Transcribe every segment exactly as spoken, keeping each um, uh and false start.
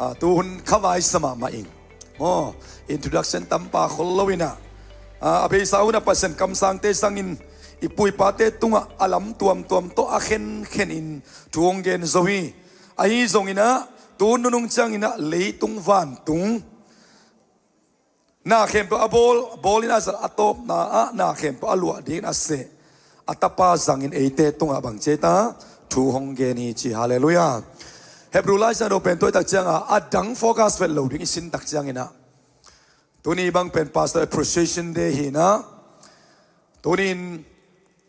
Ah, tu hun khavai sa mahmah ing. Maw, introduction tampa khol lo inah, ah, a beisa hunah Pasian kamsangte sangin i pu i pate tungah a lam tuamtuam tawh a khenkhen in thu hong gen zo hi. Ahi zonginah tu hun nunung cianginah leitung vantung na khempeuh a bawl, bawl in a zat, a tawpna ah na khempeuh a luah dingin a seh a Tapa zangin eite tungah bang ci ei ta, thu hong gen hi ci. Halleluiah. Hebrew Lai Siangtho pen tua i tak cianga a dang focus vet lo ding i sin tak cianginah, tuni bang pen Pastor Appreciation Day hinah, tunin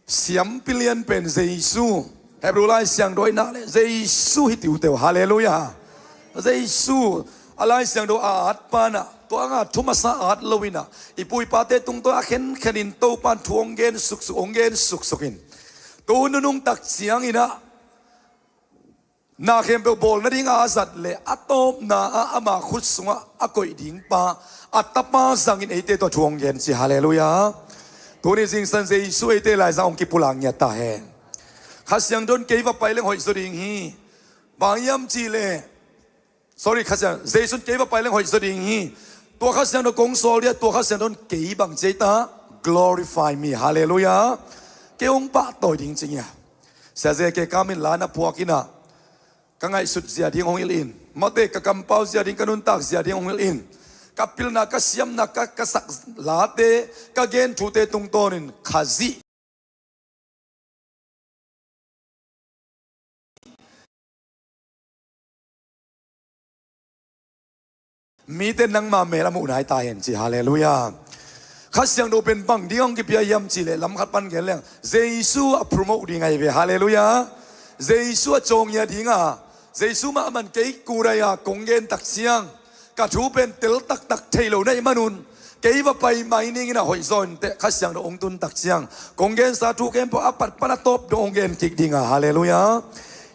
siampi lian pen Jesu. Hebrew Lai Siangtho i nah leh Jesu hi tiuteu. Halleluiah. Jesu a Lai Siangtho a at panah tua nga thu masa at lo inah i pu i pate tungtawn a khenkhen in Topan thu hong gen suksuk, hong gen suksuk in tu nunung tak cianginah na khempeuh bawl nading a zat le a tawpna ah ama khut sungah a koih ding pa a Tapa zangin eite tawh thu hong gen ci. Halleluiah. Tuni zingsang Jesu eite laizang hong kipulak ngiat ta hen. Kha Siangtho in kei va pai leng hoih zaw ding hi. Bang hiam cih leh, sorry, Kha Siang, Jesu in kei va pai leng hoih zaw ding hi. Tua Kha Siangtho kong sawl dia, tua Kha Siangtho in kei bang ci ei ta, glorify me. Halleluiah. Kei hong pahtawi ding ci ngia. Sia Ze Ke Kam in la na puak inah, ka ngaihsut zia ding hong hilh in, mate ka kampau zia ding, ka nuntak zia ding hong hilh in, ka pilna, ka siamna, ka, ka sak late, ka gen thute tungtawnin Khazih mite nangma mel a muh nai ta hen ci. Halleluiah. Kha Siangtho pen bang ding hong kipia hiam cih leh lam khat pan gen leng Jesu a promote ding ahi ve. Halleluiah. Jesu a cawngia dinga, Jesu mahmah in kei kudai a kong gen tak ciang ka thu pen tel taktak thei lo na hih manun kei va pai mai ning inah hoih zaw inteh, Kha Siangtho hong tun tak ciang kong gensa thu khempeuh a pat pan a tawp dong hong gen kik dinga. Halleluiah.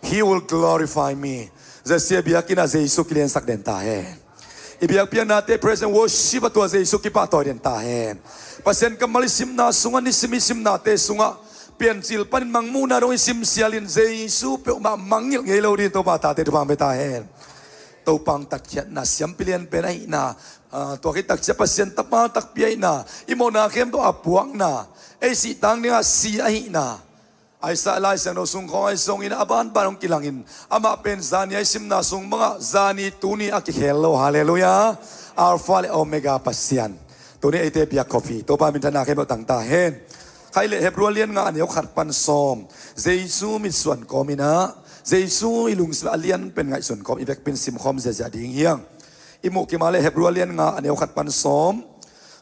He will glorify me. Zia sia biakinn ah Jesu kiliansak den ta hen. I biakpiaknate praise and worship ah tua Jesu kipahtawi den ta hen. Pasian kammal i simna sungah, nisim i simnate sungah Piancil panin mangmuhna dong i sim sialin Jesu peuhmah mangngilh ngei lo dingin Topa tate thupha hong pia ta hen. Topa hong tatkhiatna, siampi lian pen ahihna, ah, tua khit tak ciang Pasian Tapa takpi ahihna, i mawhna khempeuh a puakna, ei sih tang dingah si ahihna, Isaiah Lai Siangtho sung khawng ahi zongin a banban hong kilangin, amah pen zani a i simna sung bangah zani tuni a kikhel lo. Halleluiah. Alpha le Omega Pasian. Tuni eite biakkhop hi. Topa minthanna khempeuh tang ta hen. Khai le Hebrew a lian nga a neu khat pan sawm. Jesu mitsuan kawm inah, Jesu i lungsim a lian pen ngaihsun kawm i vekpin simkhawm ziazia ding hiang. I muh kima le Hebrew a lian nga a neu khat pan sawm.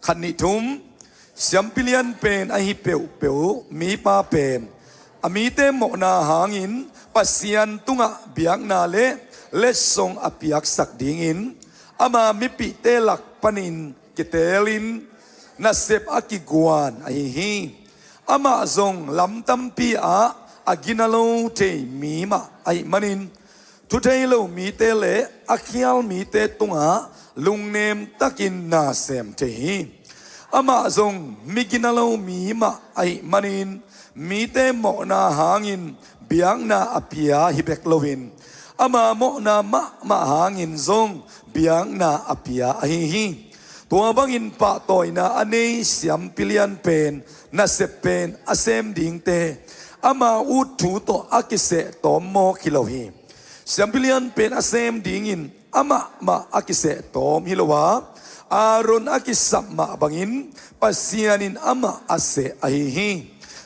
Khat, nih, thum. Siampi lian pen ahi peuhpeuh mipa pen a mite mawhna hangin Pasian tungah biakna le letsong a piaksak dingin ama mipihte lak panin kitelin nasep a kiguan ahi hi. Amah zong lam tampi ah a gina lo thei mi mah ahih manin, thu thei lo mite le a khial mite tungah lungnem takin na sem thei hi. Amah zong mi gina lo mi mah ahih manin, mite mawhna hangin biakna a pia hi bek loin, ama mawhna mahmah hangin zong biakna a pia ahi hi. Tua bangin pahtawina a nei siampi lian pen nasep pen a sem dingte ama ut thu tawh a kiseh tawm mawk hi lo hi. Siampi lian pen a sem dingin amah mah a kiseh tawm hi lo a, Aaron a kisap mah bangin Pasian in amah a seh ahi hi.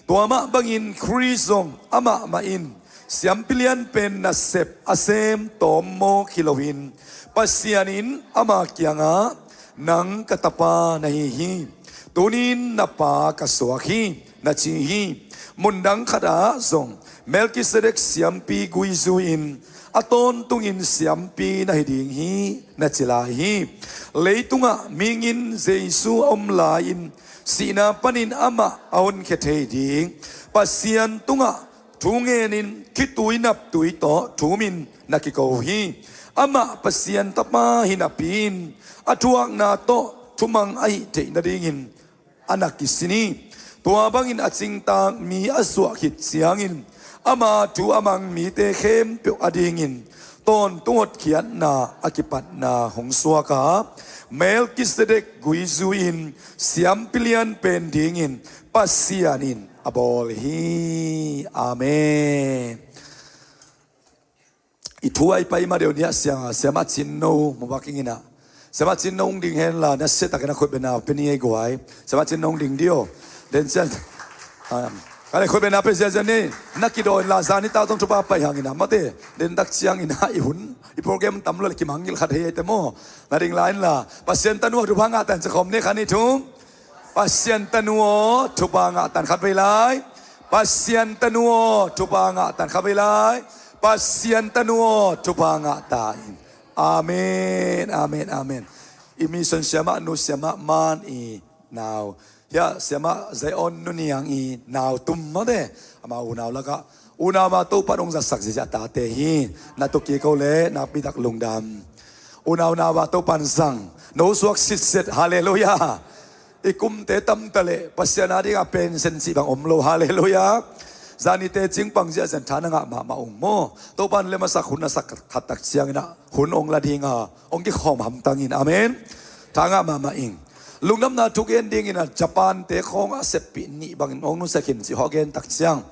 Tua mah bangin Khrist zong amah mah in siampi lian pen nasep a sem tawm mawk hi loin, Pasian in ama kiangah, "Nang ka tapa na hi hi. Tunin na pa ka suak hi," na ci hi. Mundang khatah zong, "Melchizedek siampi gui zui-in a tawntungin siampi na hi ding hi," na ci lai hi. Leitungah mihing in Jesu a om lai-in sihna panin amah a honkhia thei ding Pasian tungah thu ngenin khitui naptui tawh thumin na kiko hi. Amah Pasian Tapa hi napi-in a thuakna tawh thumang ahih theih nadingin a na kisin hi. Tua bangin a cingtak mi a suah khit ciangin ama thu a mang mite khempeuh adingin tawntung hotkhiatna a kipatna hong suak a, Melkisedek gui zui-in siampi lian pen dingin Pasian in a bawl hi. Amen. I thu a i pai ma deuh ni ah sia, siamah Cin No mu bak ing in ah, siamah Cin No hong ding hen la, na sia takin a khutbetna pia ni ei guai. Siamah Cin No hong ding dih aw. Den ciang, um, ka le khutbetna pia ziazia ni, na kidaw in la, zan ni tau zong thupha pai hang in ah, mate, den tak ciang in ah i hun, i program tam lo le kimangngilh khat hei ei te maw. Na ding la in la, Pasian tanu aw thupha ngah tan, ci khawm ni, khat, nih, thum. Pasian tanu aw thupha ngah tan, khat vei lai. Pasian tanu aw thupha ngah tan, khat vei lai. Pasian tanu aw thupha ngah tan. Amen, amen, amen. I mission siamah nu, siamah Man i nau, hia, siamah Zion Nu Niang i nau tum mate, ama unau lakah, unau ma Topan hong zatsak ziazia tate hi. Na tuk kik o le, nakpi tak lungdam. Unau nau a Topan zang, no suak sitset, halleluiah. I kumte tamta le Pasian a dingah pension cih bang om lo, halleluiah. Zani tecing pang ziahziah tha na ngah mahmah ung maw. Topan lem a sak, hun a sak khat tak ciangin ah hun hong la ding a, hong kikhawm hamtang in, amen. Tha ngah mahmah ing. Lungdamna thu gen dingin ah Japan te khawng a seppih nih bangin hong nusia khin cih hawh gen tak ciang,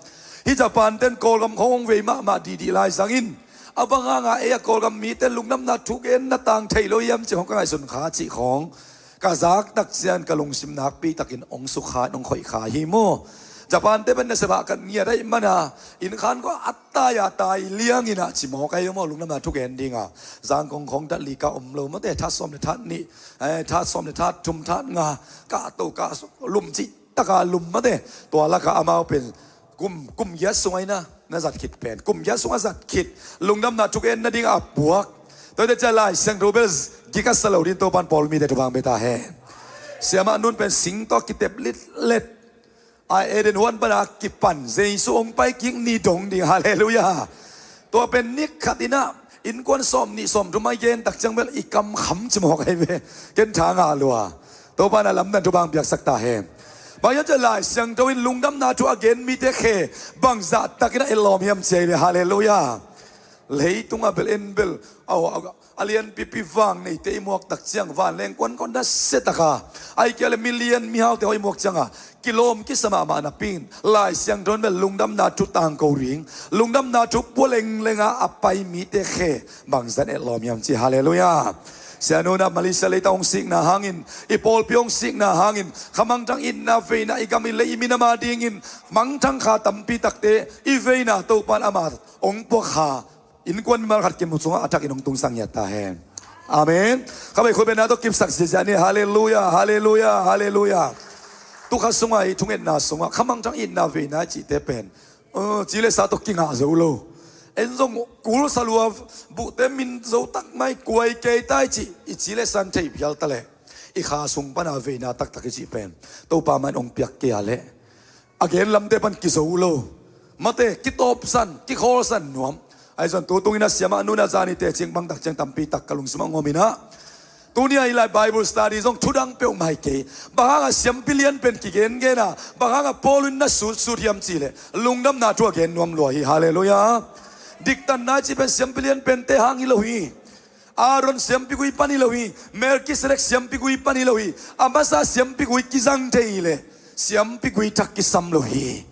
hih Japan ten Kawlgam khawng hong vei mahmah dihdih lai zangin, a bang hanga ei a Kawlgam mite lungdamna thu gen na tang thei lo hiam cih hong ka ngaihsun kha cih khawng ka zak tak ciang ka lungsim nakpi takin hong sukha in hong khoih kha hi maw. Japan te pen nasep ah ka ngiat ahih mana, inn khan khawng a tai a tai liangin ah ci mawk ahi maw, lungdamna thu gen dinga. Zangkong khawng dat li ka om lo mate, that sawm le that nih, eh, that sawm le that thum, that nga, ka to ka lum cih taka lum mate. Tua laka amau pen kum, kum giat sung ahi na, na zat khit pen. Kum giat sung a zat khit. Lungdamna thu gen nading a puak. Tuate cia Lai Siangtho bel gik a sa lo ding Topan pawl mite thupha hong pia ta hen. Siamah Nun pen sing tawh kitep litlet a, Eden huan pana kipan Jesu hong pai kik ni dong ding, halleluiah. Tua pen ni khat in ah innkuan sawm nih sawm thum a i gen tak ciang bel i kam kham ci mawk ahi ve. Ken tha ngah lua. Topan a lamdang thupha hong piaksak ta hen. Bang hiam cih leh Lai Siangtho in lungdamna thu a gen mite khe bangzah takin a etlawm hiam ci ahi ve, halleluiah. Leitungah bel en bel, aw, a lianpipi vang neite i muak tak ciang, vanleng kuankuan nasia taka, ahih kei leh milian mihaute hawh i muak cianga kilawm kisa mahmah napi in, Lai Siangtho in bel lungdamna thu tangko ding, lungdamna thu pua lenglenga a pai mite khe bangzah in etlawm hiam ci, halleluiah. Sianu na Malaysia leitang hong sikna hangin, i pawlpi hong sikna hangin, khamangthang itna veina i gam i lei i minam a dingin mangthang kha tampi takte i veina Topan ama hong puak kha. Innkuan mimal khat kimu sungah a thakin hong tungsak ngiat ta hen. Amen. Kha vei khut bengna tawh kipsak ziahziah ni. Halleluiah, halleluiah, halleluiah. Tu kha sungah i thungetna sungah khamangthang itna veina i cihte pen, uh, ci le sa tawh kingah zo lo. En zong kul sa lua, buhte min zo tak mai, kuai kei tai cih i ci le sa in thei phial ta leh, i kha sung pana veina taktak i cih pen Topa mah in hong piak kei a leh a gen lamte pan kizo lo. Mate, kitawpsan, kikhawlsan nuam. Ahi zong tu tungin a Siamah Nun a zani tecing bang tak ciang tampi tak ka lungsim ah ngawm in ah, tuni a i lai Bible study zong thudang peuhmah hi kei. Bang hanga siampi lian pen kigengen a, bang hanga Paul in na sutsut hiam cih leh lungdamna thu a gen nuam lua hi. Halleluiah. Diktanna i cih pen siampi lian pente hang hi lo hi. Aaron siampi gui pan hi lo hi. Melkisedek siampi gui pan hi lo hi. A masa siampi gui kizang thei hi leh siampi gui thak kisam lo hi.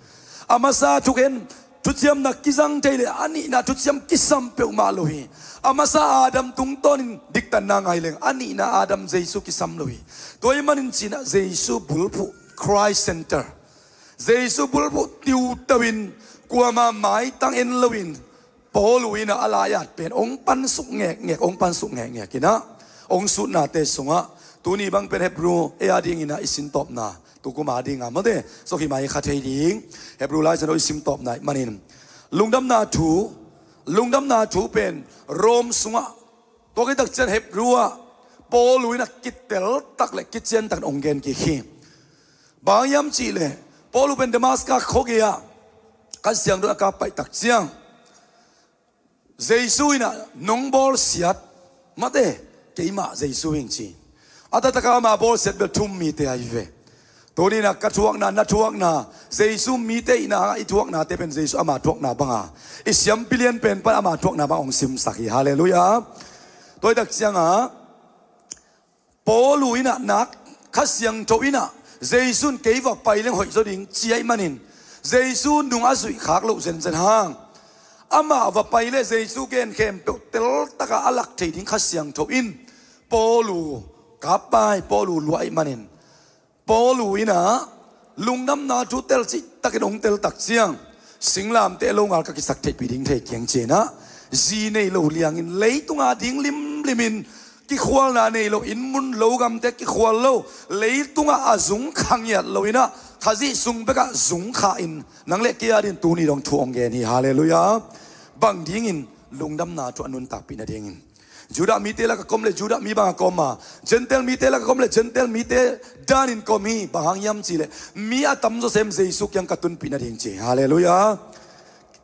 A masa thugen thuciamna kizang thei leh a nihna thuciam kisam peuhmah lo hi. A masa Adam tungtawnin diktanna ngai leng a nihna Adam Jesu kisam lo hi. Tua ahih manin cinah Jesu bulphuh, Christ center, Jesu bulphuh tiuto in, kuama maitang en loin, Paul uh in ah a lai-at pen hong pansuk ngekngek, hong pansuk ngekngek in ah, hong sutnate sungah tuni bang pen Hebrew ei a dingin ah i simtawpna, tu kum a dinga mate, sawkhim a i kha thei ding Hebrew Lai Siangtho i simtawpna ahih manin, lungdamna thu, lungdamna thu pen Rome sungah, tua khit tak ciang Hebrew ah Paul uh in ah kitel tak le kician takin hong gen kik hi. Bang hiam cih leh Paul uh pen Damascus khuagei ah Kha Siangtho in a kap paih tak ciang, Jesu in ah nong bawlsiat, mate, keimah Jesu hing ci. A taktak a ama bawlsiat bel thu-um mite ahi ve. Tuni-in ah ka thuakna, na thuakna, Jesu mite ihna hangah i thuaknate pen Jesu ama thuakna banga, i siampi lian pen pan ama thuakna bang hong simsak hi. Halleluiah. Tua i tak ciangah Paulu in ah nak, Kha Siangtho in ah Jesu in kei va pai leng hoih zaw ding ci ahih manin, Jesu nung a zuih khak loh zenzen hang, amah va pai leh Jesu gen khempeuh teltakah a lak thei ding Kha Siangtho in Paulu kap pai, Paulu luah ahih manin, Paulu in ah lungdamna thu tel cihtakin hong tel tak ciang, singlamteh longal ka kisak theihpih ding thei keng ci-in ah, zi nei lo liangin leitunga ding limlimin, kikhualna nei lo, inn mun lo gamte kikhual lo, leitungah a zung kha ngiat loin ah, Khazih sung bekah zung kha-in nang le kei adingin tuni dong thu hong gen hi. Halleluiah. Bang dingin? Lungdamna thu a nuntakpih nadingin. Judah mite lakah ka om leh Judah mi bangah ka om a, Gentile mite lakah ka om leh Gentile mite danin ka om hi. Bang hang hiam cih leh mi a tamzaw sem Jesu kiang ka tunpih nading ci. Halleluiah.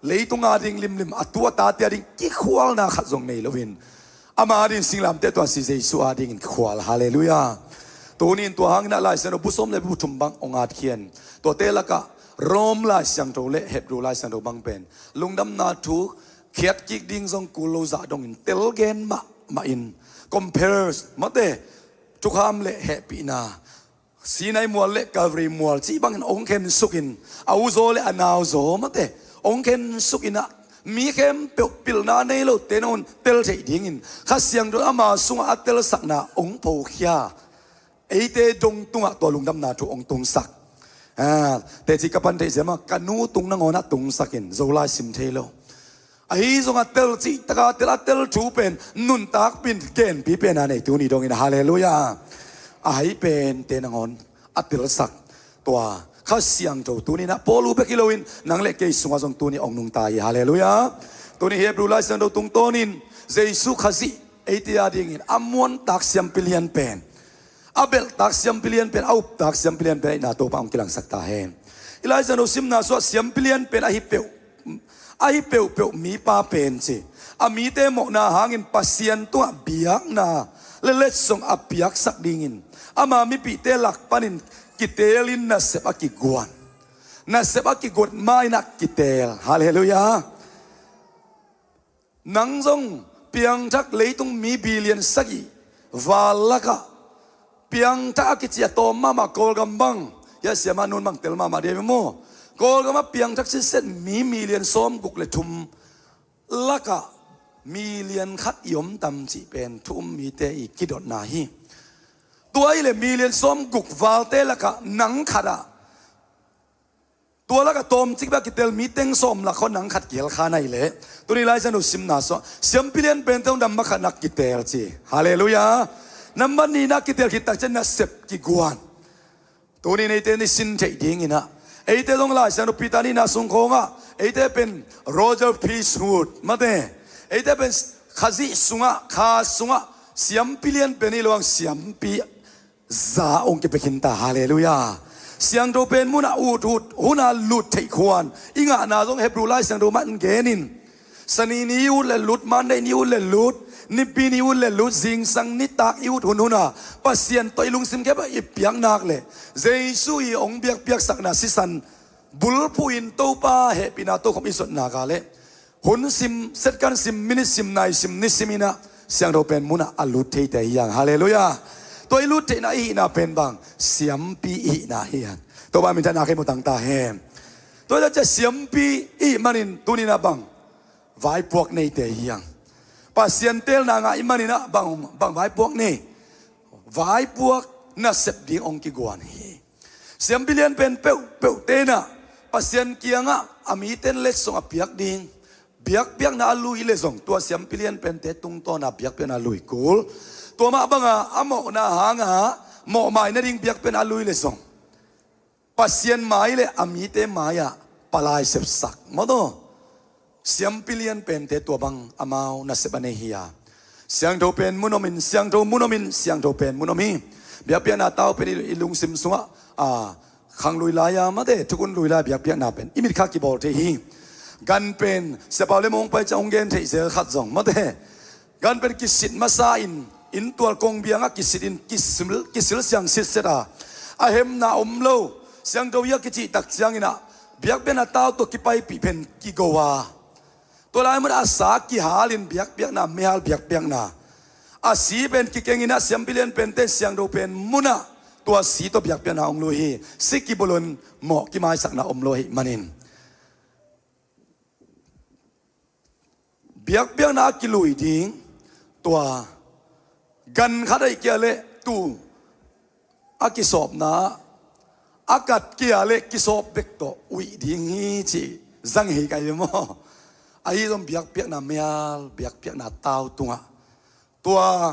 Leitung ading limlim, a tu a tate ading kikhualna khat zong nei loin, ama adingin singlamteh tuansi Jesu adingin khual. Halleluiah. Tuni-in tua hangin ah Lai Siangtho bu sawm le bu thum bang hong at khian. Tuate lakah Rom Lai Siangtho le Hebru Lai Siangtho bang pen lungdamna thu khiat kik ding zong kul lo zah dongin tel gen mahmah in, compare, mate, thukham le hehpihna, Sinai mual le Calvary mual cih bangin hong khensukin, a uzaw le a nauzaw, mate, hong khensukin ah, mi khempeuh pilna nei lote nangawn tel theih dingin Kha Siangtho in ama sungah a telsakna hong phokhia. Eite dong tungah tua lungdamna thu hong tungsak. Ah, teci ka pan theih sia mah, ka nu tung nangawn ah tungsakin Zolai sim thei lo. Ahi zongah tel cihtakah tel, a tel thu pen nuntakpih in genpih pen a nei tuni dongin. Halleluiah. Ahi pente nangawn a telsak tua Kha Siangtho tuni-in ah Paulu bek hi loin nang le kei sungah zong tuni hong nungta hi. Halleluiah. Tuni Hebru Lai Siangtho tungtawnin Jesu Khazih eite adingin a muantak siampi lian pen, a belhtak siampi lian pen, a uptak siampi lian pen ahihna Topa hong kilangsak ta hen. I Lai Siangtho simna sungah siampi lian pen ahi peuh, ahi peuhpeuh mipa pen ci. A mite mawhna hangin Pasian tungah biakna le letsong a piaksak dingin ama mipihte lak panin kiteelin nasep a kiguan. Nasep a kiguan ma-in ah kiteel. Halleluiah. Nang zong piangthak, leitung mi billion sagih val lakah piangthak a kici a tawm mahmah Kawlgam bang, hia siamah nun bang tel mahmah dih maw. Kawlgam ah piangthak sitset mi million sawmguk le thum lakah million khat i om tam cih pen thu um mite i kidotna hi. Tua ahih leh million sawmguk valte lakah nang khat ah, tua lakah tawmcik bek a kiteel mi teng sawm lak khawng nang khat kihel kha na hih leh, tuni Lai Siangtho simna sungah siampi lian pente hong dam ma khat nak kiteel ci. Halleluiah. Nambat nihna kiteel khit tak ciang nasep kiguan. Tuni-in eite nisin theih dingin ah, eite zong Lai Siangtho Peter nihna sung khawngah eite pen royal priesthood, mate, eite pen Khazih sungah, kha sungah siampi lian pen hi lo hang, siampi za hong kipia khin ta. Halleluiah. Siangtho pen munah ut ut, hunah lut theih khuan i ngahna zong Hebru Lai Siangtho mah in genin, Sani ni ut le lut, Monday ni ut le lut, Nipi ni ut le lut, zingsang nitak i ut hunhun a Pasian tawh i lungsim khempeuh i piak nak leh, Jesu i hong biakpiaksakna sisan bulphuh in Topa hehpihna tokhom i zot nak leh, hun sim, second sim, minute sim, nai sim, ni sim in ah siangtho pen munah a lut theite hi hang. Halleluiah. Tua i lut theihna i hihna pen bang? Siampi i hihna hi hang. Topa minthanna khempeuh tang ta hen. Tua hi ta ciang siampi i hih manin tuni-in ah bang? Vaipuak neite hi hang. Pasian teelna ngah i hih manin ah bang, bang vaipuak nei? Vaipuak nasep ding hong kiguan hi. Siampi lian pen peuhpeuhte in ah Pasian kiangah a mite letsong a piak ding biakpiakna a lui leh zong, tua siampi lian pente tungtawn a biakpiakna a lui kul. Tua mah banga a mawhna hanga mawhmai nading biakpiakna a lui leh zong, Pasian mai leh a mite mai-ah palai sepsak, maw taw. Siampi lian pente tua bang amau nasep a nei hi a. Siangtho pen mun om in, siangtho mun om in, siangtho pen mun om hi. Biakpiakna tau pen i, i lungsim sungah, a, khang lui lai-a, mate, thukhun lui lai-a biakpiakna pen i mitkha kibawl thei hi. Gan pen Sia Pau Lem hong pai ciang hong gen theih zel khat zong, mate, gan pen kisit masa in, inntual kongbiangah kisit in, kisil, kisil siang sitset a, a hemna om lo. Siangtho i a kicih tak ciangin ah biakpiakna tau tawh kipaipih pen kigo a, tua lai mun a sa kihalin biakpiakna, meihal biakpiakna, a si pen kikengin ah siampi lian pente siangtho pen munah tua si tawh biakpiakna hong lui hi. Si kibulun mawh kimaisakna om lo ahih manin biakpiakna a kilui ding, tua gan khat ahih kei leh tu a kisawpna, a kat kei leh kisawp bek tawh uih ding hi cih zang hi kai ve maw? Ahi zong biakpiakna meihal, biakpiakna tau tungah tua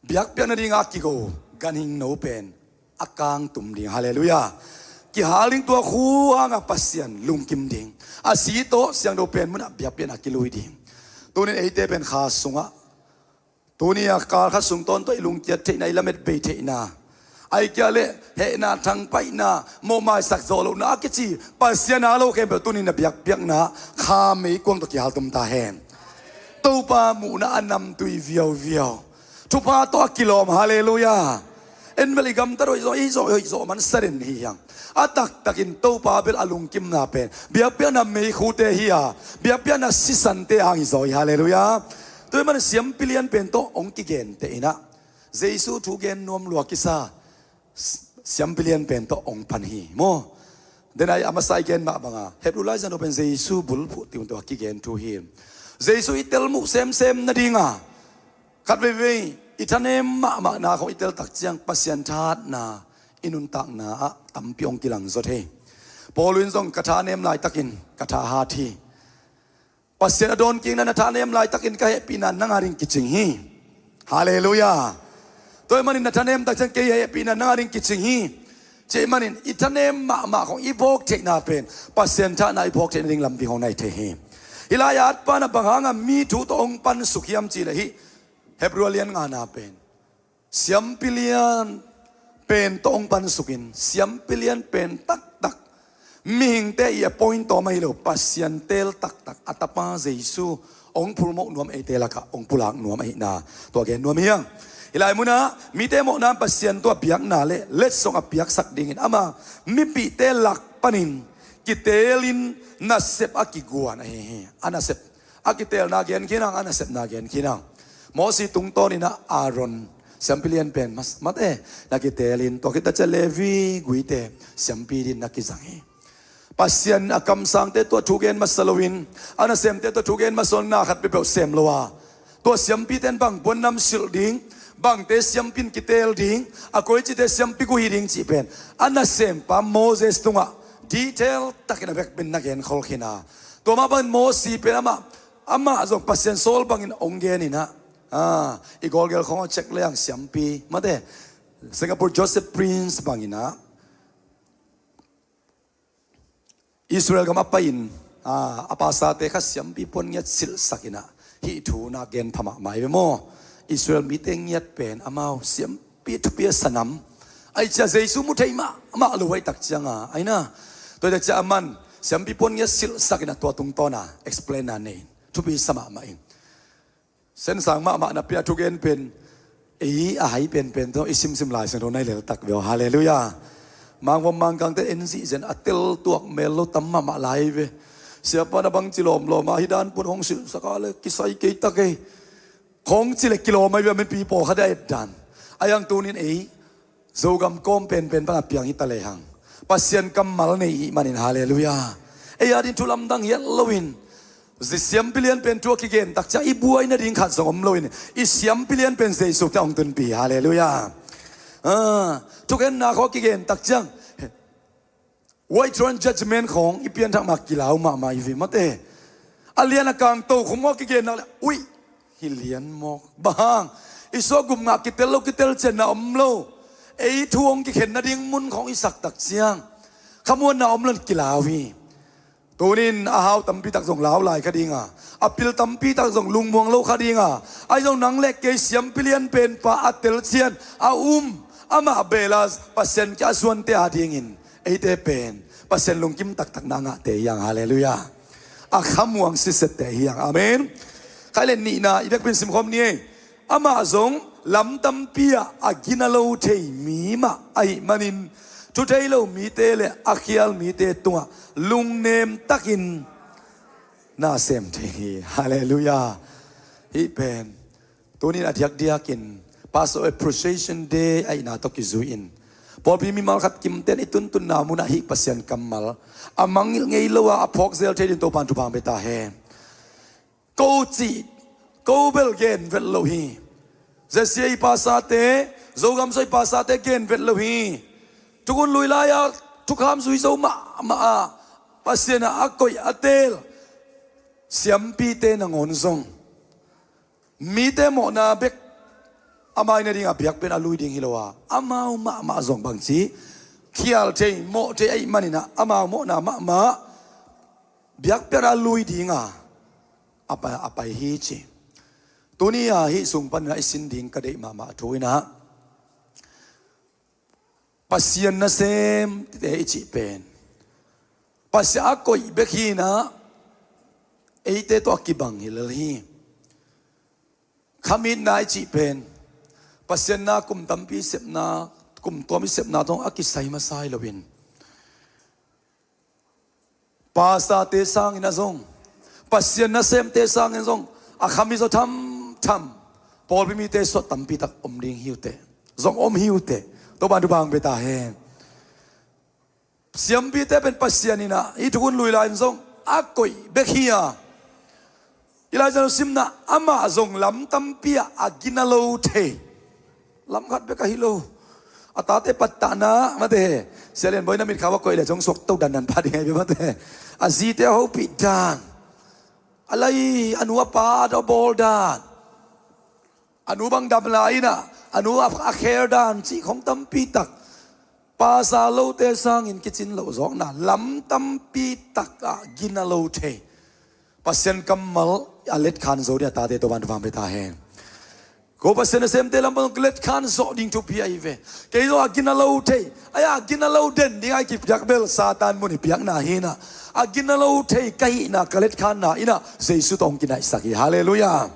biakpiakna dingah a kigo ganhing no pen a kangtum ding. Halleluiah. Kihal ding, tua khuhangah Pasian lungkim ding. A si tawh siangtho pen munah biakpiakna kilui ding. Tunin eite pen kha sungah, tuni a kal khat sung tawn tawh i lungkiat theihna, i lamet bei theihna, ahih kei leh hehna, thangpaihna, mawhmaisak zawh lohna a kici Pasian a lo khempeuh tunin a biakpiakna kha meikuang tawh kihaltum ta hen. Topa muhna a namtui viauviau, thupha tawh a kilawm. Halleluiah. En bel i gamtat hoih zawh, i zawh hoih zawh man saden hi hiang. A taktakin Topa bel a lungkimna pen biakpiakna meikhute hi a, biakpiakna sisante hang hi zaw hi. Halleluiah. Tua ahih manin siampi lian pen tawh hong kigenteh in ah Jesu thu gen nuam lua kisa siampi lian pen tawh hong pan hi maw? Denai a masa i gen mah banga Hebrew laisiangtho pen Jesu bulphuh tung tawh a kigen thu hi. Jesu i tel muh semsem nadinga khat veivei i thanem mahmahna khawng i tel tak ciang Pasian thahatna i nuntakna ah tampi hong kilang zaw thei. Paul in zong ka thanem laitakin ka thahat hi. Pasian a dawn kikna, na thanem laitakin ka hehpihna nang a ding kicing hi. Halleluiah. Tua ahih manin na thanem tak ciang kei hehpihna nang a ding kicing hi. Cih manin i thanem mahmah khawng i phawk theihna pen Pasian thahatna i phawk theihna ding lampi khawng nai thei hi. Hih lai-ah atpa na bang hangah mi thu tawh hong pansuk hiam cih leh hih Hebrew lian ngana pen siampi lian pen tawh hong pansukin, siampi lian pen taktak, mihingte i appoint tawm ahi lo, Pasian teel taktak a tapa Jesu hong phulmawh nuam, eite lakah hong pulak nuam ahihna tua gen nuam hi hang. Hih lai munah mite mawhna Pasian tua biakna le letsong a piaksak dingin ama mipihte lak panin kiteelin nasep a kiguan ahi hi. A nasep a kiteelna gen khin hang, a nasepna gen khin hang. Mosi tungtawnin ah Aaron siampi lian pen mas, mate, na kiteelin, tua khit tak ciang Levi guite siampi dingin na kizang hi. Pasian a kamsangte tua thu gen masa loin, a nasemte tua thu gen masa loin na khat peuhpeuh sem lo a, tua siampite in bang puannam silh ding, bangte siampi in kiteel ding, a koicite siampi gui ding cih pen a nasempa Moses tungah detail takin a bekbin na genkhol khin a, tua mah bangin Mosi pen amah, amah zong Pasian sawl bangin hong gen in ah, ah, i gawlgel khawng a check leng siampi, mate, Singapore Joseph Prince bangin ah Israel gam a pai-in, ah, a pasate kha siampi puan ngiat silhsak in ah, hih thu na gen pha mahmah hi ve maw? Israel mite ngiat pen amau siampi thupi a sanam. Ahih ciang Jesu mu thei mahmah lo ahih tak cianga, ahi na. Tua ahih tak ciang aman siampi puan ngiat silhsak in ah tua tungtawn a explain na nei in, thupi sa mahmah in. Sensang mahmah napi a thugen pen ei a hai penpen tawh i simsim Lai Siangtho nai leltak ve aw. Halleluiah. Mangvom Mangkangte en zihzen a tel tuak mel lo tam mahmah lai ve. Siapa na bangci lawmlawm a hih dan pun hong silhsak a le kisai kei ta kei, khawng ci le kilawm ahi ve, a mipi pawlkhat a et dan. A hiang tunin ei Zogam kawm penpen pan a piang hi ta lehang, Pasian kammal nei i hih manin, halleluiah, ei adingin thu lamdang hial loin, zi siampi lian pen thu a kigen tak ciang i buai nading khat zong om loin, i siampi lian pen Jesu tawh hong tunpih hi, halleluiah. Ah, thugenna khawng a kigen tak ciang White Throne Judgment khawng i pianthak ma kilau mahmah i ve mate. A lian a kang tokhom khawng a kigen nak le, uih, hi lian mawk. Bang hang, i suah gum ngah kitel lo, kitel cianna om lo. Ei thu hong kikhen nading mun khawng i sak tak ciang khamuanna om loin kilau hi. Tunin a hau tampi tak zong lau lai kha dinga, a pil tampi tak zong lungmuang lo kha dinga, ahi zong nang le kei siampi lian penpa a telcian a um, amah bel a Pasian kia a suante adingin eite pen Pasian lungkim taktakna a ngahte hi hang, halleluiah. A khamuang sisette hi hang, amen. Khai le nihna i vekpi in simkhawm ni ei. Amah zong lam tampi ah a gina lo thei mi mah ahih manin, thu thei lo mite le a khial mite tungah lungnem takin na sem thei hi. Halleluiah. Hih pen tunin a diakdiakin Pastor Appreciation Day ahihna tawh kizui-in, pawlpi mimal khat kimten i tuntunna munah hih Pasian kammal a mangngilh ngei lo a, a phawk zel thei ding Topan thupha hong pia ta hen. Ko cih, ko bel gen vet lo hi. Zesia i pasate, Zogam sung i pasate gen vet lo hi. Thukhun lui lai-a thukham zui zo mahmah a, Pasian a a koih a teel siampite nangawn zong mite mawhna bek amau inn a dingah biakpiakna lui ding hi lo a, amau mahmah zong bangci khial thei, mawh thei ahih manin ah, amau mawhna mahmah biakpiakna lui dinga a pai, a pai hi ci. Tuni-a hih sung panin ah i sin ding ka deih mahmah thu in ah, Pasian nasemte i cih pen Pasian a koih bek hi in ah, eite tawh a kibang hi lel hi. Khamitna i cih pen Pasian na kum tampi sepna, kum tuam i sepna tawh a kisai masa hi loin, pastorte sangin ah zong, Pasian nasemte sangin zong a khami zaw thamtham, pawlpi mite suah tampi tak om ding hi uh teh, zong om hi uh teh. Topan thupha hong pia ta hen. Siampite pen Pasian in ah hih thukhun lui lai-in zong a koih bek hi a, i Lai Siangtho simna, amah zong lam tampi ah a gina lo thei. Lam khat bek ahi lo. A tate pattahna, mate, Sia Lian Bawi na mitkhau a koih leh zong suakto dandan pah ding ahi ve, mate. A zite a hopih dan, a lai, a nu a pa a bawl dan, a nu bang dam lai in ah a nu a, a kher dan cih khong tampi tak, pastor lote sangin kicin loh zawkna lam tampi tak ah gina lo thei. Pasian kammal a letkhan zo ding a tate Topan thupha hong pia ta hen. Ko Pasian nasemte lam pan letkhan zawh ding thupi ahi ve. Kei zong a gina lo thei, a gina lo den ding a i kipiak bel Satan mun i piakna hi in ah, a gina lo thei ka hihna ka letkhanna in ah Jesu tawh hong kinaihsak hi. Halleluiah.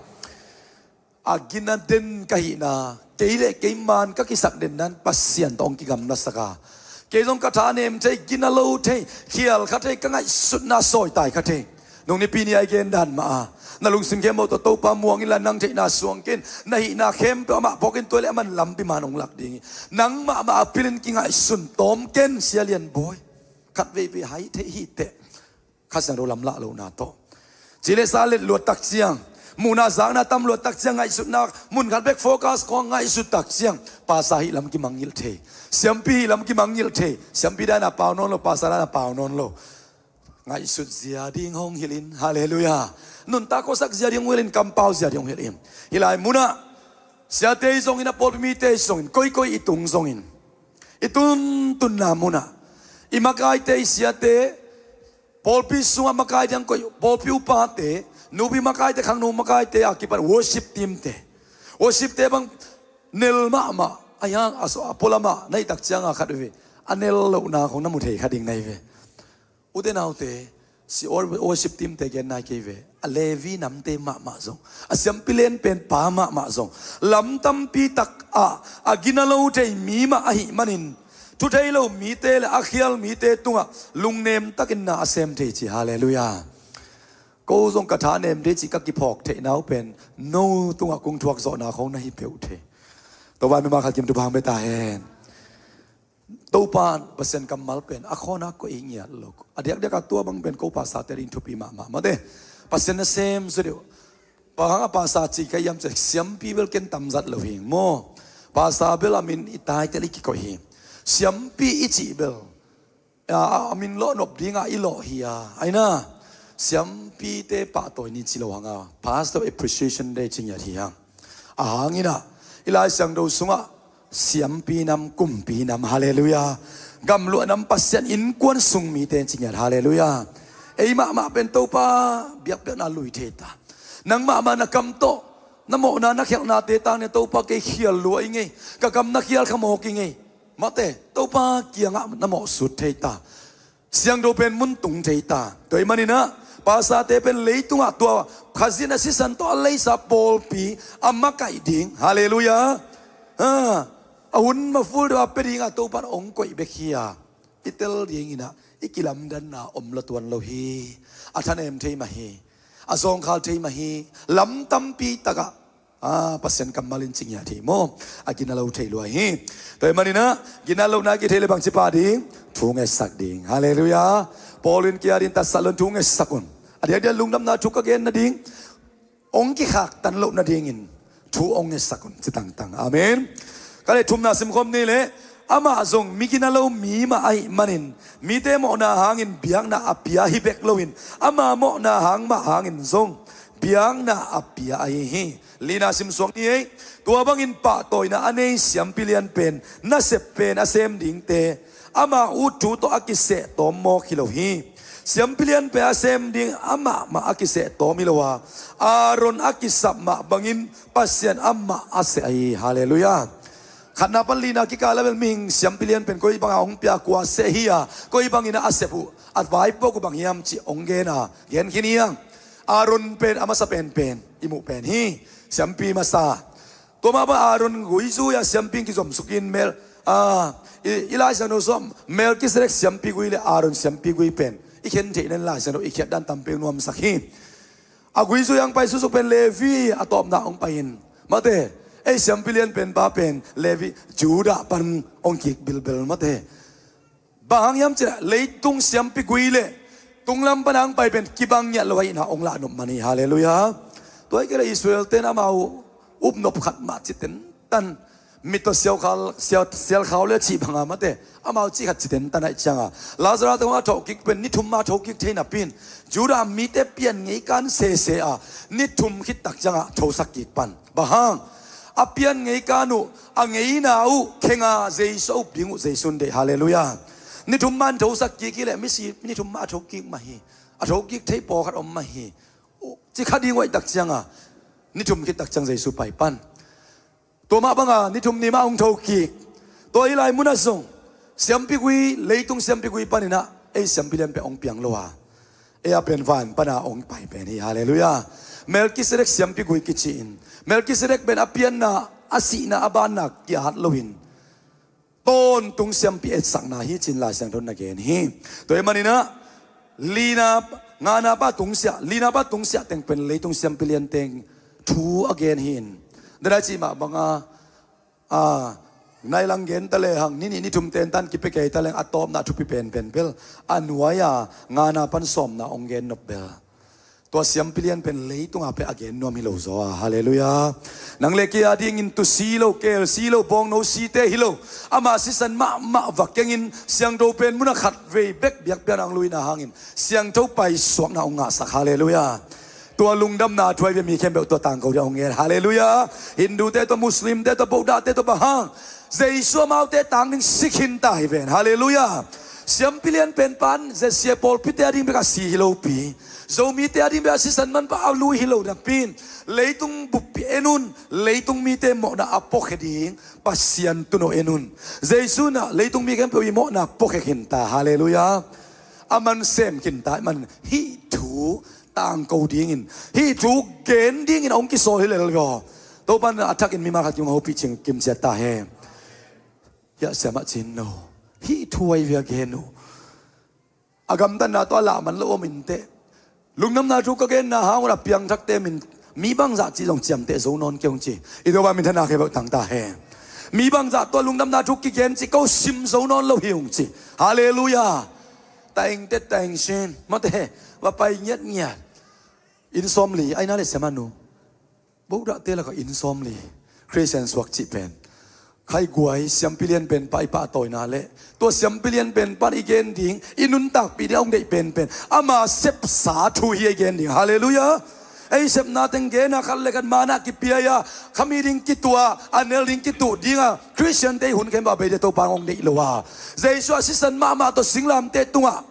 A gina den ka hihna, kei le kei maan ka kisak den nan Pasian tawh hong kigamlasak a, kei zong ka thanem thei, gina lo thei, khial kha thei, ka ngaihsutna sawitai kha thei. Nung nipi ni a i gen dan mah a, na lungsim khempeuh tawh Topa muang inla, nang theihna suang ken, na hihna khempeuh amah phawk in, tua leh aman lampi man hong lak ding hi. Nang mahmah a pilin kingaihsun tawm ken, Sia Lian Bawi. Khat veivei hai thei hi teh. Kha Siangtho lamlah lohna tawh, ci le sa let luat tak ciang, muhna zakna tam luat tak ciang, ngaihsutna mun khat bek focus khawng ngaihsut tak ciang, pastor hih lam kimangngilh thei, siampi hih lam kimangngilh thei. Siampi dan a pau nawn lo, pastor dan a pau nawn lo. Ngaihsut zia ding hong hilh in. Halleluiah. Nuntak khuasak zia ding hong hilh in, kampau zia ding hong hilh in. Hih lai munah siate i zongin, a pawlpi mite i zongin, koikoi i tung zongin, i tuntunna munah i makaite, i siate, pawlpi sungah makai ding koih, pawlpi upate, nupi makaite, khangno makaite a kipan worship team te, worship te bang nel mahmah a hiang a, so a pualamah na hih tak cianga khat ve, a nel lohna khong na mu thei kha ding na hi ve. Ute naute, si or-, worship team te gen nai kei ve. A Levi namte mahmah zong, a siampi len pen pa mahmah zong, lam tampi tak ah a gina lo thei mi mah ahih manin, thu thei lo mite le a khial mite tungah lungnem takin na a sem thei ci. Halleluiah. Ko zong ka thanem thei ci ka kiphawk theihna uh pen no tungah kong thuak zawhna khong na hi peuh thei. Topa mimal khat kim thupha hong pia ta hen. Topa Pasian kammal pen a khawna koih hi ngiat lo. A diakdiak a tua bang pen ko pastor te ding thupi mahmah mate. Pasian nasem zaw deuh. Bang hang a pastor cih ka hiam cih leh, siampi bel ken tamzat lo hi maw. Pastor bel a min i title i kikoih hi. Siampi i cih bel, a, a min lawh nop dinga i lawh hi a, aina, siampite pahtawi ni ci lo hanga Pastor Appreciation Day ci ngiat hi hang. A hang inah i Lai Siangtho sungah siampi nam, kumpi nam, halleluiah, gamluah nam, Pasian innkuan sung mite ci ngiat, halleluiah. Ei mahmah pen Topa biakpiakna lui thei ta. Nang mahmah na kam tawh na mawhna na khialhnate tang ne, Topa kei khial lua i ngei, ka kam na khial kha mawk i ngei. Mate, Topa kiangah na mawhsut thei ta. Siangtho pen mun tung thei ta. Tua ahih maninah Pastorte pen leitungah tua Kha Siangtho a sisan tawh a leisa pawlpi a makaih ding. Halleluiah. Ha. A hun maful deuh a pia dingah Topan hong koih bek hi a, i tel dinginah i kilamdanna om lo tuan lo hi. A thanem thei mah hi. A zawngkhal thei mah hi. Lam tampi takah a, Pasian kammal in ci ngiat hi maw? A gina lo thei lua hi. Tua ahih maninah gina lohna kithei le bangci pah ding? Thu ngetsak ding. Halleluiah. Paul in kia ding tatsat lo in thu ngetsak un. A diakdiak lungdamna thu ka gen nading, hong kikhaktan loh nadingin thu hong ngetsak un, ci tangtang. Amen. Ka le thumna simkhawm ni le, amah zong mi gina lo mi mah ahih manin mite mawhna hangin biakna a pia hi bek loin ama mawhna hang mah hangin zong biakna a pia ahi hi. Lina simsuak ni ei. Tua bangin pahtawina a nei siampi lian pen nasep pen a sem dingte ama ut thu tawh a kiseh tawm mawk hi lo hi. Siampi lian pen a sem ding amah mah a kiseh tawm hi lo a, Aaron a kisap mah bangin Pasian amah a seh ahi. Halleluiah. Khatna pan lina kikal a bel mihing siampi lian pen koi banga hong pia, kua seh hi a, koi bangin a sep uh, a vaipuak uh bang hiam cih hong gen a, gen khin hi hang. Aaron pen a masa penpen i muh pen hi. Siampi masa. Tua mah bang Aaron gui zui a siampi in kizomsuk in mel, a, i, i Lai Siangtho sung Melkisedek siampi gui le Aaron siampi gui pen i khen theih nan Lai Siangtho i khiat dan tam pek nuamsak hi. A gui zui ang pai susuk pen Levi a tawpna hong pai in, mate, ei siampi lian pen pa pen Levi, Judah pan hong kik bilbel, mate. Bang hang hiam cih leh leitung siampi gui le tunglam pan hong pai pen kibang ngiat lo ahihna hong lah nop man hi. Halleluiah. Tua hi kei le Israel ten amau upnop khat mah ci tentan, mit tawh sialkhau, sial, sialkhau le cih banga, mate, amau cih khat ci tentan ahih cianga Lazarus te hong a thokik pen ni thum mah thokik thei napi in Judah mite pian ngei kan sese a, ni thum khit tak cianga thosak kik pan. Bang hang? A pian ngei kan uh, a ngeina uh khenga Jesu a up ding uh Jesu in deih. Halleluiah. Ni thum mah in thosak kik hi leh misi ni thum mah a thokik mah hi. A thokik thei pawlkhat om mah hi. Ci kha ding uh ahih tak cianga ni thum khit tak ciang Jesu pai pan. Tua mah banga ni thum ni mah hong thokik. Tua hi lai munah zong siampi gui, leitung siampi gui paninah ei siampi lian pen hong piang lo a, ei a pen van pana hong pai pen hi. Halleluiah. Melkisedek siampi gui kici in, Melkisedek pen a pianna, a sihna, a banna ki-at loin tawntung siampi etsakna hi ci-in Lai Siangtho in na gen hi. Tua ahih maninah lina, ngana pa tungsiah, lina pa tungsiah teng pen leitung siampi lian teng thu a gen hi in. Dena cih mah banga, a, nai lang gen ta lehang, ni nih ni thum tentan kipia kei ta leng a tawpna thupi penpen bel a nuai-a ngana pan sawmna hong gen nop bel tua siampi lian pen leitunga peh a gen nuam hi lo zaw a. Halleluiah. Nang le kei a dingin tu si lo, keel si lo, bawngno site hi lo, ama sisan mahmah va kengin siangtho pen muna khat vei bek biakpiakna hong luina hangin siangtho paisuakna hong ngahsak. Halleluiah. Tua lungdamna thuai ve mi khempeuh tua tangko dia hong ngen. Halleluiah. Hindute tua, Muslimte tua, Buddhate tua, bang hang? Jesu amaute tang ding si khin ta hi ven. Halleluiah. Siampi lian pen pan Jesse pawlpite a ding bek a si hi lopi, Zomite a ding bek a sisan manpha a lui hi lo napi in leitung buppi en un, leitung mite mawhna a puakhia ding Pasian tun aw en un. Jesu in ah leitung mi khempeuh i mawhna puakhia khin ta. Halleluiah. A man sem khin ta, man hih thu tangko dingin, hih thu gen dingin a hong kisawl hi lel ve aw. Topan a thakin mimal khat kim hopih cing kimciat ta hen. Hiah siamah cin no. Hih thu ai via gen uh. A gamtatna tawh a lah man lo om inteh. Lungdamna thu ka genna hang un a piangthakte min, mi bangzah cih zong ciamteh zo nawn kei ung ci. I Topa minthanna khempeuh tang ta hen. Mi bangzah tawh lungdamna thu kigen cih ko sim zo nawn lo hi ung ci. Halleluiah. Taing tet taing sin, mate, va pai ngiatngiat. Inn sawmli, aina le siamanu, Buddhate lakah inn sawmli, Khristian suak cih pen. Khaiguai siampi lian pen pa i pahtawina le tua siampi lian pen pan i gen ding, i nuntakpih ding a hong deih penpen ama sepsa thu hi a i gen ding. Halleluiah. Ei sepna teng gena khat le khat manah kipiai a, khami ding kituh a, a nel ding kituh dinga Khristiante i hun khempeuh a bei dia Topa hong deih lo a. Jesu a sisan mahmah tawh singlamteh tungah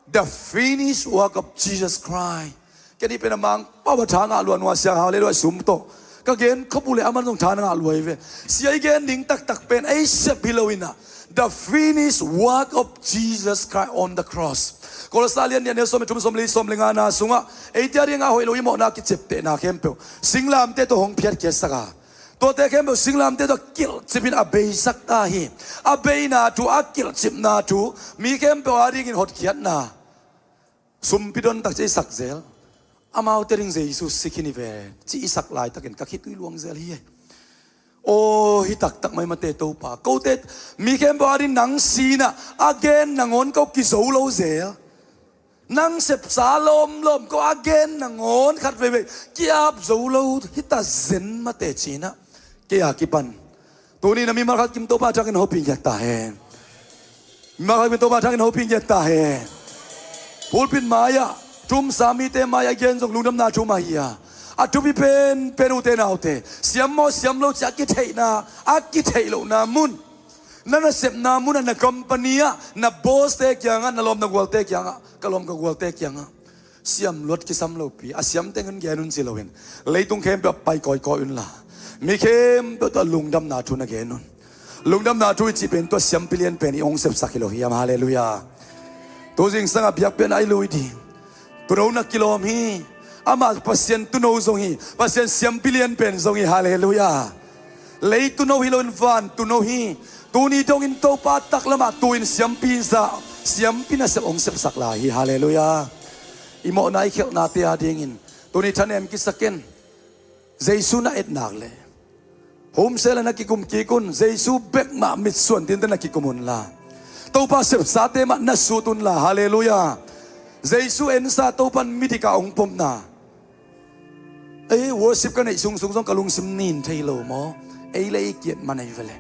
the finished work of Jesus Christ. Ken i pen a Mangpau a tha ngah lua nua siang hau le lua sum tawh ka gen khop uh le aman zong tha na ngah lua hi ve. Sia i gen ding taktak pen ei sep hi lo inah the finished work of Jesus Christ on the cross. Kolose lian nih, a neu sawm le thum, sawm le li, sawm le nga na sungah eite a dingah a hoih lo i mawhna a kiceptehna khempeuh singlamteh tawh hong phiatkhiatsak a, tuate khempeuh singlamteh tawh kilhcip in a beisak ta hi. A beina thu, a kilhcipna thu, mi khempeuh a dingin hotkhiatna, sumpi don tak ci-a i sak zel. Amaute ding Jesu si khin hi ve, ci-a i sak laitakin ka khitui luang zel hi. Aw, hi taktak mai mate Topa. Kote, mi khempeuh a ding nang si-in ah a gen nangawn ko kizo lo zel. Nang sepsa lawmlawm ko a gen nangawn khat veivei ki-ap zo lo hi ta zen mate ci-in ah kei a kipan tuni-in ah mimal khat kim Topa thangin hopih ngiat ta hen. Mimal khat kim Topa thangin hopih ngiat ta hen. Pulpit mai-ah, tumsa mite mai-ah gen zong lungdamna thu mah hi a, a thupi penpen, ute naute, siam maw siam lo ci-a a kitheihna, a kitheih lohna mun, na nasepna mun ah, na company ah, na boss-te kiangah, na lawm na gualte kiangah, ka lawm ka gualte kiangah siam luat kisam lopi, a siam teng un gen un ci loin, leitung khempeuh ah pai kawikawi unla, mi khempeuh tawh lungdamna thu na gen un. Lungdamna thu i cih pen tua siampi lian pen i hong sepsak hi lo hiam? Halleluiah. Tu zingsang a biakpiakna i lui ding. Tuuno na kilawm hi. Amah Pasian tuuno zong hi. Pasian siampi lian pen zong hi. Halleluiah. Lei tuuno hi loin van tuuno hi. Tuni dongin Topa taklamah tu-in siampi za, siampi nasep hong sepsak lai hi. Halleluiah. I mawhna i khelhnate a dingin tuni thanem kisak in. Jesu na et nak leh, home cell ah na kikum kik un. Jesu bek mah mitsuan dingte na kikum unla, Topa sepsate mah na sut unla. Halleluiah. Jesu ensa Topa in midik a hong pomna, ei, worship ka neih sungsung zong ka lungsim nin thei lo maw? Ei le ei kiat man ei ve le.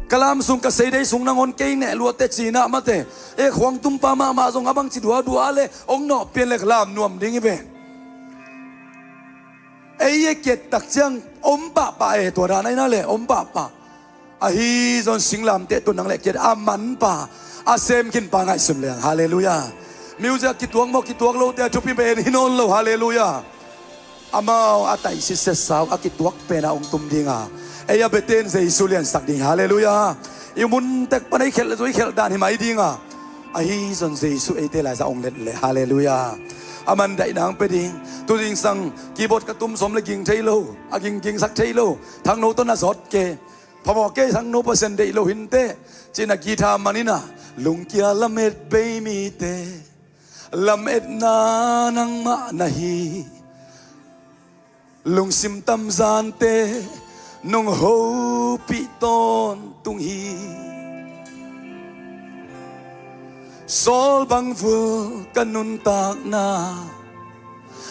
Ka lam sung, ka seidei sung nangawn kei neh lua teh ci-in ah mate, ei, khuangtumpa mahmah zong a bangci duadua le hong nawh pian le ka lam nuam ding hi ve. Ei a kiat tak ciang om pahpah e, tua dan ahi na le om pahpah. Ahi zong singlamteh tawh nang le kiat a manpa, a sem khinpa ngaihsun leng. Halleluiah. Music a kituak maw kituak lote a thupi pen hi nawn lo. Halleluiah. Amau a taihsi sesa uh a kituak pen a hong tum ding a, ei a biate in Jesu liansak ding. Halleluiah. I mun tek pan a i khelh zo, i khelh dan hi mai ding a, ahi zong Jesu eite laizah hong let leh. Halleluiah. A mandaihna hong pia ding. Tu zingsang keyboard ka tum sawm le ging thei lo, a ging gingsak thei lo, thangno tawh na zawt kei. Phamawh kei, thangno, Pasian deih lo hi inteh, ci-in a guitar man in ah, lungkia lamet bei mite lametna nangmah na hi. Lungsim tamzante nong hopih tawntung hi. Saul bang vul ka nuntakna,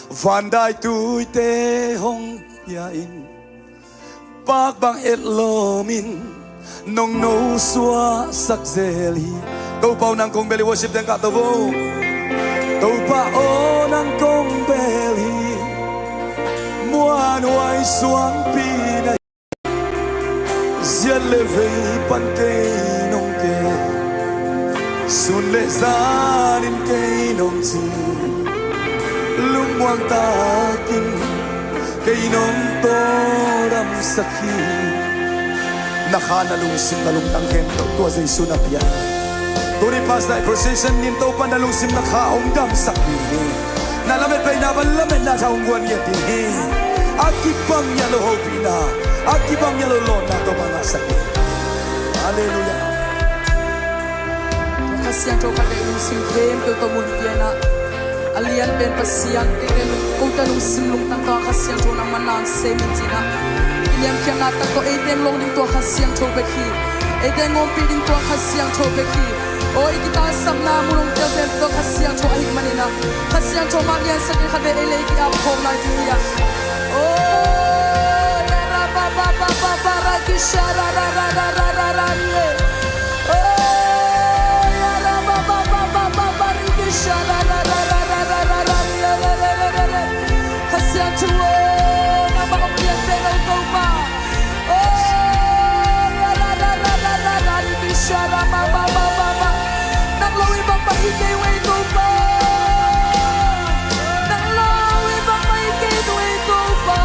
van daituite hong pia in, pak bang etlawm in nong nosuahsak zel hi. Topa aw, nang kong bel hi. Worship teng kah to vo. Topa aw, nang kong bel hi. Muanhuai suangpi na hi. Ziat le vei pan kei nong ke, sun le zan in kei nong ci, lungmuang takin kei nong tawldamsak hi. Na kha, na lungsim, na lungtang khempeuh tua Jesu na pia hi. Tuni Pastor Appreciation ni-in Topa na lungsim na kha hong damsak ding hi. Na lamet beina pan lametna tha hong guan ngiat ding hi. A kibang ngiat lo hopihna, a kibang ngiat lo lawnna Topa ngahsak ding hi. Halleluiah. Kha Siangtho khat vei lungsim khempeuh tawh mun pia in ah, a lian pen Pasian, eite lung, kote lungsim lungtang tawh Kha Siangtho nangman na sem in ci-in ah, i liamkhiatna tak tawh eite hong lawng ding tua Kha Siangtho bek hi. Eite hong ompih ding tua Kha Siangtho bek hi. Aw, i kitangsapna mun hong tel pen tua Kha Siangtho ahih manin ah, Kha Siangtho mah liansak in khat vei ei le ei ki-ap khawm lai ding hi a. Aw, ya ra ba ba ba ba ba ra ki sha ra ra ra ra ra ra ra ri e. Aw, ya ra ba ba ba ba ba ba ri ki sha ra ra ra ra ra ra ra ra ri e, re re re re re. Kha Siangtho aw, nangmah hong piang pen aw Topa. Nang lo in bangmah hi kei uh ei Topa. Nang lo in bangmah hi kei uh ei Topa.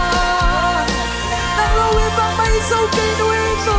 Nang lo in bangmah hi zo kei uh ei Topa.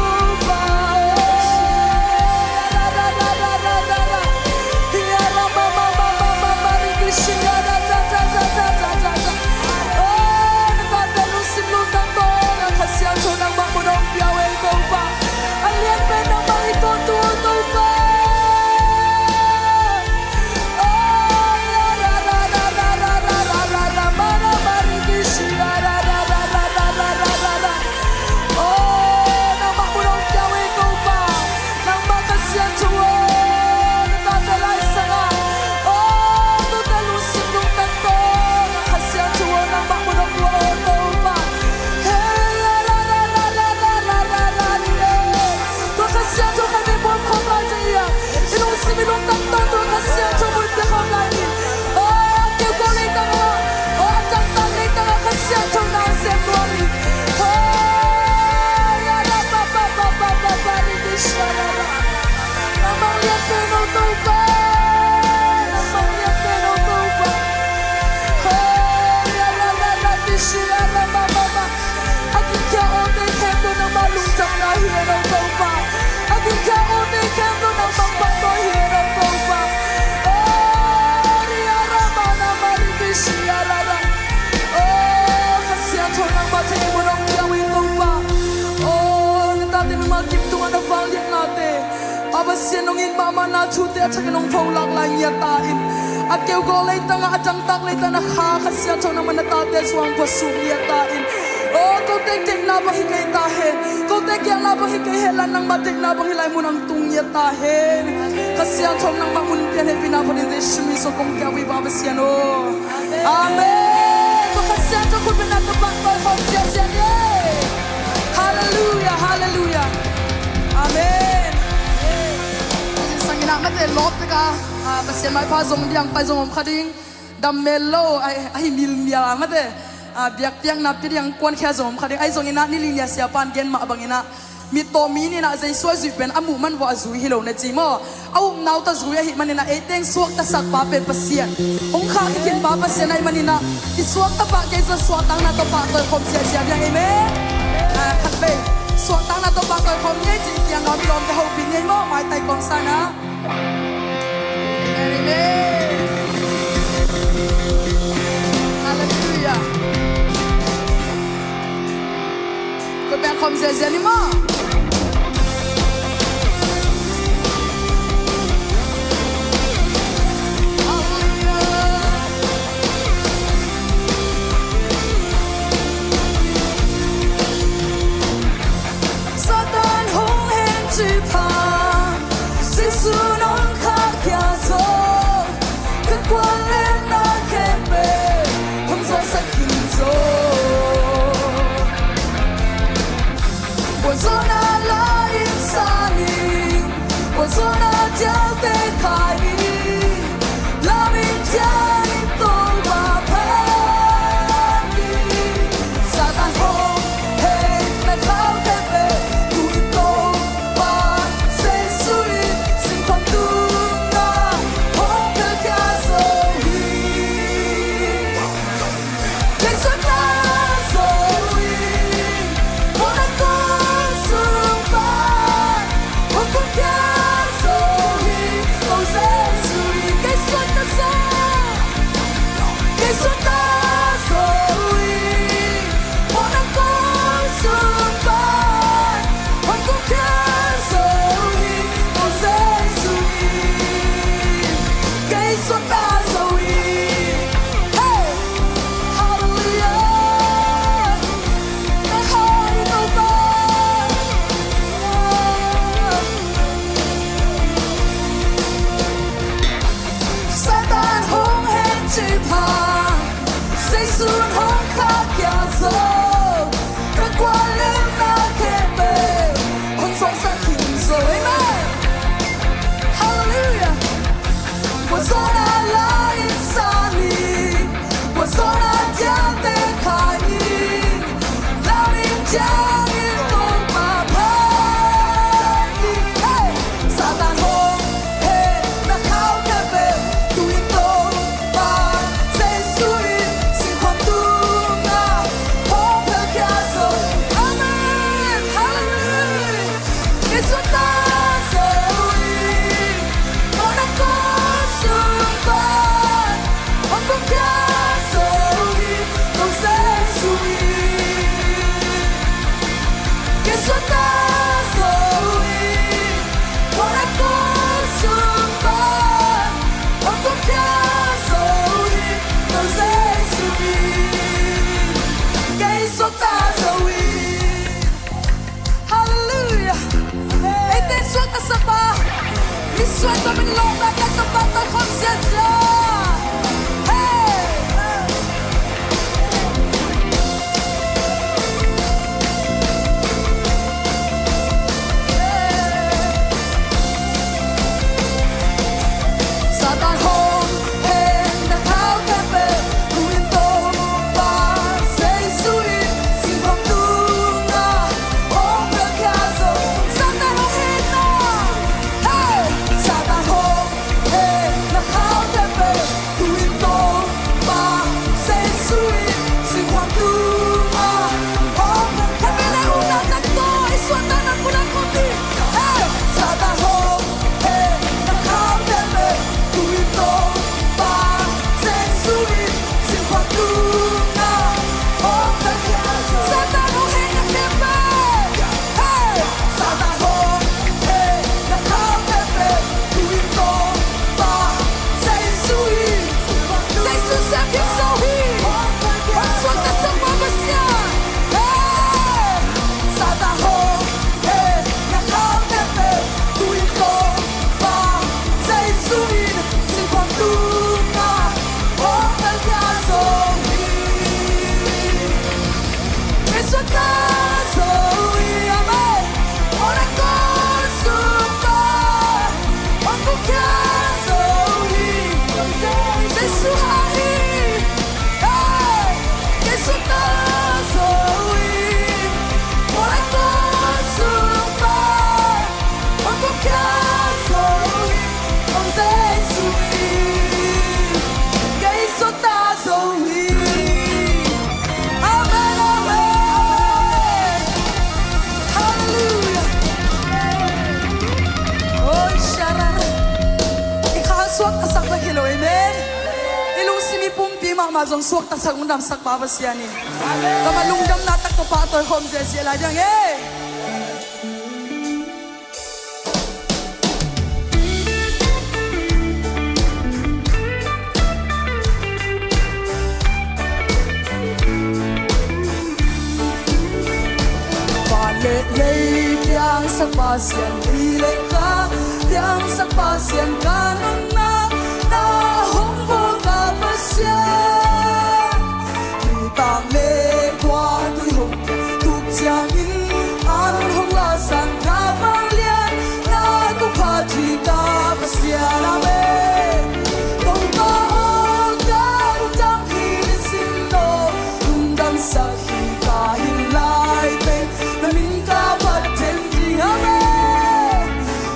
Nangmah kim tungah na vangliatnate, Pa Pasian, nong it mahmahna thute a thakin hong pholak lai ngiat ta in. A keugawl leitangah, a dangtak leitangah na Kha Kha Siangtho nangmah na tate sungah hong puasuk ngiat ta in. O, kote deihna bang hi kei ta hen. Kote gelna bang hi kei hen la, nangmah deihna bang hi lai mun ah hong tung ngiat ta hen. Kha Siangtho nangmah mun pian hehpihna phatin Jesu min suang kong kiap uh hi, Pa Pasian aw. Amen. Tua Kha Siangtho khut bengna tawh pahtawi khawm ziahziah ni. Halleluiah, halleluiah. Amen. Sangin ah mate lawp tek a, ah, Pasian maipha zong diang pai zong om kha ding. Dam mel lo, ahi, ahi milmial a mate. Ah, biakpiakna pia diang kuankhia zong om kha ding. Ahi zongin ah nilini a siapa'n gen mah bangin ah, mittaw mi nih in ah Jesu a zuih pen a muh man vua a zui hi lo na ci maw. A upna uh tawh zui ahih manin ah eite in suaktasak pa pen Pasian, hong khak i khin pa Pasian ahih manin ah, i suakta pah kei zong suahtakna tawh pahtawi khawm ziahziah diang. Amen. Ah, khatvei suahtakna tawh pahtawi khawm ni ei ci-in kiang a om i lawmte hopih ni ei maw, maitai kawmsa in ah. Amen, amen. Halleluiah. Khut beng khawm ziahziah ni maw. Halleluiah. Satan hong hen cih phan, Jesu nong khahkhia zo. Ka kuanlenna khempeuh hong zawhsak khin zo. Puanzawhna la in sang in, puanzawhna dialte khai in, lam in ciang in Topa phat in. Satan hong hen na khau khempeuh tu in Topa Jesu in singkhuam tungah hong phelkhia zo hi. Kei suakta zo hi, mawhna kong sung pan hong pumkhia zo hi, ko Jesu hi. Kei suakta zo, kei suakta zo hi, mawhna kong sung pan hong pumkhia zo hi, ko Jesu hi. Kei suakta zo hi. Hey! Halleluiah. Na kha hi Topa. Satan hong hen cih phan, Jesu hong khahkhia zo. Ka kuanlenna khempeuh hong zawhsak khin zo. Amen. Halleluiah. Puanzawhna la in sang in, puanzawhna dialte khai in, lam in ciang in Topa phat in. Hey! Satan hong hen na khau khempeuh tu in Topa Jesu in singkhuam tungah hong phelkhia zo. Amen. Halleluiah. Kei suakta zo hi, mawhna kong sung pan hong pumkhia zo hi, ko Jesu hi. Kei suakta zo hi, mawhna kong sung pan hong pumkhia zo hi, ko Jesu hi. Kei suakta zo hi. Halleluiah. Eite suaktasak pa, misuan tawh min lawhna ka tawh pahtawi khawm ziahziah. Hey! Satan hong hen na khau khempeuh tu in Topa Jesu in singkhuam tungah hong phelkhia zo. Satan hong hen na, hey! Satan hong hen na khau Amah zong suaktasak lungdamsak pa Pasian hi. Tawmah lungdamna tak tawh pahtawi khawm ziahziah lai ding hi. Van le lei piangsak Pasian, lei le ka piangsak Pasian, ka nunna na hong bawl ka Pasian. Nitang le khuatui hong tuk ciangin an hong lasan na vanglian na kong phat hi ka Pasian. Amen. Topa aw, ka lungdam hi nisim no, lungdamsak hi ka hi lai teng, na min ka phat den ding. Amen.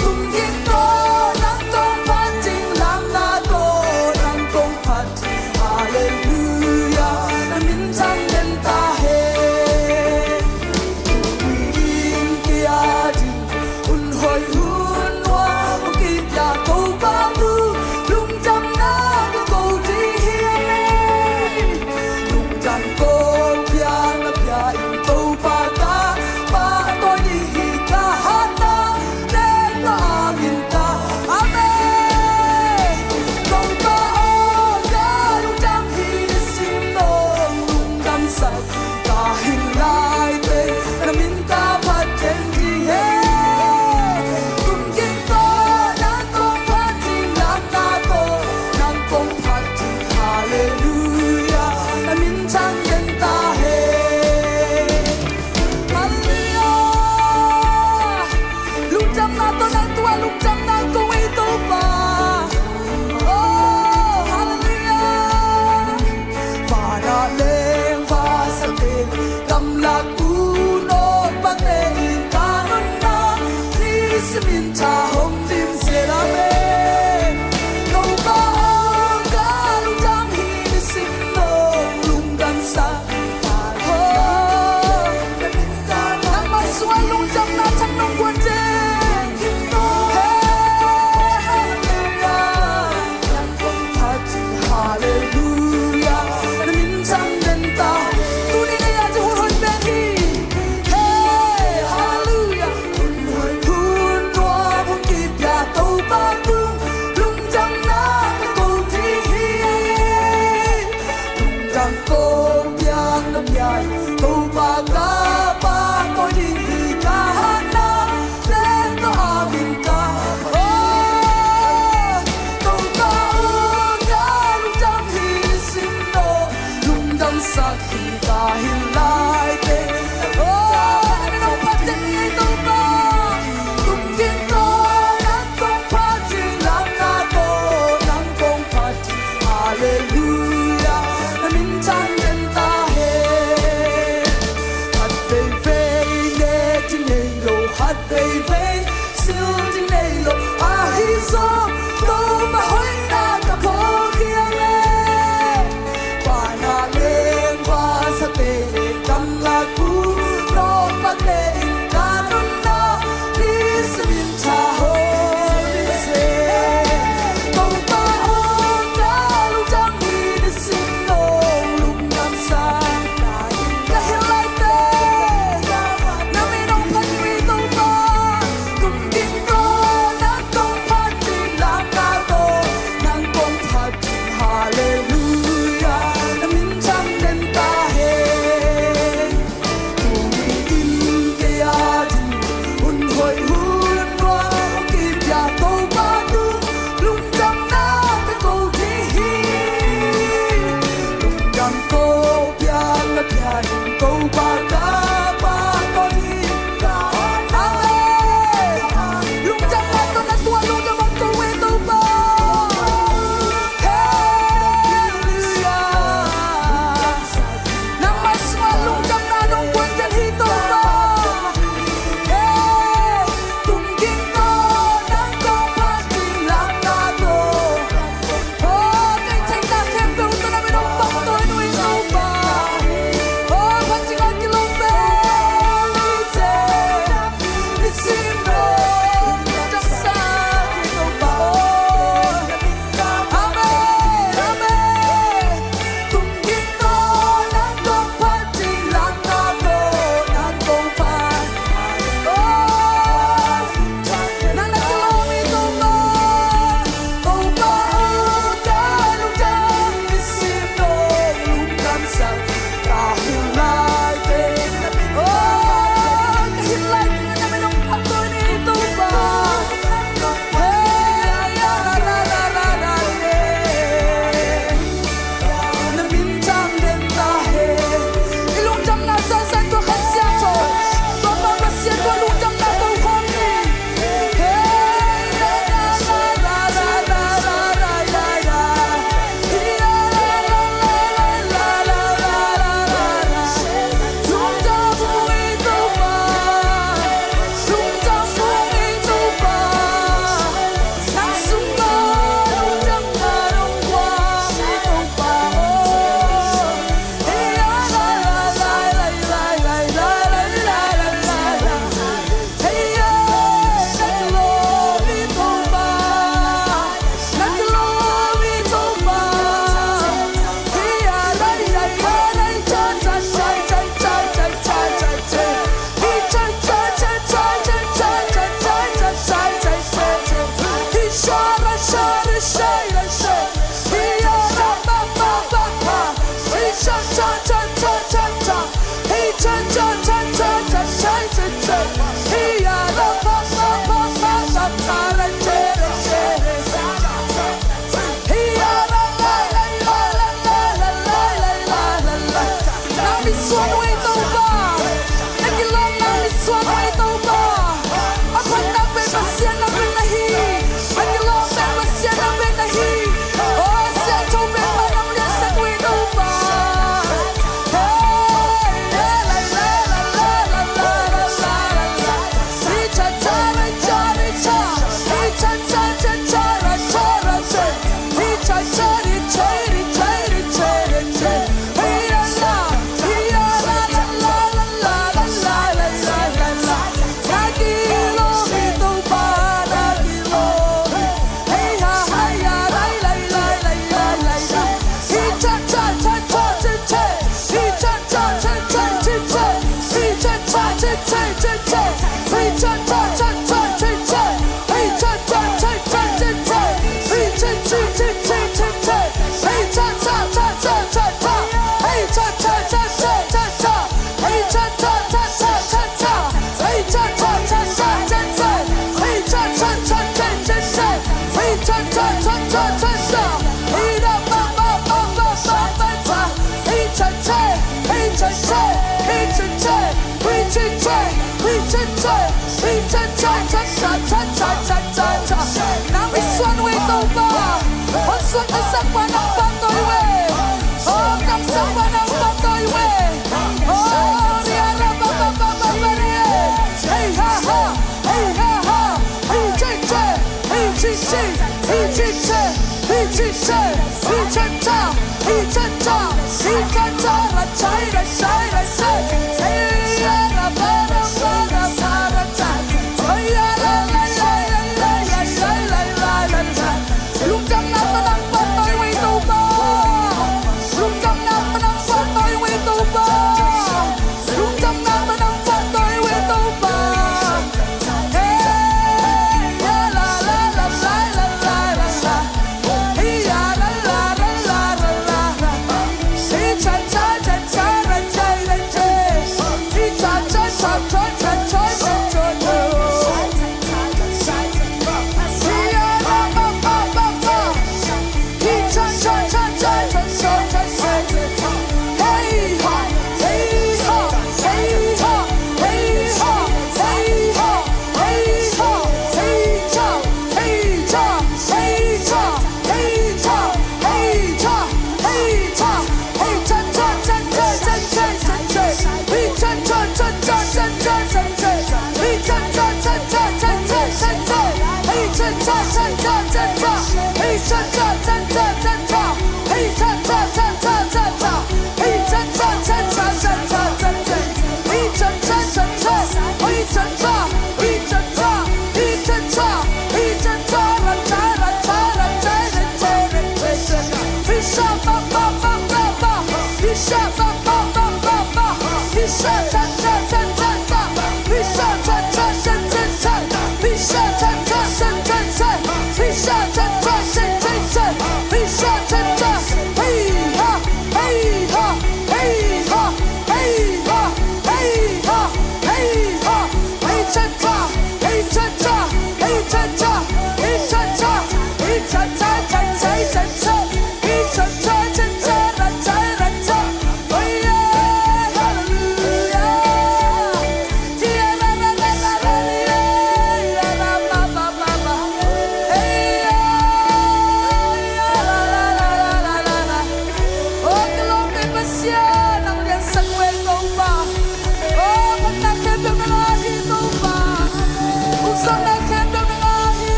Tung ging tawh nang kong phat ding, lamna tawh nang kong phat ding. Halleluia, na min thang den ta hen. Ui ding kia ding, hun hoih hun nuam hong kipia Topa thu, lungdamna ka ko ding hi. Lungdam kong pia na pia in Topa ka pahtawi ding hi, ka hatna teng tawh amin ta. Amen. Topa aw, ka lungdam hi nisim no, lungdamsak ka hi lai teng, na min ka phat den ding hi. Tung ging tawh nang kong phat ding, lamna tawh nang kong phat ding. Halleluia, na min thang den ta hen. Halleluia. Lungdamna tawh nang tua, lungdamna kong ei Topa. Oh, halleluia. Vanah leng vasate, gamlak u nawpate in ka nunna nisimin tha hong dim zel. Amen. Topa aw, ka lungdam hi nisim no, lungdamsak hi ka hi. Oh, nangmah sungah lungdamna thak nong guan ding. Hey, halleluia. Nang kong phat ding, halleluia, na min thang den ta. Tuni nei a ding hun hoih pen hi. Hey, halleluia. Hun hoih hun nuam hong kipia Topa thu, lungdamna ka ko ding hi. Lungdam kong piak na pia in Topa ka pahtawi ding hi, ka hatna teng tawh amin ta. Oh, Topa aw, ka lungdam hi nisim no, lungdamsak hi ka hi lai teng. Oh, na min hong phat den ding hi Topa. Tung ging tawh nang kong phat ding, lamna tawh nang kong phat ding. Halleluia, na min thang den ta hen. Khat veivei ne ding nei lo, khat veivei sil ding nei lo, ahi zong Topa hoihna ka phawk hi. Amen. Vanah leng vasate, gamlak u nawpate in ka nunna nisimin tha hong dim zel. Topa aw, ka lungdam hi nisim no, lungdamsak ka hi lai teng, na min hong phat hi Topa. Tung ging tawh nang kong phat ding, lam Nang misuan uh ei Topa. Hong suan ka sakpa nang pahtawi uh ei. Hong kamsangpa nang pahtawi uh ei. Oh, ria ra ba ba ba ba ba ria. Hey ha ha, hey ha ha, hey che che, hey chi chi, hey chi che, hey chi che, hey cha cha, hey cha cha, hey cha cha, ra chai ra chai ra chai, hey ya ra ba ra ba ra ba ra cha. Lungdamna tawh nang pahtawi uh ei Topa. Lungdamna tawh nang pahtawi uh ei Topa. Lungdamna tawh nang pahtawi uh ei Topa. Hey, ya la la la la la la la. Hey, ya la la la la la la. Hey, cha cha cha cha ra cha ra cha. Hey, cha cha cha cha cha cha cha cha.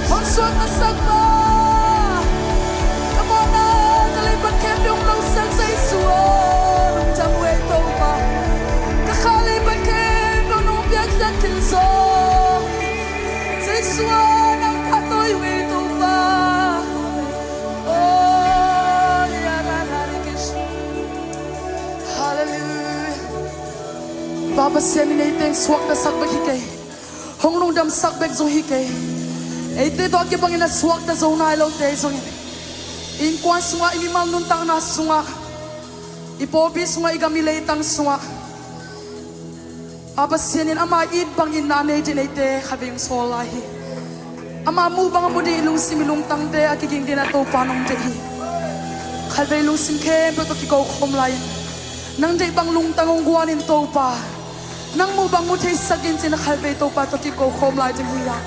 Hong suan ka sakpa, ka mawhna ka leiba khempeuh hong lo sak Jesu aw, lungdam uh ei Topa. Ka kha leiba khempeuh nong piaksak khin zaw, Jesu aw, nang pahtawi uh ei Topa. Oh, ya ra ra ri ki shi. Hallelujah. Pa Pasian in ei teng suaktasak bek hi kei. Hong lungdamsak bek zong hi kei. Eite tawh a kibangin a suakta zo nai lote zongin, innkuan sungah, i mimal nuntakna sungah, i pawlpi sungah, i gam i leitang sungah, Pa Pasian in ama it bangin na nei ding eite khatvei hong sawl lai hi. Ama muh bang a mu ding i lungsim i lungtangte a kiging dingin a Topa nong deih hi. Khatvei lungsim khempeuh tawh kiko khawm lai-in, nang deih bang lungtang hong guan in Topa, nang muh bang mu theisak in ci-in a khatvei Topa tawh kiko khawm lai ding hi a.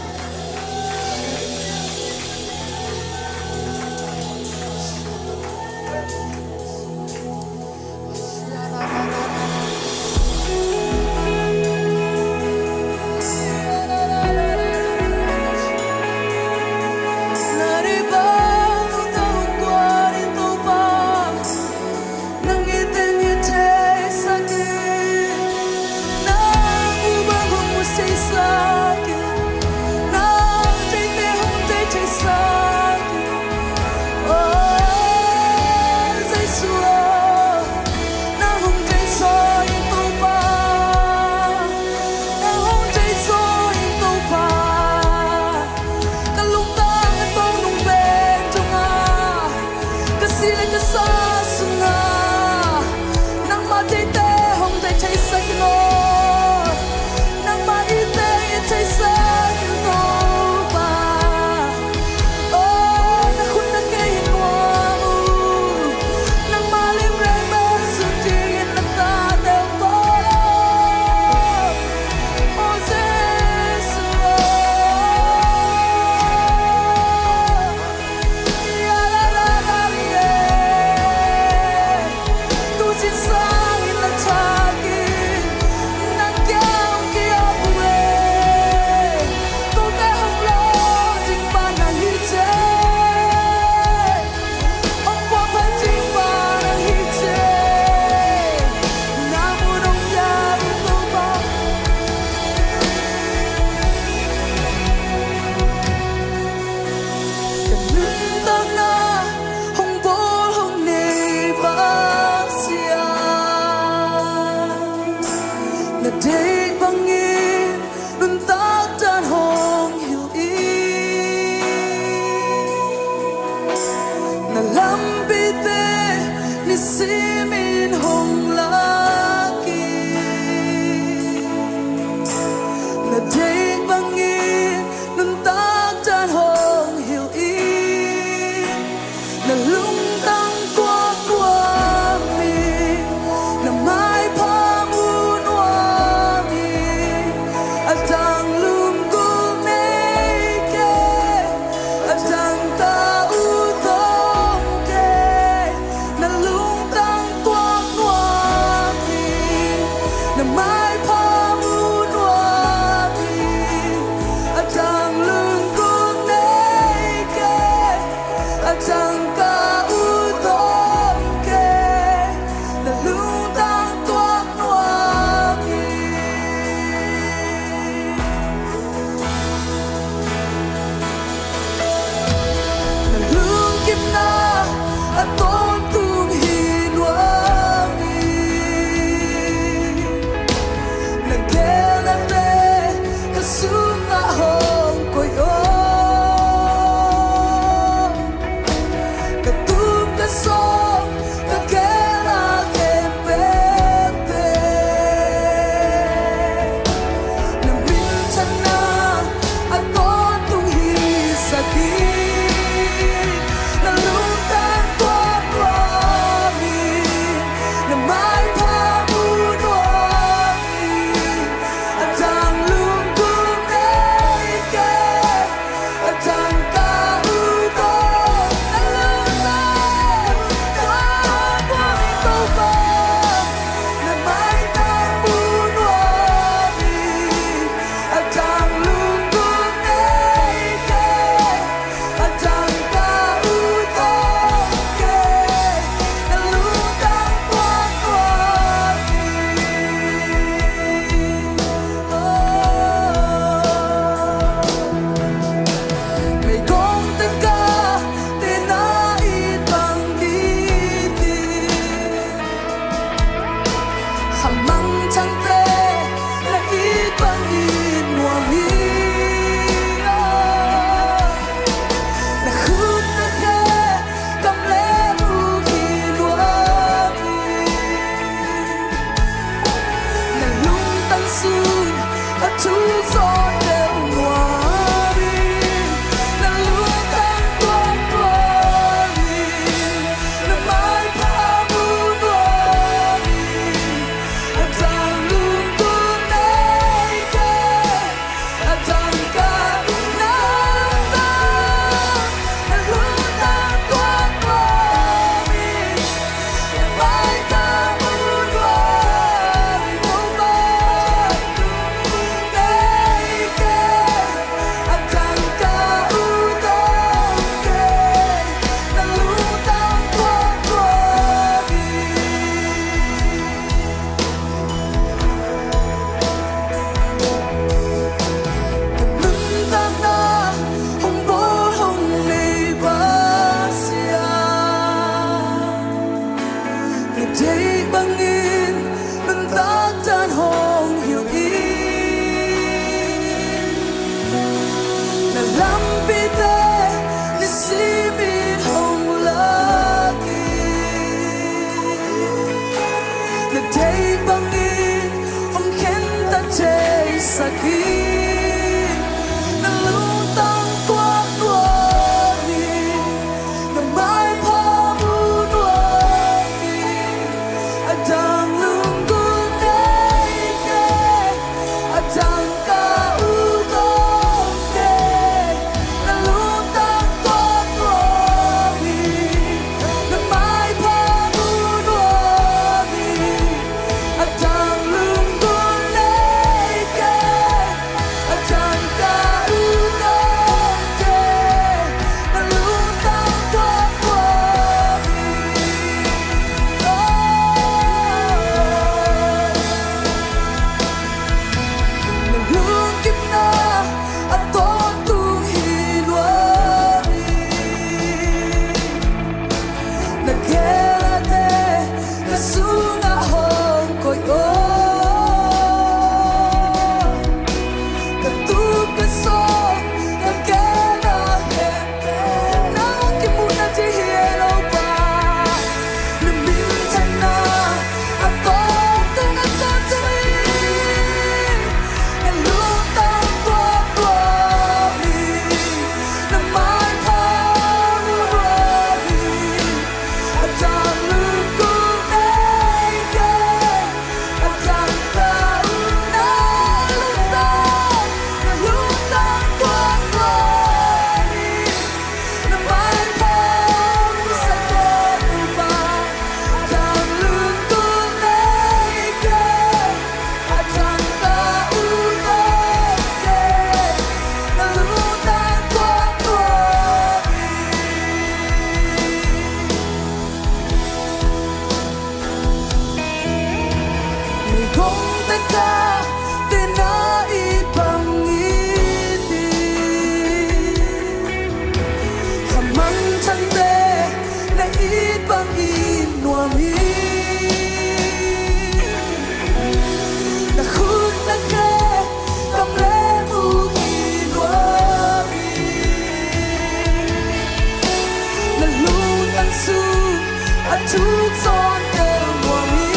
Thuk zawn tel nuam hi.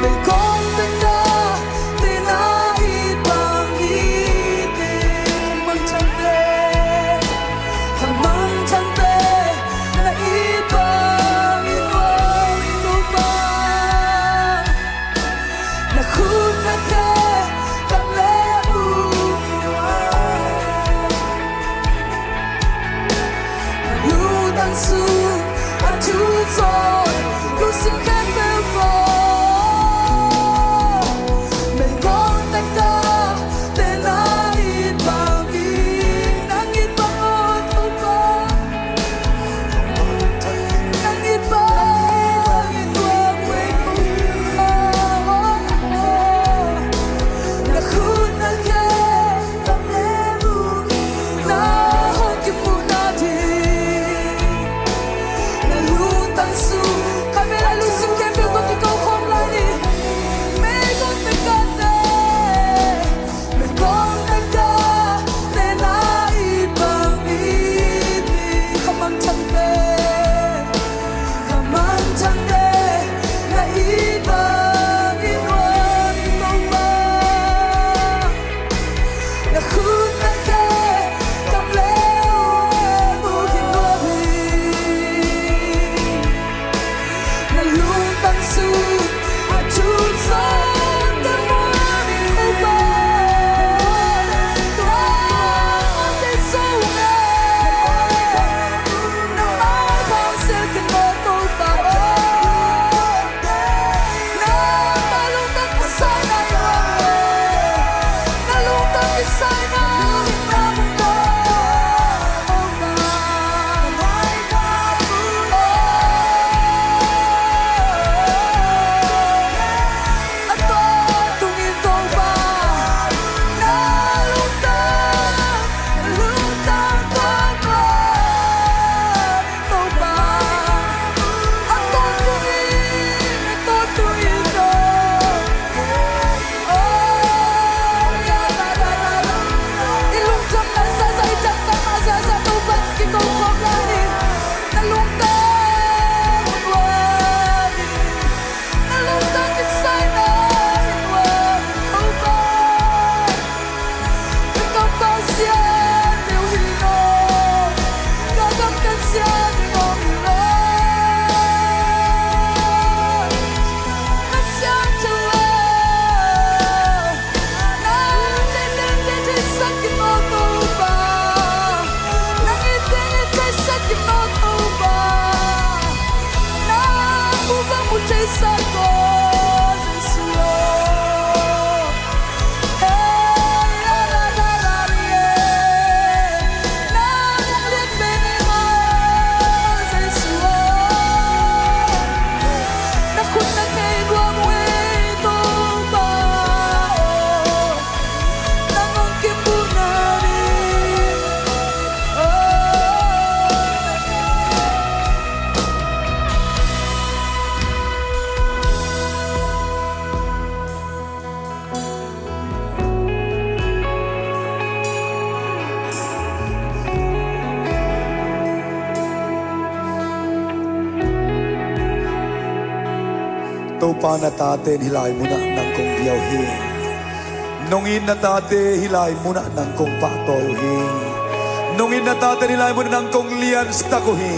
Meigong teka tena it bang it in, mangthangte, khamangthangte na it bang in, ua in, Topa. Na khut na khe kam le uh. Lungtang sung a thu zawn, lungsim khempeuh tawh. Meigong teka tena it bang in, nang it bang aw Topa. Nang it bang in, ua in, ua in. Na khut na khe kam le uh. Na hong kimuhna ding, na lungtang sung, khatvei lai lungsim khempeuh tawh kiko khawm lai ni. Meigong teka te, meigong teka tena it bang it in, khamangthangte, khamangthangte na it bang in, ua in, Topa. Na khut na khe kam le uh, uh in, ua in. Na lungtang sung a thu zawn, na muan in, Topa. Na muan in, Topa. Na muan in, Topa. Na muan in, Topa. Topa, a tawntung in, a tawntung in, Topa. Oh, ya, la, la, la, la. I lungdamna zahzah, i taktakna zahzah Topa kiang kiko khawm lai ni. Na lungdam un ua ni. Na lungdam kisai na in ua, Topa. Ka kampau siam ding uh hi lo, ka gamtat siam ding uh hi lo. Ka siam ding uh, nang it teng theisak in aw Topa. Nang it teng theisak in aw Topa. Nang mu bang mu theisak aw Jesu aw. Topa, na tate in hih lai munah nang kong via uh hi. Nong it na tate hih lai munah nang kong pahtawi uh hi. Nong it na tate in hih lai munah nang kong liansak uh hi.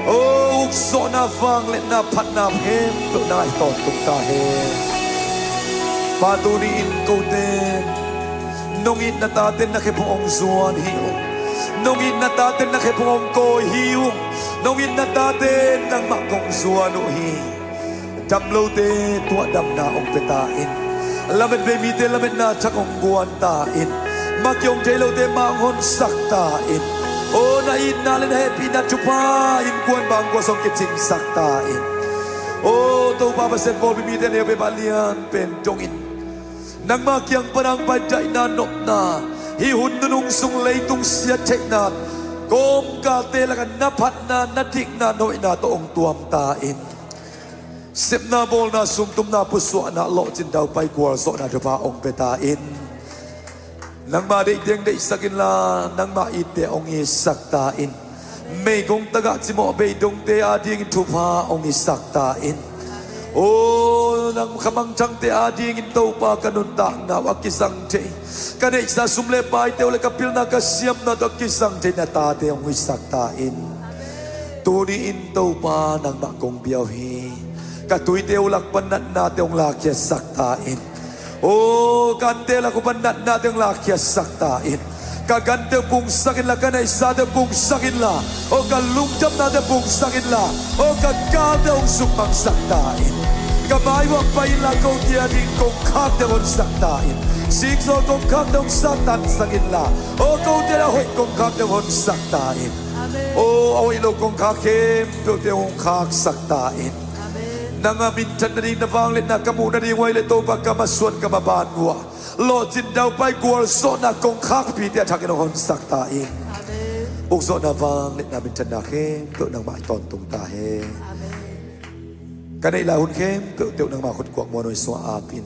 O ukzawhna, vangliatna, phatna khempeuh nang ah hi tawntung ta hen. Pa, tuni-in kote nong it na tate in na khephung hong zuan hi ung. Nong it na tate in na khephung hong kawi hi ung. Nong it na tate in nangmah kong zuan uh hi. Dam lote tuahdamna hong pia ta in. Lamet vei mite lametna thak hong guan ta in. Mah kiang hong thei lote mah hong honsak ta in. O na itna le na hehpihna thupha innkuan bangkua zong kicinsak ta in. O Topa Pasian, pawlpi mite neu peuhmah lian pen dongin nangmah kiang pan a hong pai daihna nopna, hih hun nunung sung leitung siat theihna kawmkalte lakah na phatna, na dikna, na hoihna tawh hong tuam ta in. Sepna bawlna, sumtumna, pusuahna, lawhcin daupai gualzawhna thupha hong pia ta in. Nangmah deih teng deihsak inla, nangmah itte hong itsak ta in. Meigong tagah cimawh beidongte adingin thupha hong hisak ta in. O, nang khamangthangte adingin Topa ka nuntakna uh a kizang thei, ka neihsa sum le paite uh le ka pilna ka siamna tawh a kizang thei na tate hong hisak ta in. Tuni in Topa nangmah kong bia uh hi. Ka tuite uh lak pan natnate hong lakkhiatsak ta in. O, ka ante lak uh pan natnate hong lakkhiatsak ta in. Ka gante uh pungsak inla, ka neihsate uh pungsak inla, o, ka lungdamnate uh pungsak inla, o, ka galte hong sukmangsak ta in. Ka mai uah pai inla, kote ading kongkhakte uh honsak ta in. Sikzaw kongkhakte uh hong sattansak inla, o, kote a hoih kongkhakte uh honsak ta in. O, a hoih lo kongkhak khempeuhte hong khaksak ta in. Nanga minthan nading na vangliatna ka muh nading uh ahih leh Topa ka masuan ka maban uh ah lawhcin daupai gualzawhna kongkhakpite a thakin hong honsak ta in. Ukzawhna vangliatna minthanna khempeuh nangmah i tawntung ta hen. Ka neih lai hun khempeuhte uh nangmah khutkuak muanhuai sungah ap in.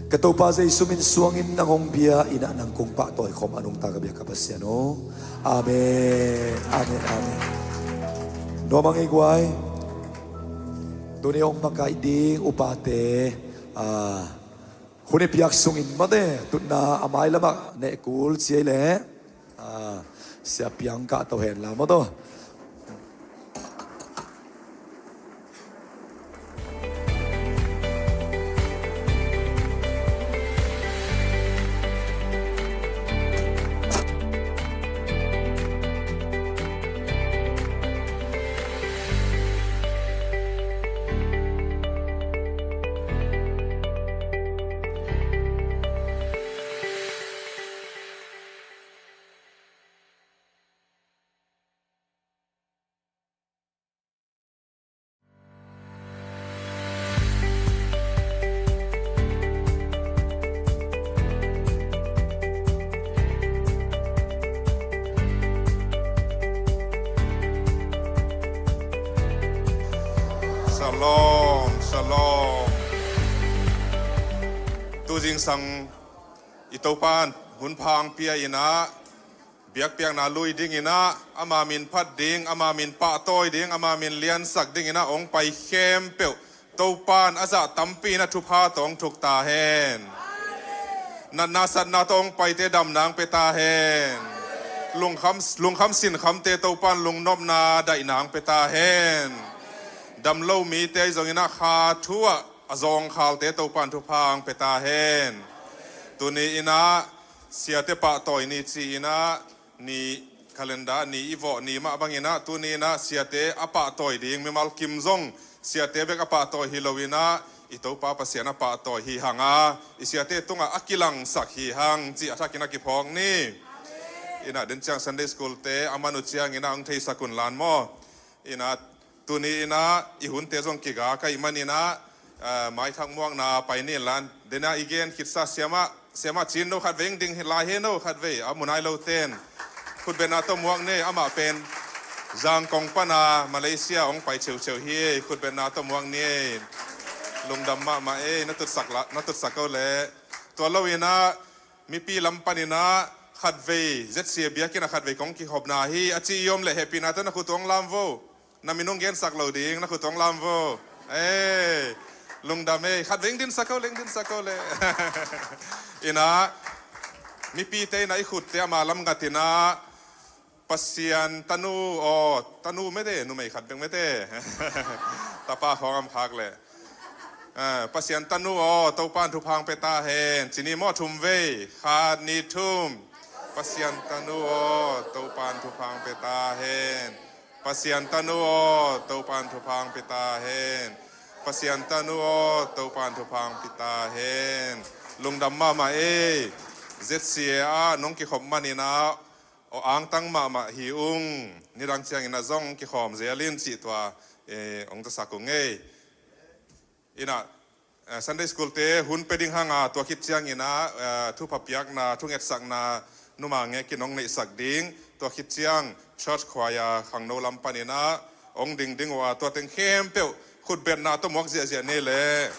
Ka Topa Jesu min suangin nang hong bia in ah nang kong pahtawi khawm a nungta ka biak ka Pasian aw. Amen. Amen. Amen. Nuam a ngei guai. Tuni hong makaih ding upate, ah, hun i piak sungin mate, tutna a mailamah neh kul ciai leh, ah, sia piang kah to hen la maw to. Shalom, shalom. Tu zingsang i Topan hun pha hong pia in ah, biakpiakna lui dingin ah, ama min phat ding, ama min pahtawi ding, ama min liansak dingin ah hong pai khempeuh Topan a zah tampi in ah thupha tawh hong thuk ta hen. Natna satna tawh hong paite damna hong pia ta hen. Lungkham, lungkham sinkhamte Topan lungnopna daihna hong pia ta hen. Dam lo mite zongin ah kha thu ah a zawngkhalte Topan thupha hong pia ta hen. Tuni in ah siate pahtawi ni ci-in ah, ni calendar ni i vawh ni mah bangin ah, tuni in ah siate a pahtawi ding mimal kim zong siate bek a pahtawi hi lo in ah, i Topa Pasian a pahtawi hi hang a, i siate tungah a kilangsak hi hang cih a thakin a kiphawk ni. In ah den ciang Sunday school te a man uh ciangin ah hong theisak un lan maw. In ah tuni in ah i hunte zong kiga ka hih manin ah, ah, maithak muakna pai ni lan. Den ah i gen khitsa siamah, siamah Cin no khatvei hong ding lai hi no khatvei, a mu nai lo ten. Khutbetna tawh muak ni, amah pen Zangkong pana Malaysia hong pai ceuceu hi. Khutbetna tawh muak ni. Lungdam mahmah ei, na tutsak la, na tutsak ko leh. Tua lo in ah mipi lam panin ah khatvei, Z C A biakinn ah khatvei kong kikhopna hi a ci i om leh hehpihna tawh na khut uh hong lam vo. Na min hong gensak lo ding, na khut uh hong lam vo. Ei, lungdam ei. Khatvei hong dinsak ko leh, hong dinsak ko leh. In ah mipite in ah i khutte ama lam ngat in ah, Pasian tanu aw, tanu mete, numei khat bek mete. Tapa khawng am khak leh. Ah, Pasian tanu aw, Topan thupha hong pia ta hen. Ci ni maw, thum vei. Khat, nih, thum. Pasian tanu aw, Topan thupha hong pia ta hen. Pasian tanu aw, Topan thupha hong pia ta hen. Pasian tanu aw, Topan thupha hong pia ta hen. Lungdam mahmah ei. Z C A ah nong kikhop manin ah, aw angtang mahmah hi ung. Nidang ciangin ah zong kikhawm zel in cih tua, eh, hong zasak ung ei. In ah, eh, Sunday school te hun pia ding hang a, tua khit ciangin ah, eh, thupha piakna, thungetsakna, numa ngek in hong neihsak ding. Tua khit ciang church choir khangno lam panin ah hong ding ding uh a, tua teng khempeuh khutbetna tawh muak ziahziah ni leh.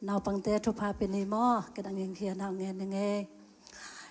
Naupangte thupha pia ni maw, ka dang in khian hau ngen ni ngei.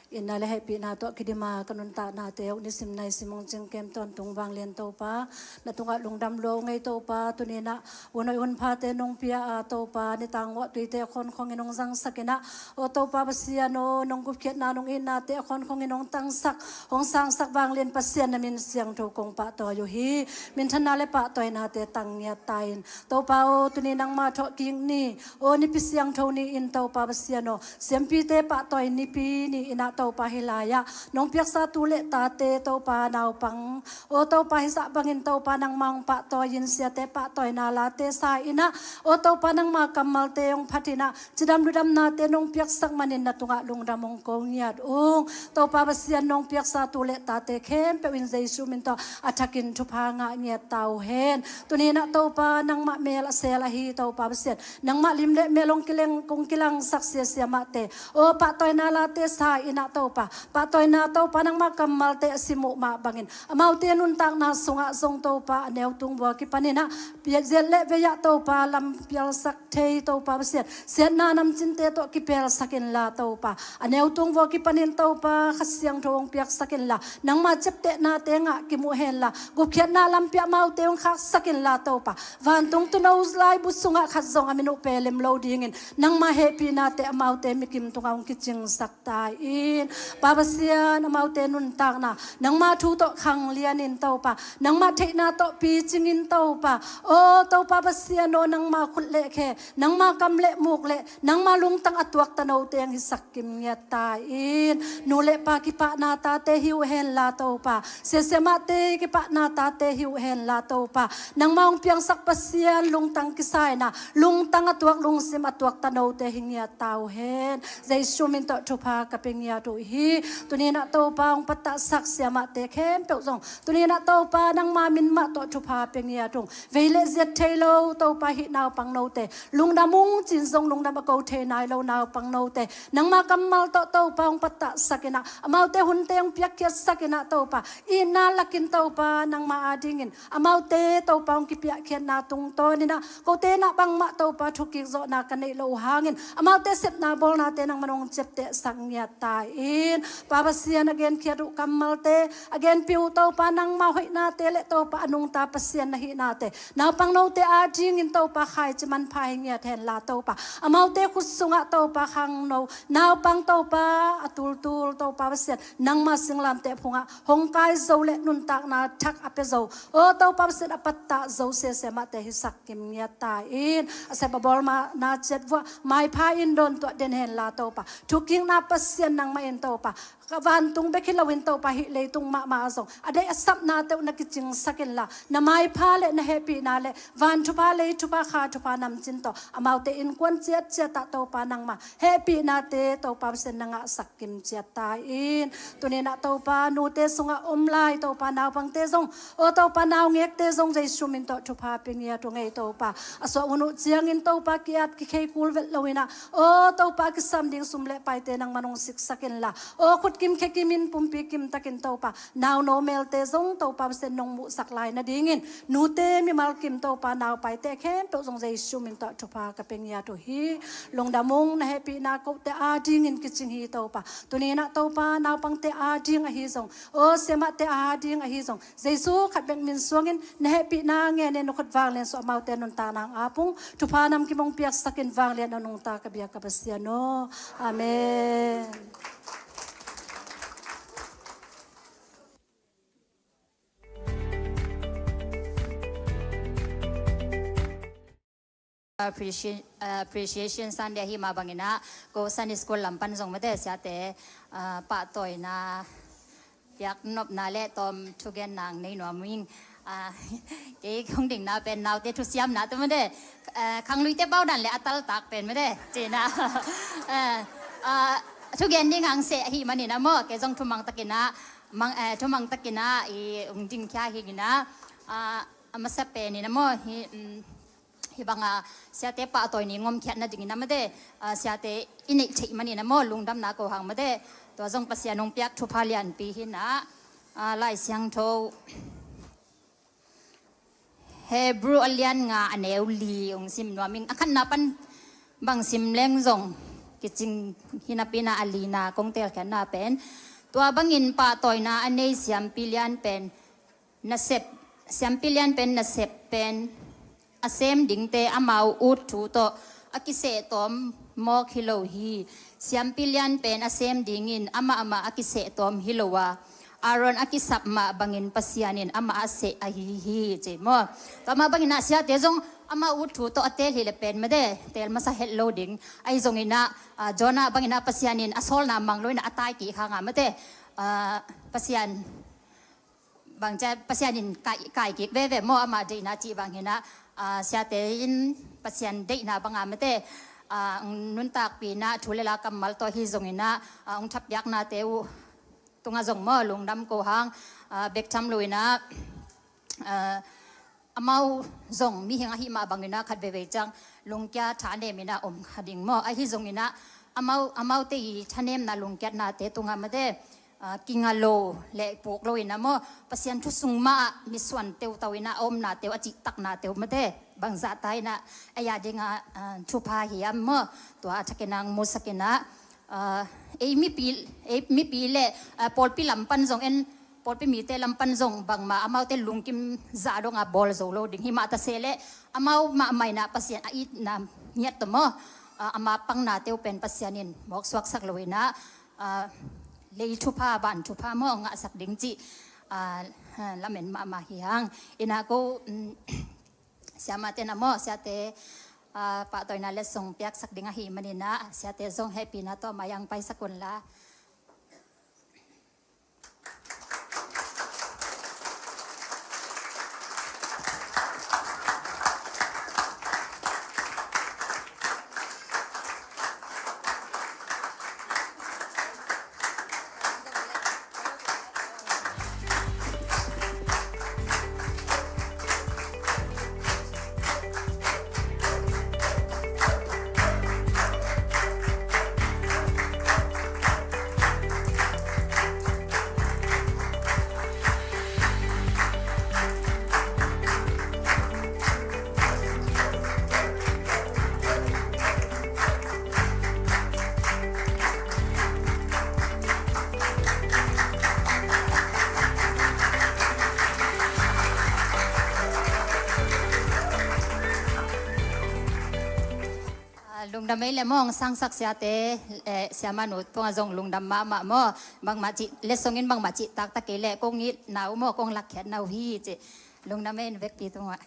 Itna le hehpihna tawh kidima ka nuntaknate uh nisim naisim hong cingkem tawntung vanglian Topa, na tungah lungdam lua uh ngei Topa. Tuninah unhoih hunphate nong pia a Topa, nitang uah tuite a khonkhongin hong zangsakinah, aw Topa Pasian aw, nong gupkhiatna nong itnate a khonkhongin hong tangsak, hong sangsak vanglian Pasian na min siangtho kong pahtawi uh hi. Minthanna le pahtawinate tang ngiat ta in Topa aw, tuni nangma thawhkik ni, aw nipi siangtho ni-in Topa Pasian aw, siampite pahtawi nipi ni-inah Topa hih lai-ah nong piaksa tu le tate Topa naupang aw Topa hizah bangin Topa nangma hong pahtawi-in siate pahtawina late sa-inah aw Topa nangma kammalte hong phatinah cidam ludamnate nong piaksak manin na tungah lungdam hong ko ngiat ung. Topa Pasian nong piaksa tu le tate khempeuh in Jesu min tawh a thakin thupha ngah ngiat ta uh hen. Tuninah Topa nangmah mel a sel ahi Topa Pasian, nangmah lim le mel hong kileng kong kilangsak siasia mahte aw pahtawina late sa-inah Topa, pahtawina Topa nangmah kammalte a sim uh mah bangin amaute nuntakna sungah zong Topa a neu tung vua kipaninah piatzet le vei-ah Topa lam pialsak thei Topa Pasian, siatna namcinte tawh kipelsak inla Topa, a neu tung vua kipanin Topa Kha Siangtho hong piaksak inla, nangma ciaptehnate ngah kimuh henla, gupkhiatna lampi-ah amaute hong khaksak inla Topa, vantung tuuno laibu sungah khat zong a min uh pelem lo dingin nangma hehpihnate amaute mikim tungah hong kicingsak ta in. Pa Pasian, amaute nuntakna nangma thu tawh khanglianin Topa, nangma theihna tawh picingin Topa, aw Topa Pasian aw, nangma khut le khe, nangma kam le muk le nangma lungtang a tuakta note hong hisak kim ngiat ta in. Nu le pa kipahna tate hi uh henla Topa, siasia mahte kipahna tate hi uh henla Topa, nangma hong piangsak Pasian lungtang kisaina, lungtang a tuak lungsim a tuakta note hi ngiat ta uh hen. Jesu min tawh thupha ka pia ngiat uh hi. Tuninah Topa hong pattahsak siamahte khempeuh zong tuninah Topa nangma min mah tawh thupha pia ngiat ung. Vei le ziat thei lo Topa hih naupang note, lungdam ung cin zong lungdam a ko thei nai lo naupang note nangma kammal tawh Topa hong pattahsak inah, amaute hunte hong piakkhiatsak inah Topa, itna lakin Topa nangma adingin amaute Topa hong kipiahkhiatna tungtawninah kote nah bangmah Topa thukik zawhna ka neih loh uh hangin amaute sepna bawlnate nangman hong ciaptehsak ngiat ta in. Pa Pasian, a genkhiat uh kammalte, a genpih uh Topa nangma hoihnate le Topa a nungta Pasian na hihnate naupang note adingin Topa khaici manpha hi ngiat henla Topa, amaute khut sungah Topa khangno naupang Topa a tultul Topa Pasian nangma singlamteh phungah hong kai zo le nuntakna thak a pia zo, aw Topa Pasian a pattah zo siasia mahte hisak kim ngiat ta in. A sep a bawl mah na ciat vuah maipha in dawn tuah den henla Topa, thukikna Pasian nangmah in Topa, ka vantung bek hi loin Topa hih leitung mahmah ah zong a deih a sapnate uh na kicingsak inla, na maipha le na hehpihna le van thupha lei thupha kha thupha namcin tawh amaute innkuan ciatciat ah Topa nangma hehpihnate Topa Pasian na ngahsak kim ciat ta in. Tuninah Topa nute sungah om lai Topa naupangte zong, aw Topa naungekte zong Jesu min tawh thupha pia ngiat uh ngei Topa, a suah hun uh ciangin Topa ki-ap kikhei kul vet loinah, aw Topa kisam ding sum le paite nangman hong siksak inla, aw khut kim khe kimin pumpi kimtakin Topa nauno melte zong Topa Pasian nong muhsak lai nadingin nute mimal kim Topa naupaite khempeuh zong Jesu min tawh thupha ka pia ngiat uh hi. Lungdam ung, na hehpihna kote adingin kicing hi Topa. Tuninah Topa naupangte ading ahi zong, aw siamahte ading ahi zong Jesu khat bek min suangin na hehpihna ngenin na khut vanglian suah amaute nuntakna hong ap ung. Thupha namkim hong piaksakin vanglian a nungta ka biak ka Pasian aw. Amen. Appreciation, Appreciation Sunday ahi mah bangin ah, ko Sunday School lam pan zong mate siate, ah, pahtawina, piaknopna le tawm thugenna nei nuam ing. Ah, kei kong dingna pen naute thusiamna tu mate, ah, khangluite paudan le a taltak pen mate cina. Ah, ah, thugen ding hang seh ahi manin ah maw, kei zong thumang takin ah, mang, eh, thumang takin ah i ung dingkhia hi ina, ah, a masa penin ah maw hi, um, hih banga siate pahtawi ni ngomkhiat nadingin ah mate, ah, siate i neih theih manin ah maw lungdamna ko hang mate, tua zong Pasian hong piak thupha lianpi hi ina, ah, Lai Siangtho Hebrew a lian nga a neu li hong sim nuam ing. A khatna pan Bang sim leng zong kicing hi napi-in ah a lina kong teelkhiatna pen, tua bangin pahtawina a nei siampi lian pen nasep, siampi lian pen nasep pen a sem dingte amau ut thu tawh a kiseh tawm mawk hi lo hi. Siampi lian pen a sem dingin amah amah a kiseh tawm hi lo a, Aaron a kisap mah bangin Pasian in amah a seh ahi hi, ci maw. Tua mah bangin ah siate zong amau ut thu tawh a teel hi le pen mate, teel masa het lo ding. Ahi zongin ah, ah, Jonah bangin ah Pasian in a sawlna mang lo in ah a tai kik hang a mate, ah, Pasian bang cia Pasian in kai, kai kik veve maw, amah deihna cih bang hi in ah, ah, siate in Pasian deihna bang a mate, ah, nuntakpihna thu le la kammal tawh hi zongin ah, ah, hong thapiaknate uh tungah zong maw, lungdam ko hang, ah, bek tham lo in ah, ah, amau zong mihing ahih mah bangin ah khat veivei ciang lungkia thanem in ah om kha ding maw. Ahi zongin ah amau, amaute i thanemna lungkiatnate tungah mate, ah, kinga lo le puk lo in ah maw, Pasian thu sung mah ah misuan teutau in ah a omnate uh, a cihtaknate uh mate, bangzah ta in ah ei a dingah, ah, thupha hiam maw. Tua a thakin ah hong musak in ah, ah, ei mipi, ei mipi le, ah, pawlpi lam pan zong en, pawlpi mite lam pan zong bangmah amaute lungkim zah dong a bawl zo lo ding hi mah ta se leh, amau mahmah in ah Pasian a itna ngiat tawh maw, ah, ama pangnate uh pen Pasian in mawk suaksak lo in ah, ah, lei thupha, van thupha maw ngahsak ding cih, ah, lamen mahmah hi hang. In ah ko, mm, siamate na maw, siate, ah, pahtawina letsong piaksak ding ahih manin ah siate zong hehpihna tawh mai-ah paisak un la. Ah, lungdam ei le maw, hong sangsak siate, eh, siamanu tungah zong lungdam mahmah maw. Bangmah cih, letsong in bangmah cih taktak kei leh kong itna uh maw, kong lakkhiatna uh hi cih. Lungdam ei, vekpi tungah.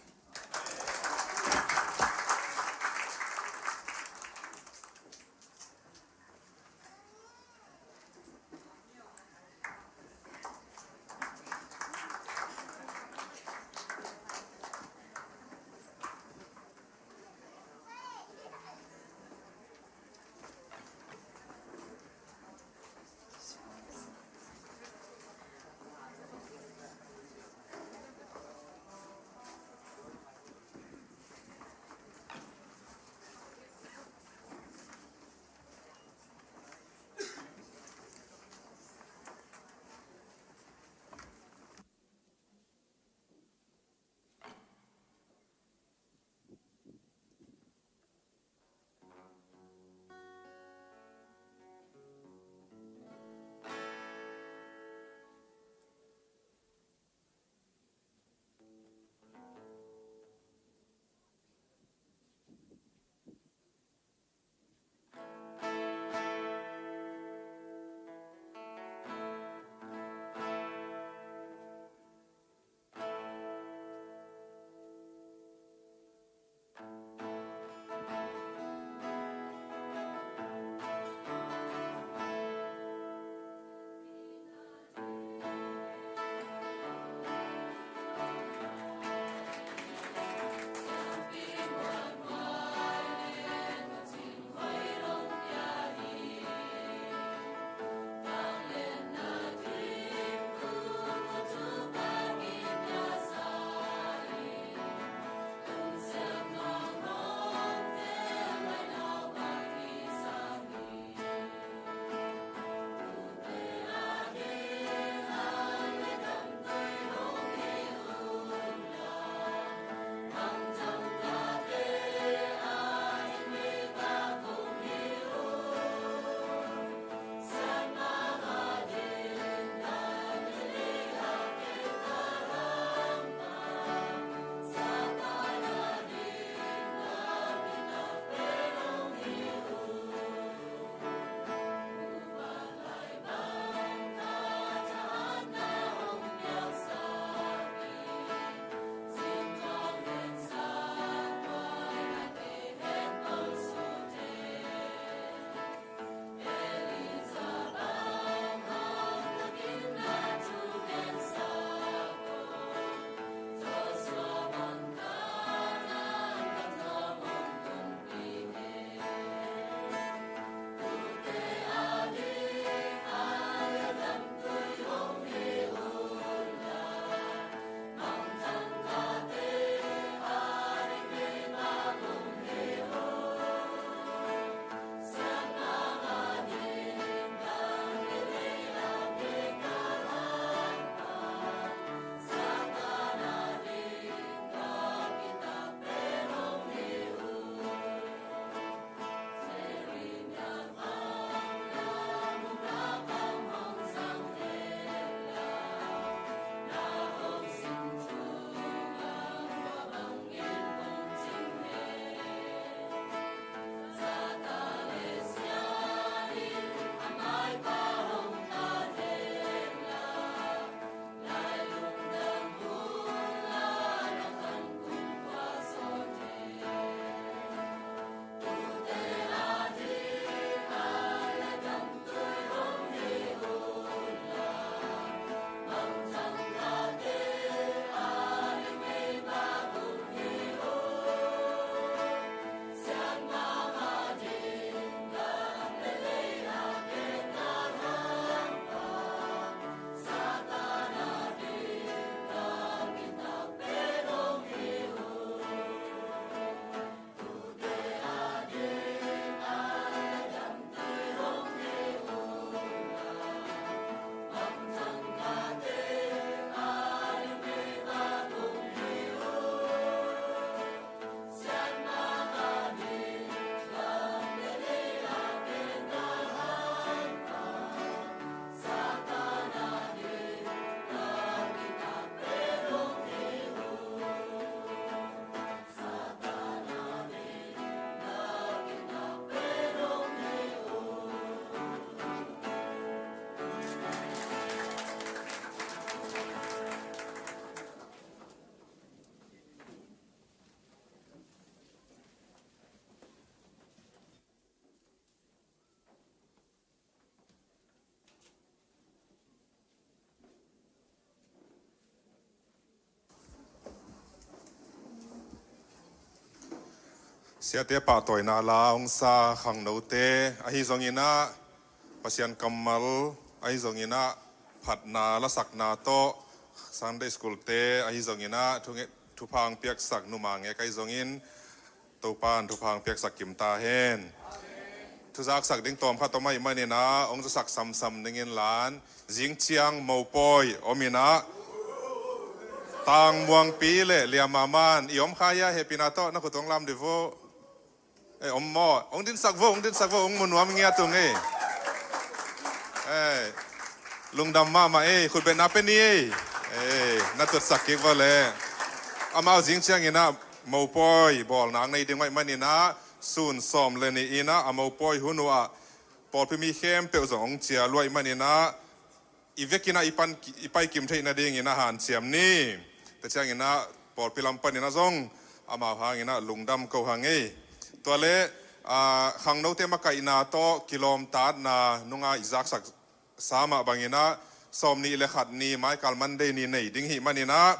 Siate pahtawina la hong sa khangnote ahi zongin ah, Pasian kammal ahi zongin ah, phatna lasakna tawh, Sunday School te ahi zongin ah, thunge-, thupha hong piaksak numa ngek ahi zongin, Topa'n thupha hong piaksak kim ta hen. Thuzaksak ding tawm khat om ahih manin ah, hong zasak samsam dingin lan, zing ciang mopawi om in ah, Tangmuangpi le Liamaman i om kha hia, hehpihna tawh na khut hong lam dih vo. Eh, om maw? Hong dinsak vo, hong dinsak vo, hong mu nuam ngiat ung ei. Eh, lungdam mahmah ei, khutbetna pe ni ei. Eh, na tutsak kik vo le. Amau zing ciangin ah mopawi bawlna hong nei ding uh ahih manin ah, sun sawm le nih in ah a mopawi hun uh ah, pawlpi mi khempeuh zong hong cial uh ahih manin ah, i vekin ah i pan, i paikim theih nadingin ah hanciam ni. Tua ciangin ah pawlpi lam panin ah zong amau hangin ah lungdam ko hang ei. Tua le, ah, khangnote makaihna tawh kilawmtatna nunga i zaksak sa mah bangin ah, sawmnih le khat ni, maikal Monday ni nei ding hih manin ah,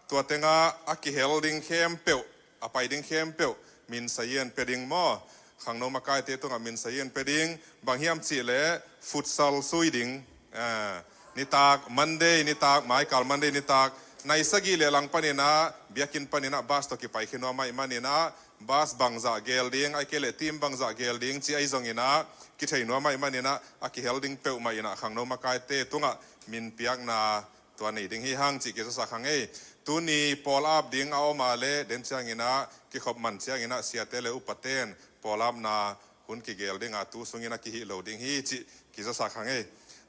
tua tengah a kihel ding khempeuh, a pai ding khempeuh, min sayin pe ding maw? Khangno makaite tungah min sayin pe ding, bang hiam cih leh futsal sui ding. Ah, nitak Monday nitak, maikal Monday nitak, nai sagih le lang panin ah, biakinn panin ah, bus tawh kipai khin nuam ahih manin ah, bus bangzah gel ding, ahih kei leh team bangzah gel ding, cih ahi zongin ah, kithei nuam ahih manin ah, a kihel ding peuhmah in ah, khangno makaite tungah min piakna tua nei ding hi hang cih kizasak hang ei. Tuni pawl ap ding a om a le, den ciangin ah, kikhop man ciangin ah, siate le upaten pawl apna hun kigel ding a, tu sungin a kihih lo ding hi cih kizasak hang ei.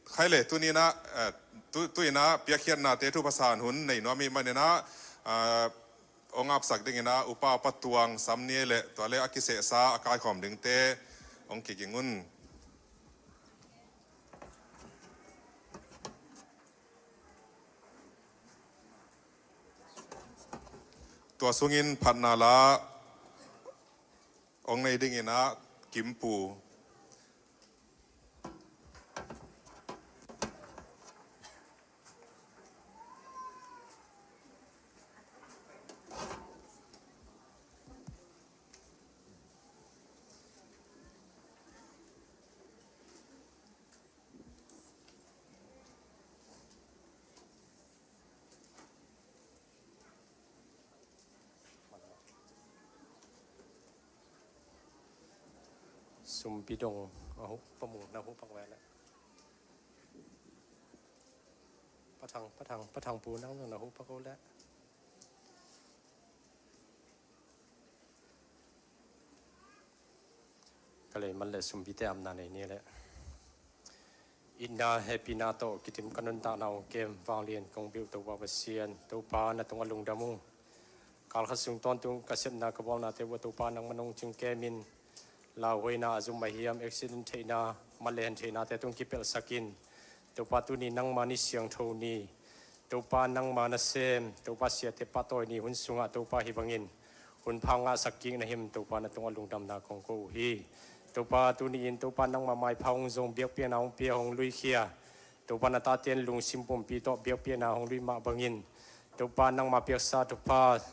Khai le, tuni in ah, eh, tu, tu in ah piakkhiatnate thupha san hun nei nuam ahih manin ah, ah, hong apsak dingin ah upa Pa Tuang Sam ni ei le, tua le a kisehsa a kaikhawm dingte hong kiging un. Tua sungin phatna la hong nei dingin ah Kimpu. Sumpi dong a hu, Pa Mung na hu pak ve le. Pa Thang, Pa Thang, Pa Thang pu nang na hu pak o le. Ka lei man le sumpite apna nei ni le. Itna hehpihna tawh kidim ka nuntakna hong kem vanglian kong biak Topa Pasian, Topa na tungah lungdam ung. Kal khat sung tawntung ka sepna ka bawlnate uah Topa nangman hong cing kemin, lauhuaina a zum a hiam, accident theihna, mat le hen theihnate tung kipelhsakin, Topa tuni nangma ni siangtho ni, Topa nangma nasem, Topa siate pahtawi ni hun sungah Topa hih bangin hunpha ngahsak kik na him, Topa na tungah lungdamna kong ko uh hi. Topa tuni in Topa nangma maipha hong zong biakpiakna hong pia hong luikhia, Topa na tate in lungsim pumpi tawh biakpiakna hong luih mah bangin, Topa nangma piaksa thupha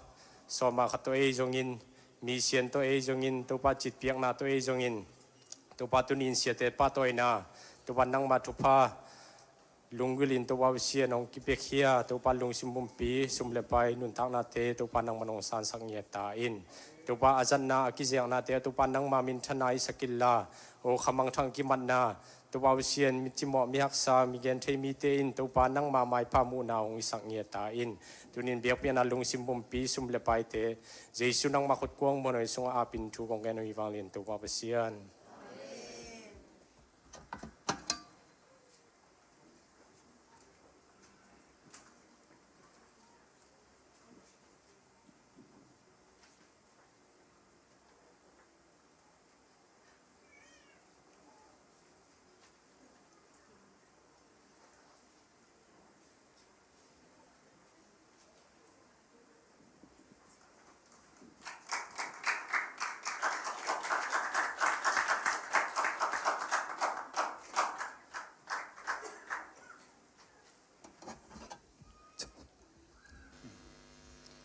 sawma khat tawh ei zongin, misian tawh ei zongin, Topa citpiakna tawh ei zongin, Topa tuni in siate pahtawina, Topa nangma thupha lunggulh in Topa Pasian hong kipiakhia, Topa lungsim pumpi, sum le pai, nuntaknate Topa nangman hong sansak ngiat ta in. Topa a zatna, a kiziaknate ah Topa nangma minthana i sak inla, o khamangthang kimatna, Topa Pasian mi cimawh, mi haksa, mi genthei mite in Topa nangma maipha muhna hong i sak ngiat ta in. Tunin biakpiakna lungsim pumpi, sum le paite Jesu nangma khutkuang muanhuai sungah apin thu kong ngen uh hi vanglian Topa Pasian.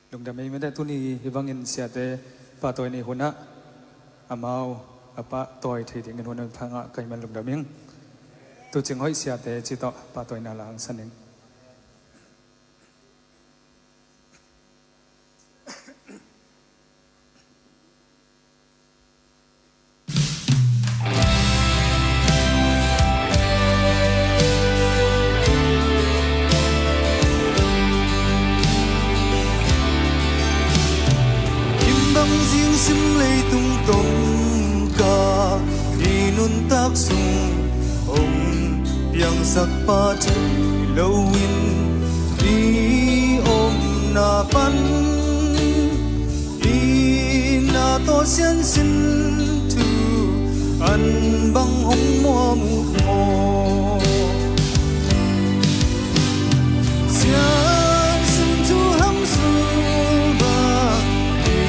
Lungdam ei mete. Tuni hih bangin siate pahtawi ni hunah Amau a pahtawi thei dingin hun a pha ngah ka hih man lungdam ing. Tuucing Hoih siate cih tawh pahtawina la hong san ing. Kim bang zing sim leitung tongka, i nuntak sung hong piangsak pa thei loin i omna pan i na tawh siansin thu an bang hong muam uh maw? Siansin thu hamsul bang i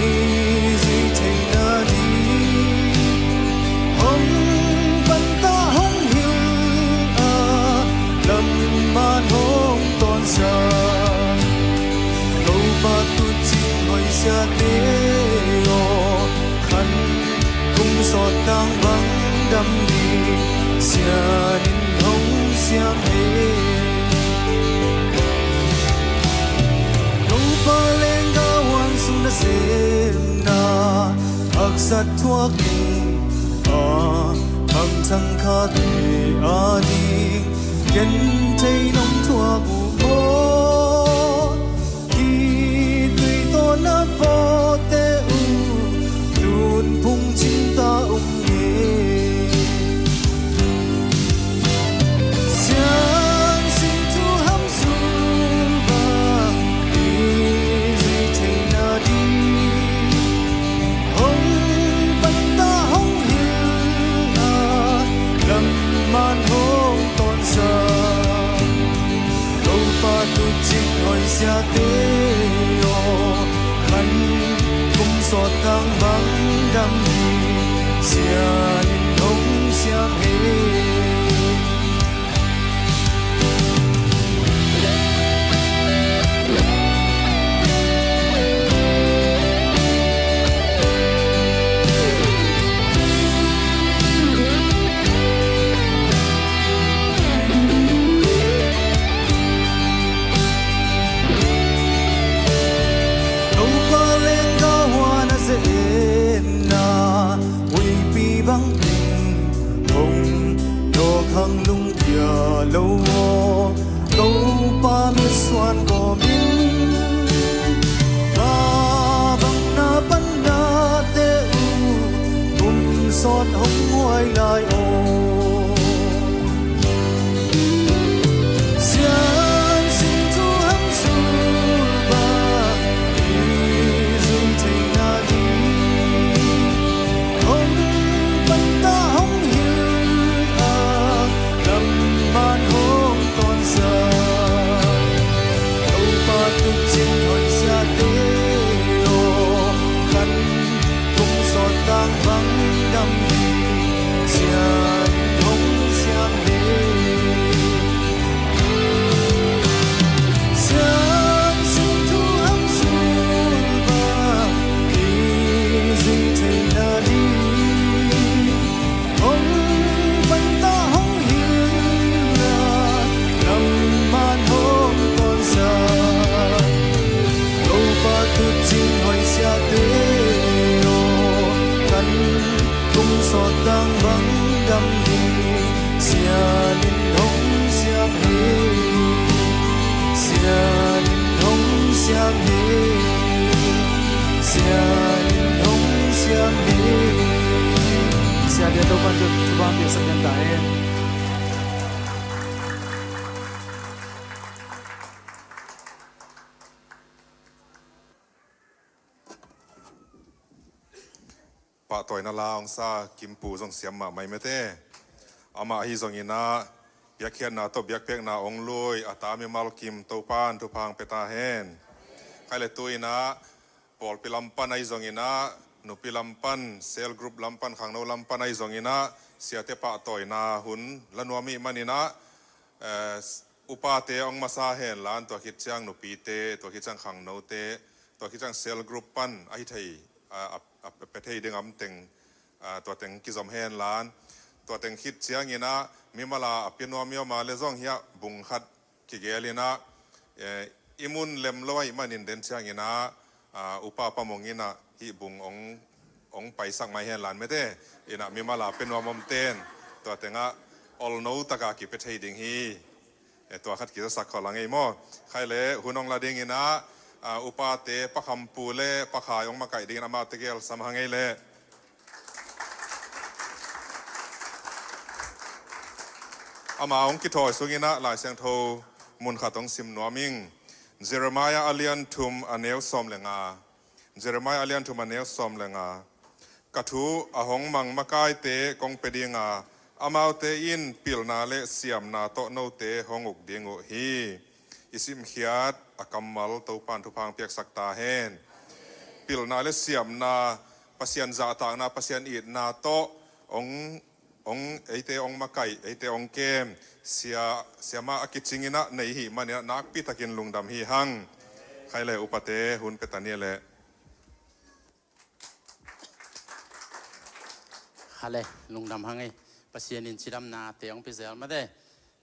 zui theihna ding hong panta hong hilh a, lamman hong tawnsa Topa Tuucing Hoih siate aw, khan kum sawt tang bang dam ding sian in hong siam hi. Topa lenggah huan sung nasemna haksat thuak in a, mangthang khate a ding genthei nong thuak uh maw? Khitui tawh na vawte uh tun phung cing ta ung e. Siansin thu hamsul bang i zui theihna ding hong panta hong hilh a, lamman hong tawnsa Topa Tuucing Hoih siate aw, khan kum sawt tang bang dam ding sian in hong siam hi. Topa lenggah huan a ze-etna huipi bang ding hong dawk hang lungkia lo aw. Topa mitsuan kawmin mabang na pannate uh kum sawt hong huai lai aw. Siansin thu hamsul bang i zui theihna ding hong panta hong hilh a, lamman hong tawnsa Topa Tuucing Hoih siate aw, khan kum sawt tang bang dam ding sian in hong siam hi. Siansin thu hamsul bang i zui theihna ding hong panta hong hilh a, lamman hong tawnsa Topa Tuucing Hoih siate aw, khan kum sawt tang bang dam ding sian in hong siam hi. Sian in hong siam hi. Sian in hong siam hi. Siate Topa thupha piaksak ta hen. Pahtawina la hong sa Kimpu zong siam mahmah hi mete. Amah ahi zonginah biakhiatna tawh biakpiakna hong lui a ta mimal Kim Topan thupha hong pia ta hen. Khai le tu-inah pawlpi lam pan ahi zonginah, nupi lam pan, cell group lam pan, khangno lam pan ahi zonginah siate pahtawina hun la nuam ih maninah, eh, upate hong masa hen la, tua khit ciang nupite, tua khit ciang khangnote, tua khit ciang cell group pan ahi thei, a, a, a pia thei ding a om teng Ah, tua teng kizom hen lan. Tua teng khit ciangin ah mimal a a pia nuam i om a le zong hiah bung khat kigel in ah, eh, i mun lem lo ahih manin den ciangin ah, ah, upa Pa Mung in ah hih bung ong, ong paisak mai hen lan mate. In ah mimal a pia nuam om ten tua teng ah olno taka kipia thei ding hi. Eh, tua khat kizasak khol a ngei maw? Khai le hun ong la dingin ah, ah, upate Pa Kham Pu le Pa Khai ong makaih dingin amaute gel sam hang ei le. Ama ong kithawi sungin ah Lai Siangtho mun khat ong sim nuam ing. Jeremiah a lian thum a neu sawm le nga. Jeremiah a lian thum a neu sawm le nga. Ka thu a hong mang makaite kong pia ding a, amaute in pilna le siamna tawh note hong uk ding uh hi. I simkhiat a kammal Topan thupha piaksak ta hen. Pilna le siamna, Pasian zahtakna, Pasian itna tawh ong, ong, eite ong makaih, eite ong kem, sia, siamah a kicingin ah nei hi manin ah nakpi takin lungdam hi hang. Khai le upate hun pia ta ni le. Khale, lungdam hang ei. Pasian in cidamnate hong pia zel mate.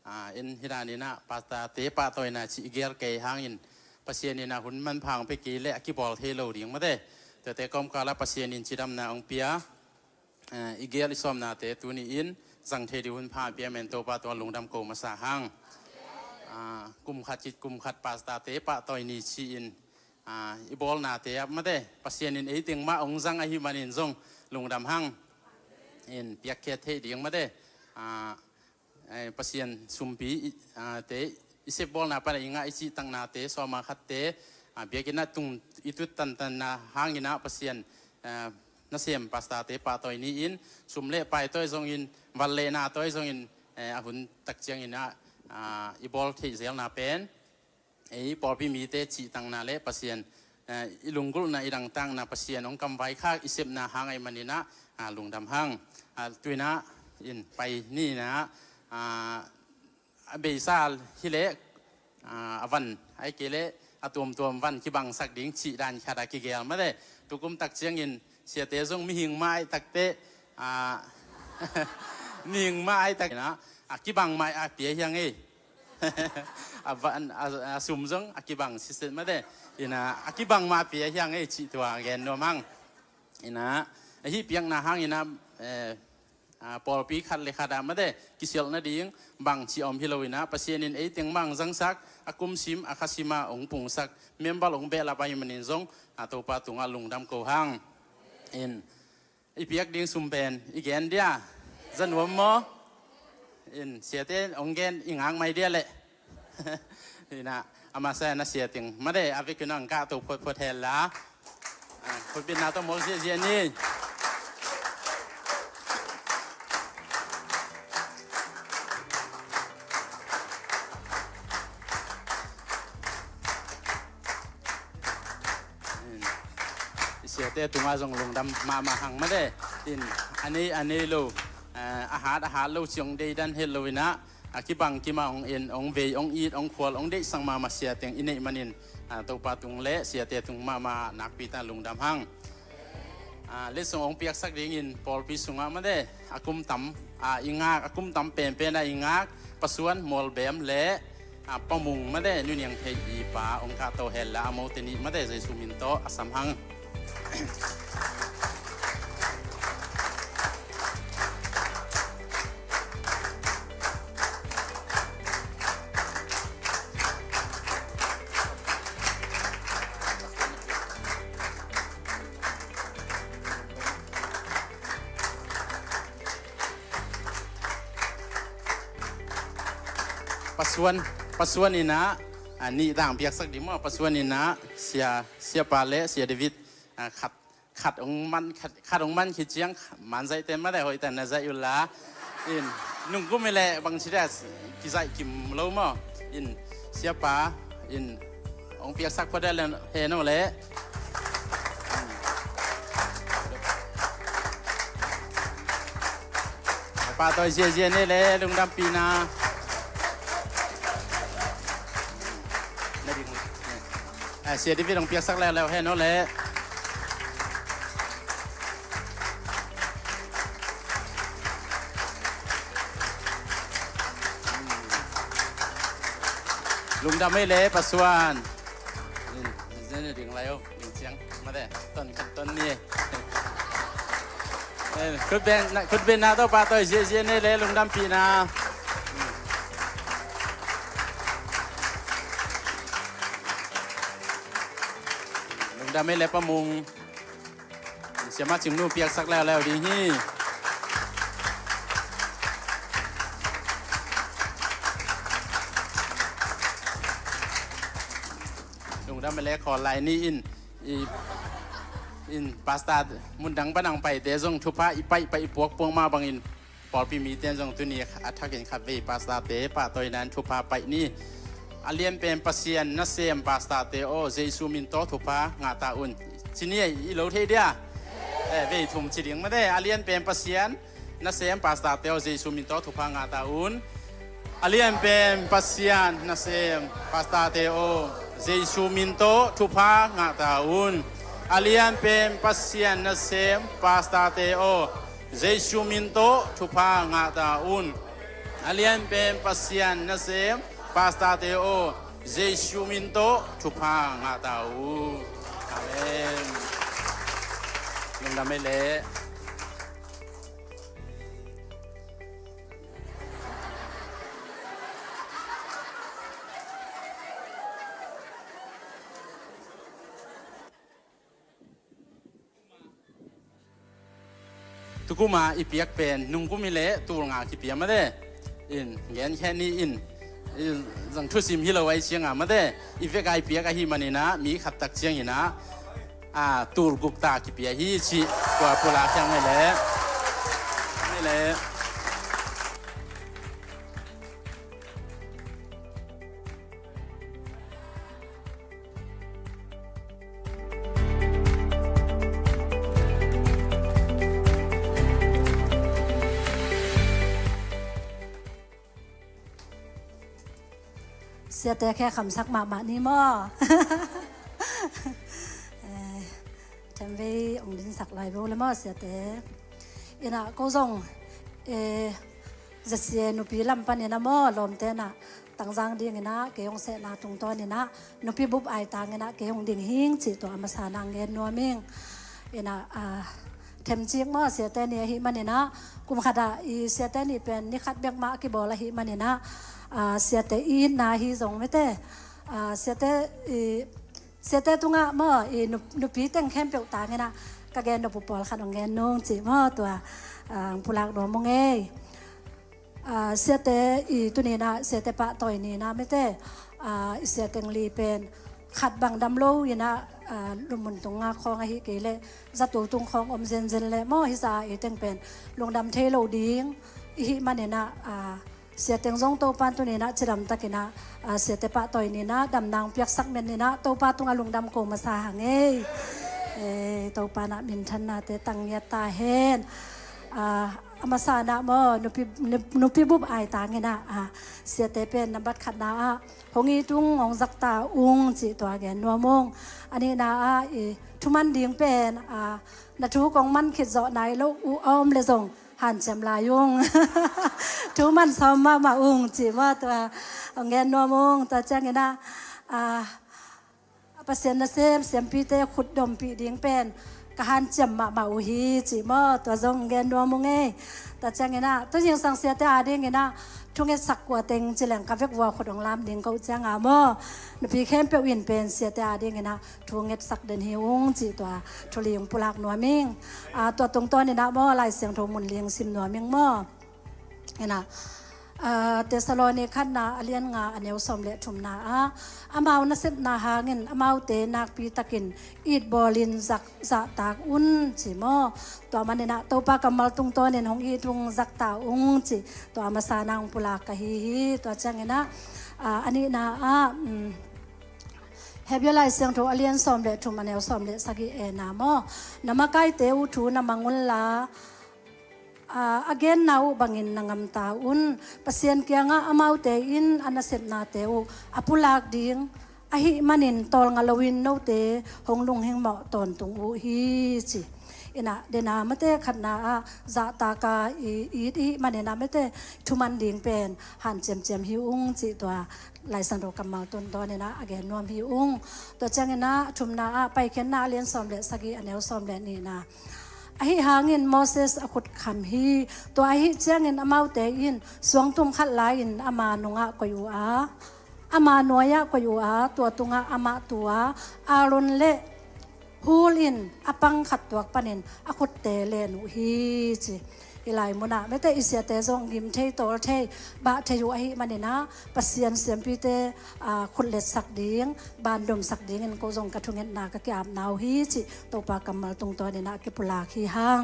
Ah, in hi dan in ah, pastorte pahtawina cih i gel kei hangin Pasian in ah hun manpha hong pia kei leh a kibawl thei lo ding mate. Tuate kawmkal ah Pasian in cidamna hong pia. Ah, i gel i sawmnate tuni in zang thei ding hun pha pia men Topa tungah lungdam ko masa hang. Ah, kum khat cih kum khat pastorte pahtawi ni ci-in ah, i bawlnate ah mate, Pasian in ei teng mah hong zang ahih manin zong lungdam hang. In piakkhiat theih ding mate. Ah, eh, Pasian sumpi i, ah, te i sep bawlna pan a i ngah i cihtaknate, sawma khatte, ah, biakinn ah tung i tut tantanna hangin ah Pasian, ah, nasem pastorte pahtawi ni-in sum le pai tawh zongin, van le na tawh zongin, eh, a hun tak ciangin ah, ah, i bawl theih zelna pen ei pawlpi mite cihtakna le Pasian, eh, i lunggulhna i dangtakna Pasian hong kamvaikhak i sepna hang ahih manin ah, ah, lungdam hang. Ah, tu-in ah in pai ni-in ah, ah, a beisa hi leh, ah, a van ahih kei leh a tuamtuam van kibangsak ding cih dan khat a kigel mate. Tukum tak ciangin siate zong mihing mah ahih takteh, ah, mihing mah ahih takteh, ah, a kibang mah a pia hi hang ei. A van, a, a sum zong a kibang siset mate. In ah, a kibang mah a pia hi hang ei cih tua gen nuam hang. In ah, ahi piakna hangin ah, eh, ah, pawlpi khat le khat ah mate, kisialh nading bangci a om hi lo in ah, Pasian in ei teng mah hong zangsak, a kumsim, a khasim ah hong pungsak, member hong behlap ahih manin zong, ah, Topa tungah lungdam ko hang. In, i piak ding sum pen i gen dia, za nuam maw? In, siate hong gen i ngak mai dia leh. In ah, a masa na sia teng mate, a vekin hong kahto photphot hen la. Ah, khutbitna tawh muak ziahziah ni. In, i siate tungah zong lungdam mahmah hang mate. In, a nei a nei lo, eh, a hat a hat lo ci hong deidan het lo in ah, a kibang kim ah hong en, hong vei, hong it, hong khual, hong deihsak mahmah sia teng i neih manin, ah, Topa tung le siate tung mahmah nakpi tak lungdam hang. Ah, letsong hong piaksak dingin pawlpi sungah mate, a kum tam, ah, i ngak, a kum tam penpen ah i ngak, Pa Suan Mual Bem le, ah, Pa Mung mate, Nu Niang Thei i pa hong kahto hen la, amaute nih mate, Jesu min tawh a sam hang. Pa Suan, Pa Suan in ah, ah, nih tang piaksak ding maw, Pa Suan in ah, sia, siapa le sia David, ah, khat, khat hong man, khat, khat hong man khit ciang, man zaih ten mate hoih tan na zaih uh la. In, nungkum hi leh bangci dia, kizaih kim lo maw. In, siapa, in, hong piaksak phot dia le hen aw le. Pahtawi ziahziah ni le lungdampihna. Na ding. Eh, sia David hong piaksak leuleu hen aw le. Lungdam ei le, Pa Suan. Ding lai o, ding ciang. Mate, ton khat ton ni. Khutbenna, khutbenna Topa tawi ziahziah ni le, lungdampihna. Lungdam ei le, Pa Mung. Siamah Cingnu piaksak leuleu ding hi. Lungdam ei le, khawl lai ni in, i, in pastor mundang panang paite zong thupha i paihpaih i puakpuak mah bangin pawlpi mite in zong tuni a thakin khatvei pastorte pahtawina in thupha paih ni. A lianpen Pasian nasem pastorte aw, Jesu min tawh thupha ngahta un. Ci ni, i lo thei dia? Eh, vei thum ci ding mate. A lianpen Pasian nasem pastorte aw, Jesu min tawh thupha ngahta un. A lianpen Pasian nasem pastorte aw, Jesu min tawh thupha ngahta un. A lianpen Pasian nasem pastorte aw, Jesu min tawh thupha ngahta un. A lianpen Pasian nasem pastorte aw, Jesu min tawh thupha ngahta un. Amen. Lungdam ei le. Tukuma i piak pen nungkum i le tul nga kipia mate. In gen khe ni in, in zang thusim hi lo ai cianga mate. I veka i piak ahi manina mi khat tak ciangina, a, tul guk ta kipia hi ci. Tua pula khiang ei le. Ei le. Siate khe khamsak mahmah ni maw? Eh, themvei ong dinsak lai bo le maw siate? Ina ko zong, eh, Zasia nupi lam panin a maw, lawmte na tangzang dingin a kei hong sehna tungtawnin a nupi bup aitangin a kei hong ding hing cih tua a masa na ngen nuam ing. Ina, a, themcik maw, siate ni ahi manin a kum khat a i siate ni pen ni khat bek mah a kibawl ahi manin a, a, siate i itna hi zong mite, a, siate i Siate tungah maw, i nup-, nupi teng khempeuh tangin a ka gen nop uh pawlkhat hong gen nung cih maw tua, ah, hong pulak nuam ung ei. Ah, siate i tuni-in a siate pahtawi ni-in a mite, ah, i siateng li pen khat bang dam lo in a, ah, lupmun tunga khawng ahi kei leh zato tung khawng om zenzen leh maw, hi zah a ei teng pen lungdam thei lo ding i hih manin a, ah, siateng zong Topa in tuni-in a cidam takin a, a, siate pahtawi ni-in a damna hong piaksak men in a Topa tungah lungdam ko masa hang ei. Eh, Topa in a minthannate tang ngiat ta hen. A, a masa in a maw, nupi, nup-, nupi bup aitangin a, a, siate pen nambat khatna ah hong it ung, hong zak ta ung cih tua gen nuam ung. A nihna ah i thuman ding pen, a, na thu kong man khit zawh nai lo uh a om leh zong hanciam lai ung. Thu man sawm mahmah ung cih maw tua hong gen nuam ung. Tua ciangin a, a, Pasian nasem siampite khutdompih ding pen ka hanciam mahmah uh hi cih maw tua zong hong gen nuam ung ei. Tua ciangin a tu zingsang siate adingin a thungetsak kua teng ci leng ka vekvua khut hong lam ding ko uh cianga maw, nupi khempeuh in pen siate adingin a thu ngetsak den hi ung cih tua thu li hong pulak nuam ing. A, tua tungtawnin a maw, Lai Siangtho mun li hong sim nuam ing maw. Ina, a, Thessaloni khatna a lian nga a neu sawm le thumna ah, amau nasepna hangin amaute nakpi takin itbawlin zak, zahtak un ci maw. Tua manin a Topa kammal tungtawnin hong it ung, zak ta ung ci. Tua masa na hong pulak ka hi hi. Tua ciangin a, a, a nihna ah, um, Hebrew Lai Siangtho a lian sawm le thum a neu sawm le sagih e na maw, na makaite uh thu na mang unla, a, a genna uh bangin na ngamta un. Pasian kiangah amaute in a nasepnate uh a pulak ding ahih manin tawlnga loin note hong lunghing mawh tawntung uh hi ci. Ina, dena mate khatna ah zahtaka i it i hih maninah mate thuman ding pen hanciamciam hi ung cih tua Lai Siangtho kammal tungtawninah a gen nuam hi ung. Tua cianginah thumna ah Paikhiatna a lian sawm le sagih a neu sawm le nihna. Ahi hangin Moses a khut kham hi. Tua ahi ciangin amaute in suangtum khat lai-in ama nungah koih uh a, ama nuai-ah koih uh a, tua tungah amah tu a, Aaron le Hur in a pang khat tuak panin a khutte len uh hi ci. Hih lai munah mate i siate zong gim thei, tawl thei, bah thei uh ahih maninah Pasian siampite, aa, khut letsak ding, bandomsak dingin ko zong ka thungetna ka ki-apna uh hi cih Topa kammal tungtawninah kipulak hi hang.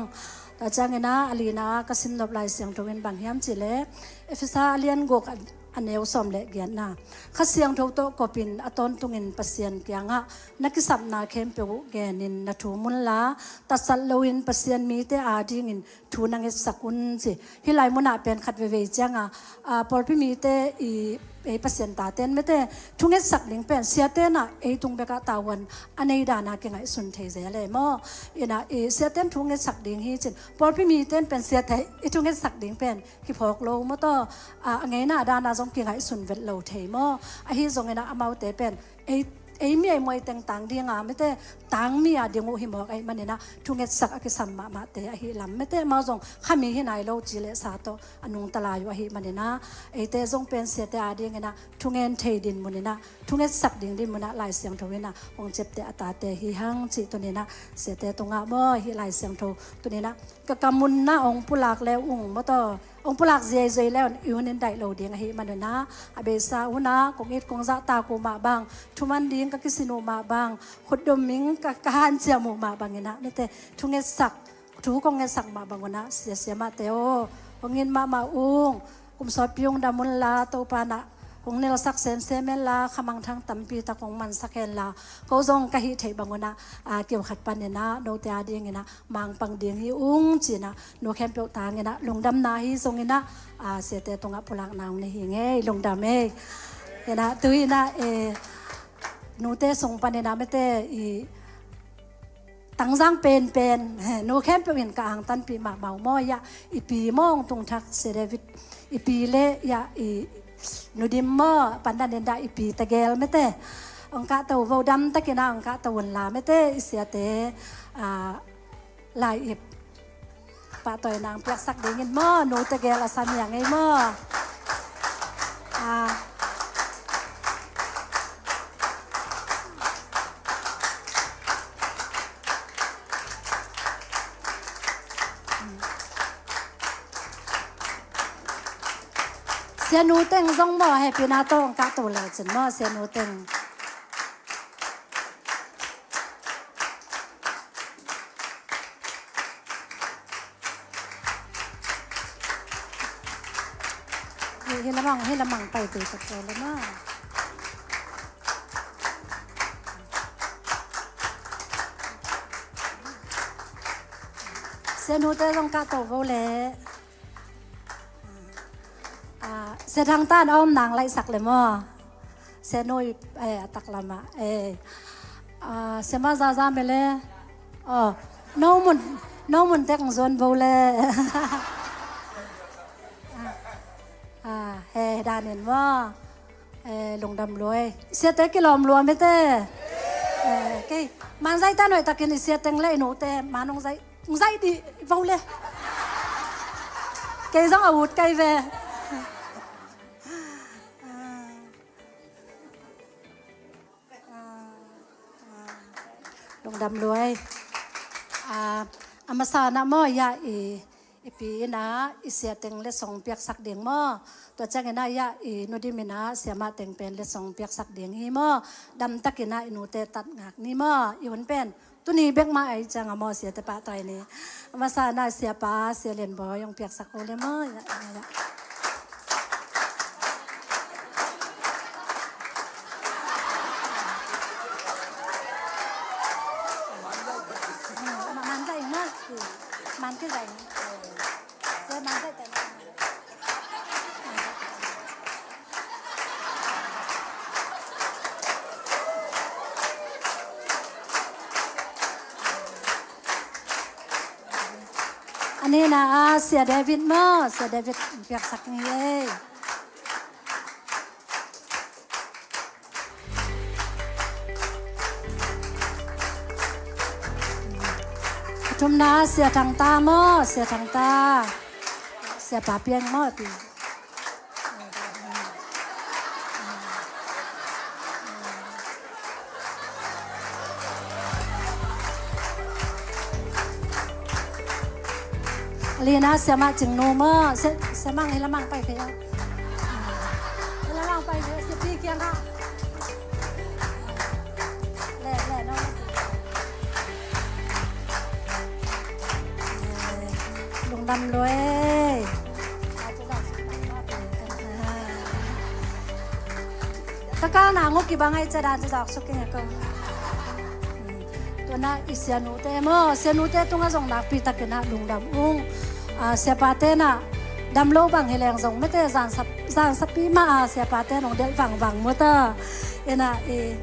Tua cianginah a lina ka simnop Lai Siangtho in bang hiam cihleh Efesa a lian guk a a neu sawm le giatna. Kha Siangtho tawh kopin a tawntungin Pasian kiangah na kisapna khempeuh uh genin na thum unla, tatsat loin Pasian mite adingin thu na ngetsak un ci. Hih lai munah pen khat veivei cianga, aa, pawlpi mite i, ei Pasian taten mate thungetsak ding pen siatenah ei tung bekah tavuan a nei dana kingaihsun thei zel e maw? Inah i siaten thungetsak ding hi cin pawlpi miten pen siate i thungetsak ding pen kiphawk lo maw taw, a, a ngeina a dana zong kingaihsun vet lo thei maw? Ahi zonginah amaute pen ei, ei mi ei muai teng tang dinga mate tang mi a ding uh hi mawk ahih maninah thungetsak a kisam mahmahte ahi lam mate amau zong kha mi hi nai lo ci le sa tawh a nungta lai uh ahih maninah eite zong pen siate a dinginah thungen thei dinmuninah thungetsak ding dinmunah Lai Siangtho inah hong ciapteh a tate hi hang cih tuninah siate tungah maw hih Lai Siangtho tuninah ka kamunna hong pulak le ung maw taw hong pulak ziaizoi le un i hun in daih lo ding ahih manunah a beisa unah kong it kong zahtak uh mah bang thuman ding ka kisin uh mah bang khutdom ming ka, ka hanciam uh mah banginah mate thungetsak thu kong ngetsak mah bangunah siasia mahte aw hong it mahmah ung. Kum sawtpi hong dam unla Topa nah hong nelsak semsem enla khamangthang tampi tak hong mansak enla ko zong ka hih theih bangunah, a, kiu khat paninah note a dinginah mangpang ding hi ung cinah nu khempeuh tanginah lungdamna hi zonginah, a, siate tungah pulakna hong nei hi ngei lungdam ei. Inah tu inah, e, nute sung paninah mate i tangzang penpen nu khempeuh in ka angtanpih mahmah uh maw iah i pi maw hong tungthak Sia David i pi le iah i nudim maw pandan indah i pi tegel mate hong kahto vo damtakinah hong kahto unla mate i siate, a, lai ip pahtawina hong piaksak dingin maw nu tegel a samiang ei maw? A, Sianu teng zong maw hehpihna tawh hong kahto le cin maw sianu teng. Hi, hi lamang, hi lamang pai tui tak tui lamang. Sianu te zong kahto vo le. Ah, Sia Thang Tan a om nang laihsak le maw? Sia Nui, eh, a taklamah, eh. Ah, Sia Ma Za Za mele. Oh, no mun, no mun tek zuan bo le. Ah, he, danin maw? Eh, lungdam luai. Siate kilawm lua mete. Eh, kei, man zai ta noi takin i sia teng le i nu te, man ong zai. Zai dih vo le. Kei zong a ut kai ve. Lungdam luai. A, a masa na maw, ya i, i pi ina, i sia teng le song piaksak ding maw. Tua ciang ina, ya i nu dim ina, sia ma teng pen le song piaksak ding hi maw. Dam tak ina, i nu te tat ngak ni maw. I hun pen. Tuni bek mah ai ciang a maw siate pahtawi ni. A masa na siapa, sia Lian Bawi hong piaksak ko le maw. Ya, ya, ya. Man zai ma. Man ke zai. Sia man zai ta. Nina a Sia David maw, Sia David piaksak ni ei. A thumna Sia Thangta maw, Sia Thangta. Sia Pa Piang maw, Pi. Lina Sia Mah Cingnu maw, Sia, Sia Mang hi la Mang pai kei a. Hi la Mang pai kei a, Sia Pi kiang ha. Le, le, no. Lungdam lua ei. Ka kalna nguk kibang ai ca dan ca zawk suk keng a ko. Tuana i sianute maw, sianute tungah zong nakpi takin ah lungdam ung. A, siapate nah dam lo bang hi leng zong mete zansap, zansapi mah a siapate nong delh vangvang maw ta. Ina i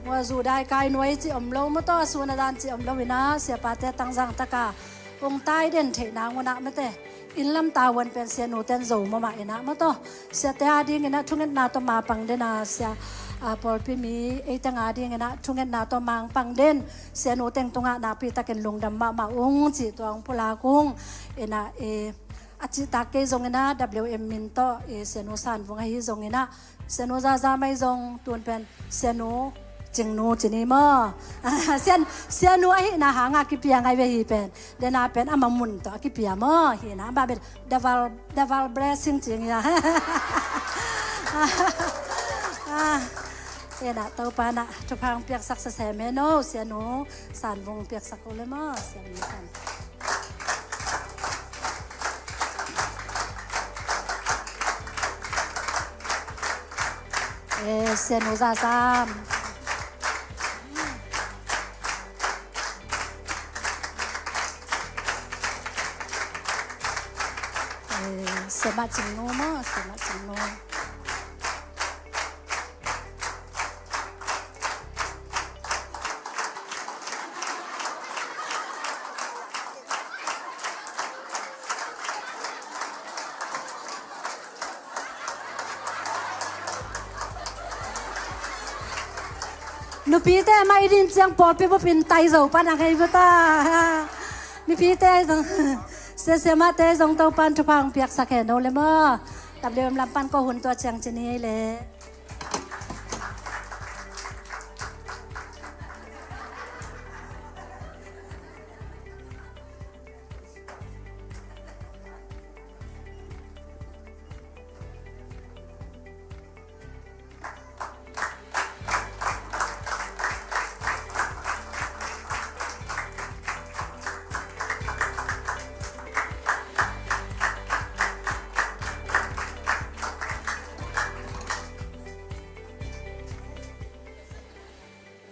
mua zu dai kai nuai ci om lo maw ta, a sun a dan ci om lo ina siapate tangzang taka hong tai den theihna ngunah mete. Inn lam tavuan pen sianu ten zo mahmah inah maw taw. Siate a dinginah thungetna tawh ma pang den a sia, a, pawlpi mi eiteng a dinginah thungetna tawh ma pang den. Sianu teng tungah nakpi takin lungdam mahmah ung cih tua hong pulak ung. Inah, e, a cihtak kei zonginah W M min tawh, e, sianu San Vung ahi zonginah Sianu Zaza mai zong tun pen Sianu Cingnu ci ni maw? Sian, Sianu ahihna hanga kipia ngai ve hi pen. Dena pen ama mun tawh a kipia maw? Hina ama pen double, double blessing cing hia. Hina Topa nah thupha hong piaksak sese meno, Sianu San Vung piaksak uh le maw? Sianu San. Eh, Sianu Zazam. Eh, Sia Mah Cingnu maw, Sia Mah Cingnu. Nupite mai din ciang pawlpi bupin tai zo pan a ngei buta. Mipite zong, Sia Sia Mahte zong Topan thupha hong piaksak hen no le maw? W M lam pan ko hun tua ciang ci ni le.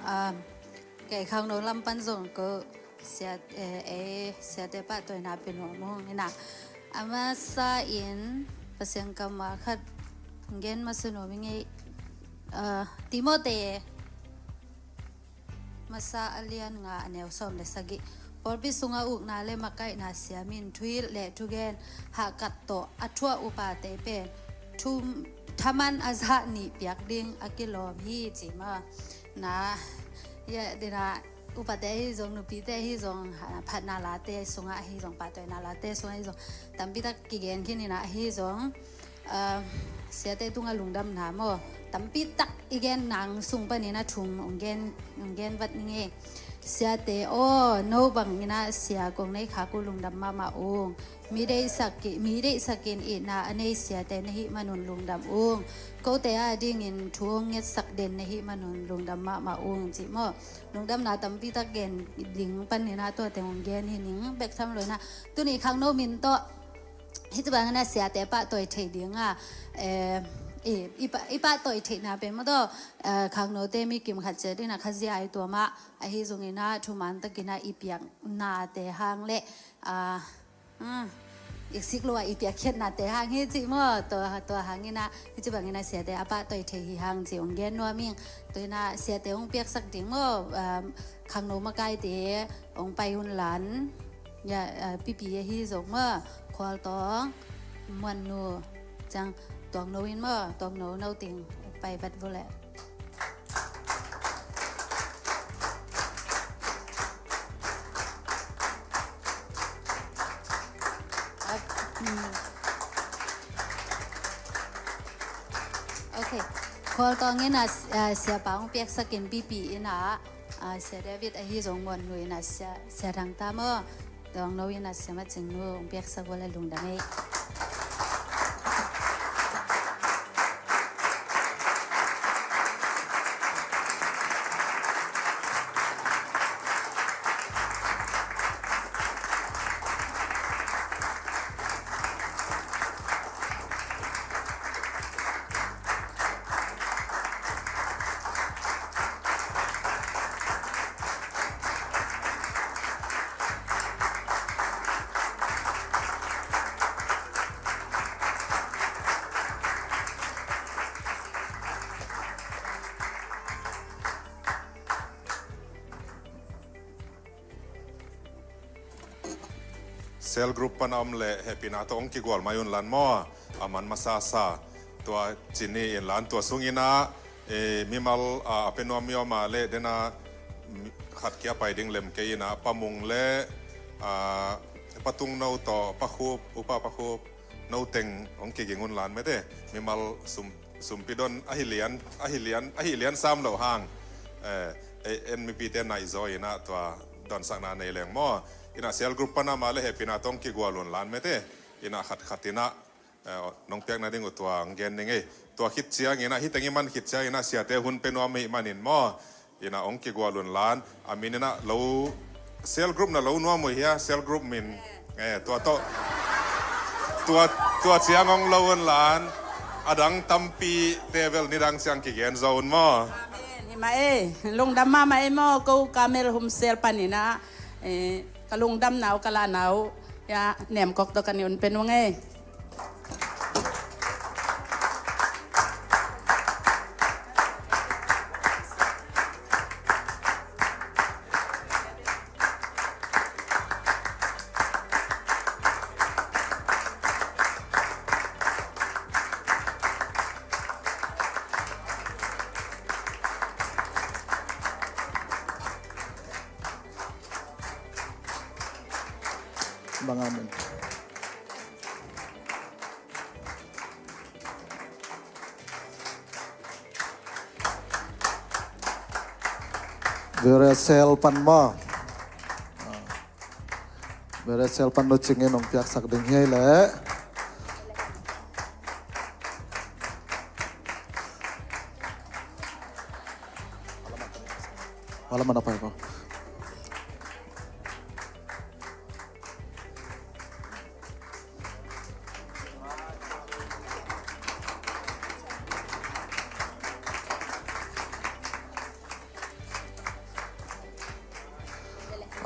Um, kei khangno lam pan zong ko sia, eh, eh, siate pahtawina pia nuam ung. Ina a masa in Pasian kammal khat gen masa nuam ing ei, eh, Timote masa a lian nga a neu sawm le sagih. Pawlpi sungah ukna le makaihna siamin thuhilh le thugen hahkat tawh a thuah upate pen thum, thaman a zah nih piak ding a kilawm hi ci maw? Na, ya, dina, upate ahi zong, nupite ahi zong, ha, phatna late sungah ahi zong, pahtawina late sungah ahi zong, tampi tak kigen khin ina ahi zong, ah, siate tungah lungdamna maw? Tampi tak i gen nang sung panin a thum hong gen, hong gen vat ning e. Siate aw, no bangin a sia kong nei khak uh lungdam mahmah ung. Mi deihsak ki, mi deihsak in itna a nei siate na hih manun lungdam ung. Kote a dingin thu hong ngetsak den na hih manun lungdam mahmah ung cih maw? Lungdamna tampi tak gen ding panin a tuate hong gen hi ning bek tham lo ina. Tuni khangno min tawh hih ci bangin a siate pahtawi thei dinga, eh, i, i pa, i pahtawi theihna pen maw taw, eh, khangnote mi kim khat ciat ina khazia ai tua mah ahi zongina thuman takina i piaknate hang le, ah, ah, i sik lo a i piakkhiatnate hang hi cih maw? Tua, tua hangina hih ci bangina siate a pahtawi thei hi hang cih hong gen nuam ing. Tuina siate hong piaksak ding maw? Ah, khangno makaite hong pai hun lan. Ya, ah, Pipi ahi zong maw, Khualtawng, Muannu, ciang Tuangno in maw, Tuangno no ting pai vat vo leh. Ah, mm. Ok. Khualtawng in ah, ah, Siapa hong piaksak in Pipi in ah, ah, Sia David ahi zong Muannu in ah Sia, Sia Thang ta maw. Tuangno in ah Sia Macing nu hong piaksak vo leh lungdam ei. Cell group pan a om leh hehpihna tawh hong kigual mai un lan maw. A man masa sa tua ci ni in lan, tua sung in ah, eh, mimal, ah, a pe nuam mi om a leh den a, mi, khat kia pai ding lem kei in ah, Pa Mung leh, ah, Pa Tung no tawh, Pa Khup, Upa Pa Khup no teng hong kiging un lan mate. Mimal sum, sumpi don ahi lian, ahi lian, ahi lian sam lo hang, eh, eh, en mipite nai zaw in ah tua donsakna nei leng maw. In ah cell group pan a om a leh hehpihna tawh hong kigual un lan mate. In ah khat khat in ah, eh, nong piakna ding uh tua hong gen ning ei. Tua khit ciang in ah, hih teng i man khit ciang in ah siate hun pe nuam ahih manin maw. In ah hong kigual un lan, a min in ah lo, cell group na lo nuam uh hia, cell group min. Eh, tua tawh, tua, tua ciang hong lo un lan, a dang tampi te bel nidang ciang kigen zaw un maw. Amen. Hi mah ei, lungdam mahmah ei maw, ko Carmel Home Cell pan in ah, eh, ka lungdamna uh, ka lahna uh, ya, Nemkok tawh ka nih un pen ung ei. Bang amen. Various cell pan maw. Various cell pan nu cingin hong piaksak ding hi ei leh. Wala mana pai ko.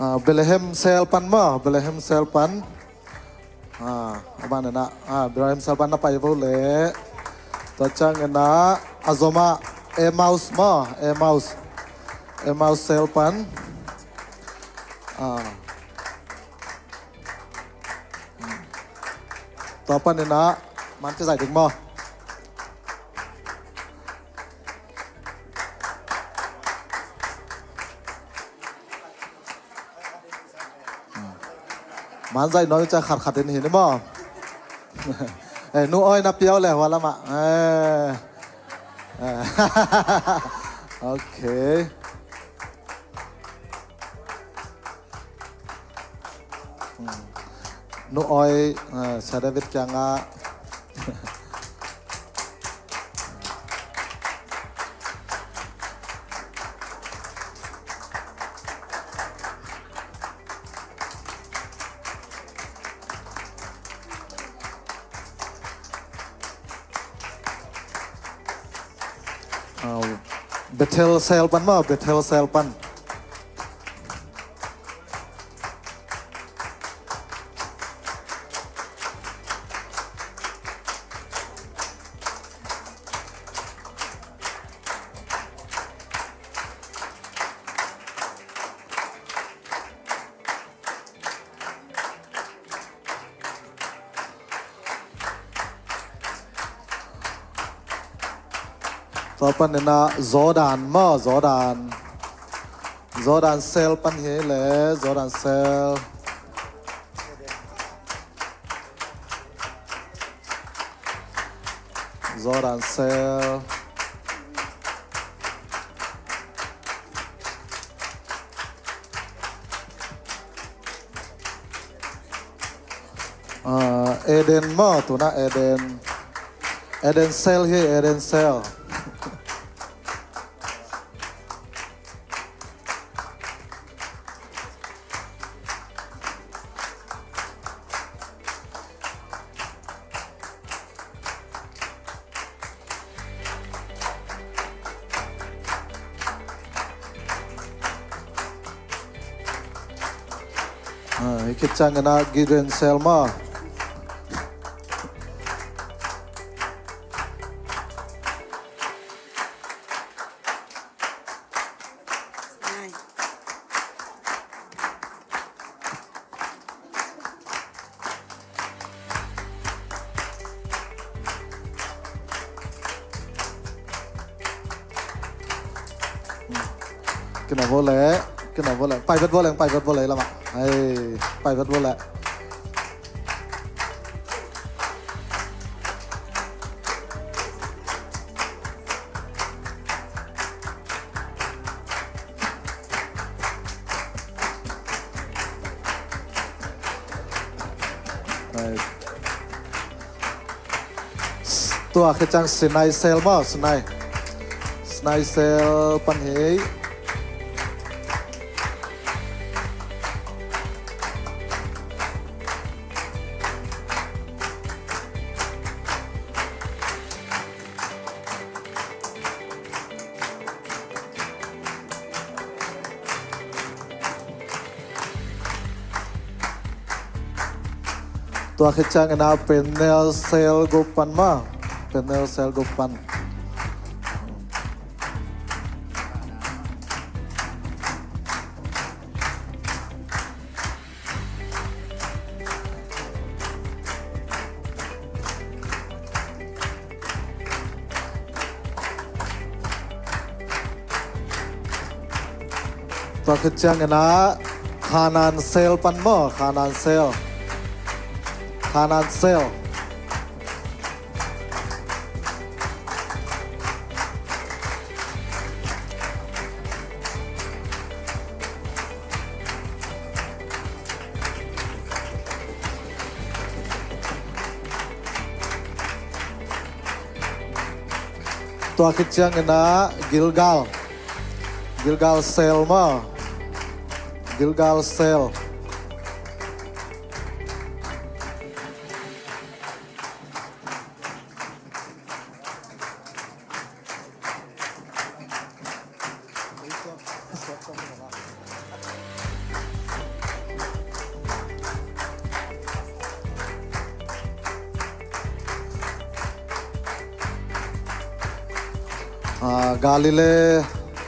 Ah, Bethlehem cell pan maw, Bethlehem cell pan. Ah, a ban in ah, ah, Bethlehem cell pan na pai vo leh. Tua ciang in ah, a zom ah, Emmaus maw, Emmaus. Emmaus cell pan. Ah. Tua pan in ah, man kizai ding maw. Man zai nuam i ciang khat khat in hi ni maw. Eh, Nu Awi na piau leh hua lamah. Eh. Eh. Ok. Hmm. Nu Awi, eh, Sia David kiangah. Ah, Bethel cell pan maw, Bethel cell pan. Tua panin ah Jordan maw, Jordan. Jordan Sel pan hi le, Jordan Sel. Jordan Sel. Ah, Eden maw, tu-in ah Eden. Eden Sel hi, Eden Sel. Ah, hih khit ciangin ah Gideon Sel maw. Kina vo le, kina vo le, pai vet vo le, pai vet vo le lama. Ai, pai vet vo le. Tua khit ciang Sinai Sel maw, Sinai. Sinai Sel pan hi. Tua khit ciangin ah Peniel Cell Group pan maw. Peniel Cell Group pan. Tua khit ciangin ah Hanan Cell pan maw, Hanan Cell. Hanan Cell. Tua khit ciangin ah Gilgal. Gilgal Cell maw. Gilgal Cell. Ah, Galilee,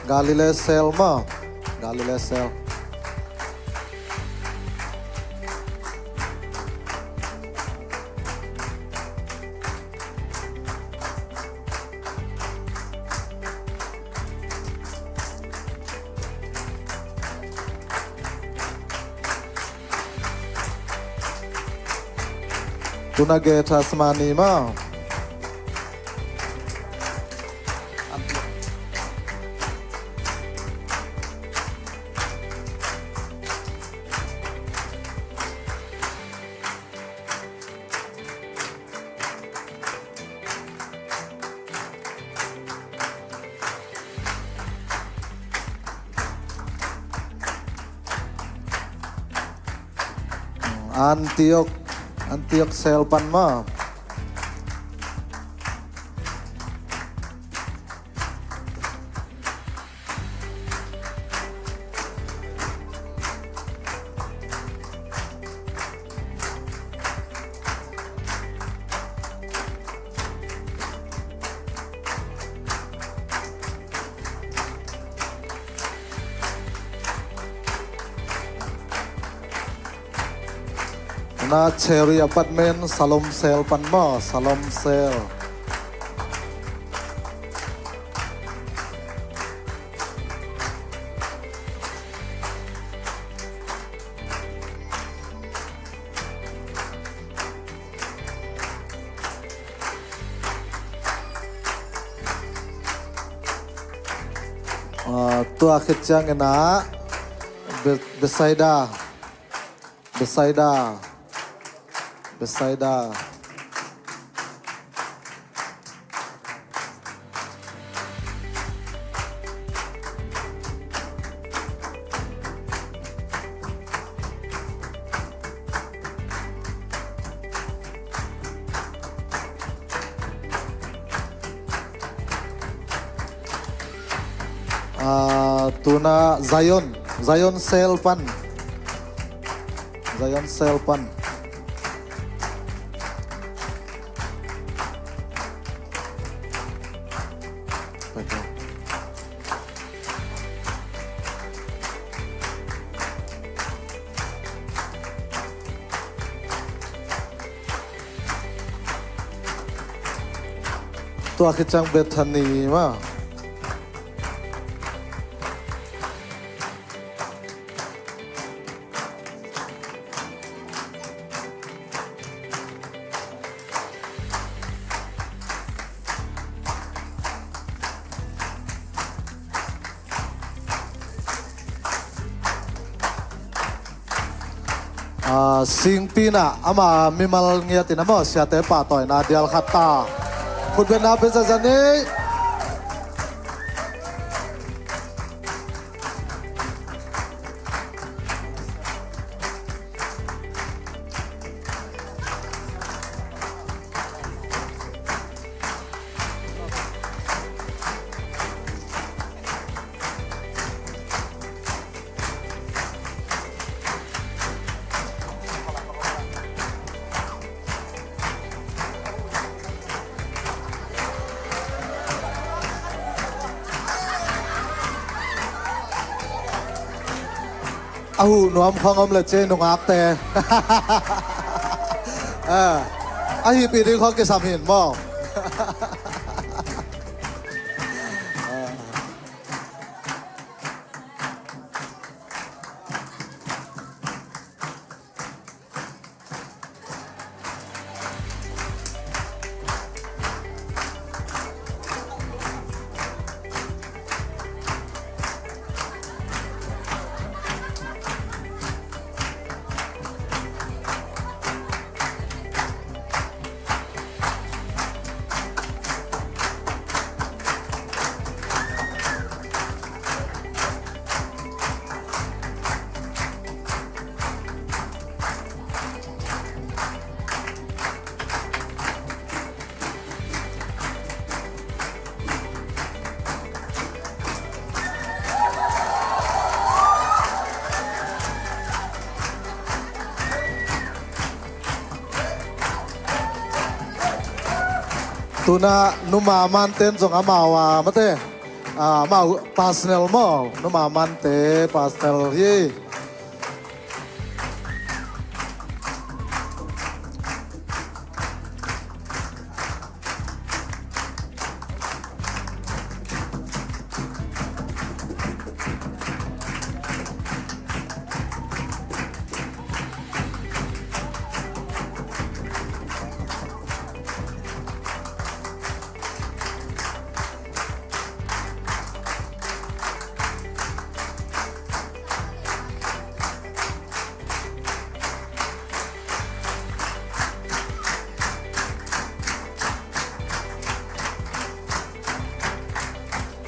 Galilee Cell maw. Galilee Cell. Tu-in ah Gethsemane maw. Antioch, Antioch Cell pan maw. Na Cherry Apartment, Shalom Cell pan maw, Shalom Cell. Ah, tua khit ciangin ah Be-, Bethsaida, Bethsaida, Bethsaida. Ah, tuna Zion, Zion Cell pan. Zion Cell pan. Tua khit ciang Bethany mah. Ah, singpi-in ah ama mimal ngiatin a maw, siate pahtawina dial khat ta. Khutbetna pia zazan ni. A huh nuam khong om le ci nungakte. Ah, a hihpih ding khong kisam hi in maw. Tuna numa manten zong amau a mate, ah, amau personal maw, numa mante personal hi.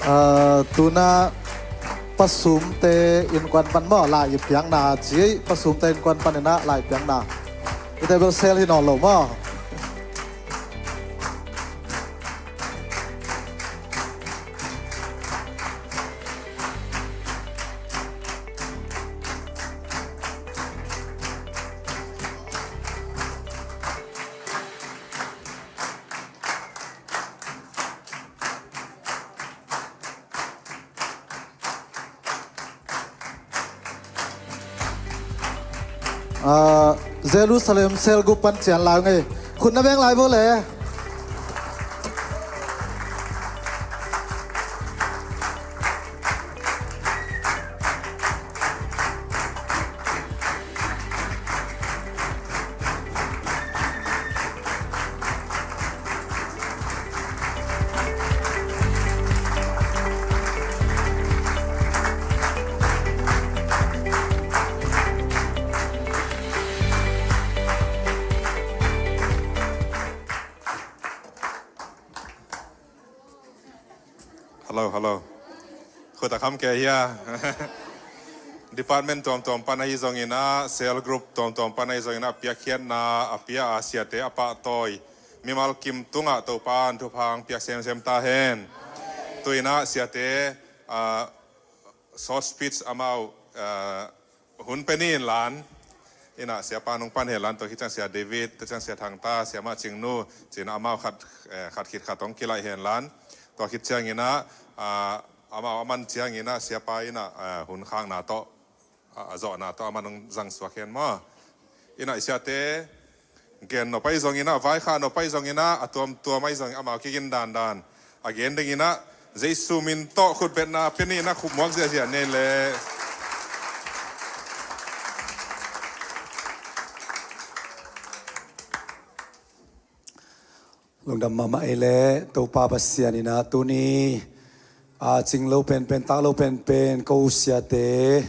Ah, tuna pasumte innkuan pan maw, lai i piakna ci, pasumte innkuan panin ah lai i piakna. I table sale hi nawn lo maw. Ah, Jerusalem cell group pan cian lai ung ei. Khut na beng lai vo le. Hello, hello. Khut a kham kei hia? Department tuamtuam pan ahi zongin ah, cell group tuamtuam pan ahi zongin ah, a piakkhiatna a pia a siate a pahtawi mimal kim tungah Topa in thupha hong piak semsem ta hen. Tu-in ah siate, ah, short speech amau, ah, hun pia ni in lan. In ah siapa nong pan hen lan, tua khit ciang Sia David, tua ciang Sia Thangta, Siamah Cingnu, ci-in ah amau khat, eh, khat khit khat hong kilaih hen lan. Tua khit ciangin ah, ah, amau a man ciangin ah siapa in ah, ah, hun khakna tawh, ah, a zawhna tawh a man hong zang suak hen maw. In ah i siate gen nop ahi zongin ah, vaikhak nop ahi zongin ah, a tuamtuam ahi zongin amau kigin dandan a gen dingin ah, Jesu min tawh khutbetna pia ni in ah, khupmuak ziahziah ni leh. Lungdam mahmah ei leh, Topa Pasian in ah tuni a cing lo penpen, tak lo penpen ko siate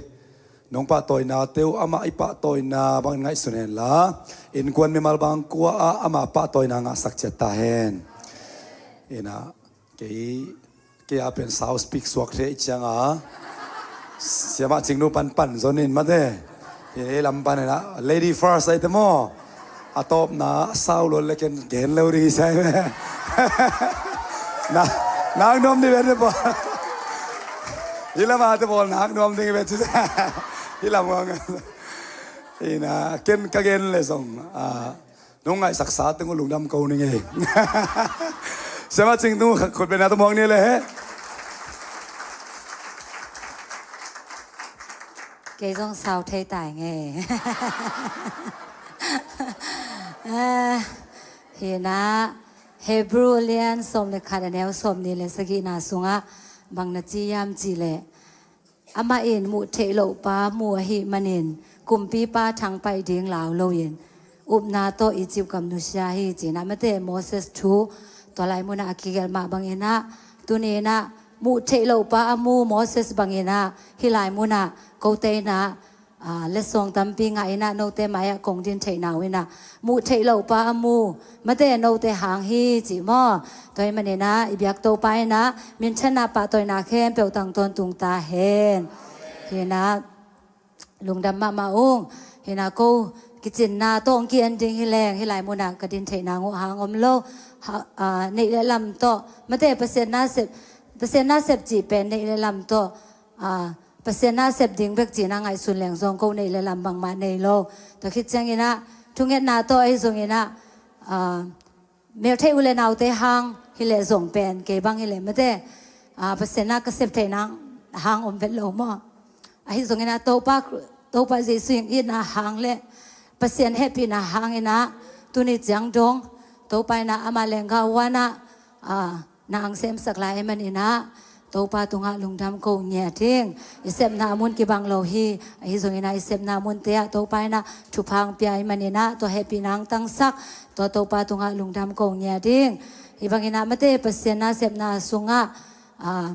nong pahtawinate uh amah i pahtawina bangin ngaihsun hen la, innkuan mimal bangkua ah ama pahtawina ngahsak ciat ta hen. In ah kei, kei a pen sau speak suak thei ciang a, Siamah Cingnu panpan zon in mate. Hi lam pan in ah lady first ai te maw. A tawpna sau lo le ken gen lo ding hi sai me. Na, nak nuam ding vet te pawl. Hi lam a te pawl nak nuam ding vet ci. Hi lam ngang. In ah ken ka gen le zong, ah, nong ngaihsaksa teng uh lungdam ko ning ei. Siamah Cingnu khutbetna tawh muak ni le he. Kei zong sau thei tai ngei. Eh, hi in ah Hebrew lian sawm le khat, a neu sawmnih le sagihna sungah bang na ci hiam cih leh, amah in muh theih loh pa mu ahih manin, kumpipa thangpaih ding lau loin, upna tawh Egypt gam nusia hi, ci-in ah mate Moses thu, tua lai munah a kigelh mah bangin ah, tuni in ah muh theih loh pa a mu Moses bangin ah, hih lai munah kote in ah, ah, letsong tampi ngah in ah, note mai-ah kong din theihna uh in ah, muh theih loh pa a mu, mate note hang hi ci maw. Tua ahih manin ah i biak Topa in ah minthanna pahtawina khempeuh tang tawntung ta hen. Hi in ah lungdam mahmah ung. Hi in ah ko kicinna tawh hong ki-en ding hi leng, hih lai munah ka din theihna uh hang om lo. Ha, ah, neih le lam tawh, mate Pasian nasep, Pasian nasep cih pen neih le lam tawh, ah, Pasian nasep ding bek ci-in ah ngaihsun leng zong ko neih le lam bangmah nei lo. Tua khit ciangin ah thungetna tawh ahi zongin ah, ah, meltheih u le naute hang hi leh zong pen, kei bang hi leh mate, ah, Pasian na ka sep theihna hang om vet lo maw. Ahi zongin ah Topa, Topa Jesu in itna hang le Pasian hehpihna hangin ah tuni ciang dong Topa in ah ama lengga uh in ah, ah, na hong semsak lai ahih manin ah Topa tungah lungdam ko ngiat ing. I sepna mun kibang lo hi, ahi zongin ah i sepna munte ah Topa in ah thupha hong pia ahih manin ah tua hehpihna hong tangsak, tua Topa tungah lungdam ko ngiat ing. Hih bangin ah mate Pasian nasepna sungah, ah,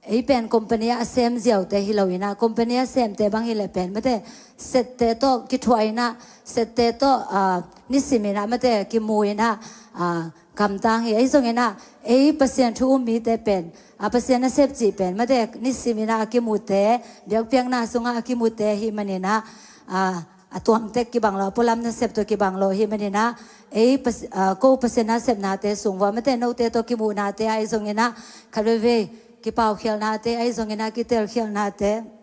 ei pen company ah a sem ziaute hi lo in ah, company ah a semte bang hi leh pen mate sette tawh kithuah in ah, sette tawh, ah, nisim in ah mate kimu in ah, ah, gamtang hi. Ahi zongin ah ei Pasian thu um mite pen, ah, Pasian nasep cih pen mate nisim in ah a kimute, biakpiakna sungah a kimute ahih manin ah, ah, a tuamtek kibang lo, a pualam nasep tawh kibang lo ahih manin ah, ei Pas-, ah, ko Pasian nasepnate sung vua mate note tawh kimuhnate ahi zongin ah, khat veivei kipaukhialhnate ahi zongin ah, kitelkhialhnate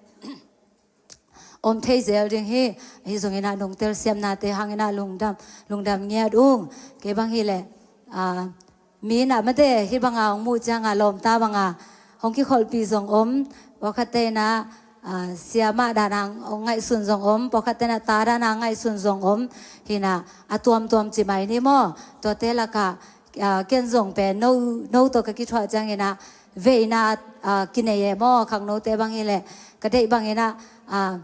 om thei zel ding hi. Ahi zongin ah nong telsiamnate hangin ah lungdam, lungdam ngiat ung. Kei bang hi leh, ah, mi in ah mate hih banga hong muh cianga lawmta banga hong kikholhpih zong om, pawlkhatte in ah, ah, siamah dana hong ngaihsun zong om, pawlkhatte in ah ta dana hong ngaihsun zong om. Hi in ah a tuamtuam ci mai ni maw. Tuate lakah, ah, ken zong pen no, no tawh ka kithuah ciangin ah veina, ah, kinei e maw, khangnote bang hi leh ka deih bangin ah, ah,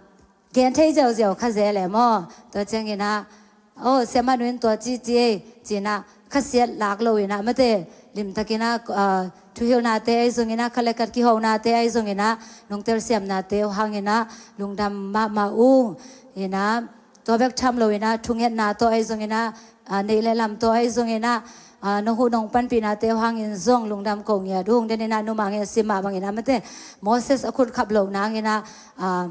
gen thei ziauziau kha zel e maw. Tua ciangin ah, oh, siamah nu in tua ci ci ei, ci-in ah khasiat lak lo in ah mate limtakin ah, ah, thuhilhnate ahi zongin ah, khat le khat kihounate ahi zongin ah, nong telsiamnate uh hangin ah lungdam mahmah ung. In ah tua bek tham lo in ah thungetna tawh ahi zongin ah, ah, neih le lam tawh ahi zongin ah, Ah, nong huh nong panpihnate uh hangin zong lungdam ko ngiat ung. Deninah numang in a sim mah banginah mate, Moses a khut khap loh nanginah, ah,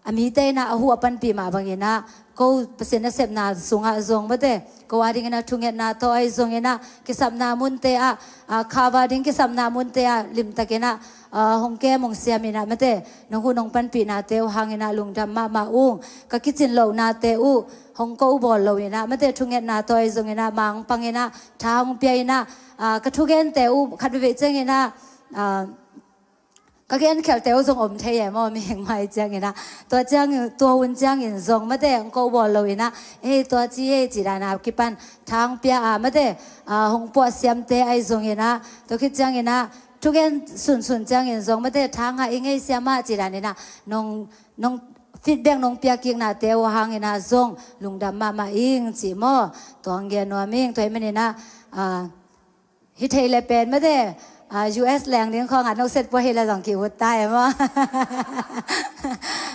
a mite inah a huh a panpih mah banginah ko Pasian nasepna sungah zong mate, ko a dinginah thungetna tawh ahi zonginah kisapna munte ah, ah, khava ding kisapna munte ah limtakinah, ah, hong kem hong siaminah mate, nong huh nong panpihnate uh hanginah lungdam mahmah ung. Ka kicin lohnate uh hong ko bawl loinah mate, thungetna tawh ahi zonginah mangpanginah tha hong pia inah, ah, ka thugente uh khat veve cianginah, ah, ka genkhelte uh zong om thei e maw, mihing mai cianginah. Tua ciang, tua hun ciangin zong mate hong ko bawl loinah, ei tua ci ei ci dana kipan tha hong pia a mate, ah, hong puah siamte ahi zonginah, tua khit cianginah thugen sunsun ciangin zong mate tha ngah i ngei siamah ci daninah nong, nong feedback nong piak kiknate uh hanginah zong lungdam mahmah ing ci maw. Tua hong gen nuam ing. Tua hih maninah, ah, hi thei le pen mate, ah, U S leng ding khawngah no set pua hi le zong ki-ut ta e maw.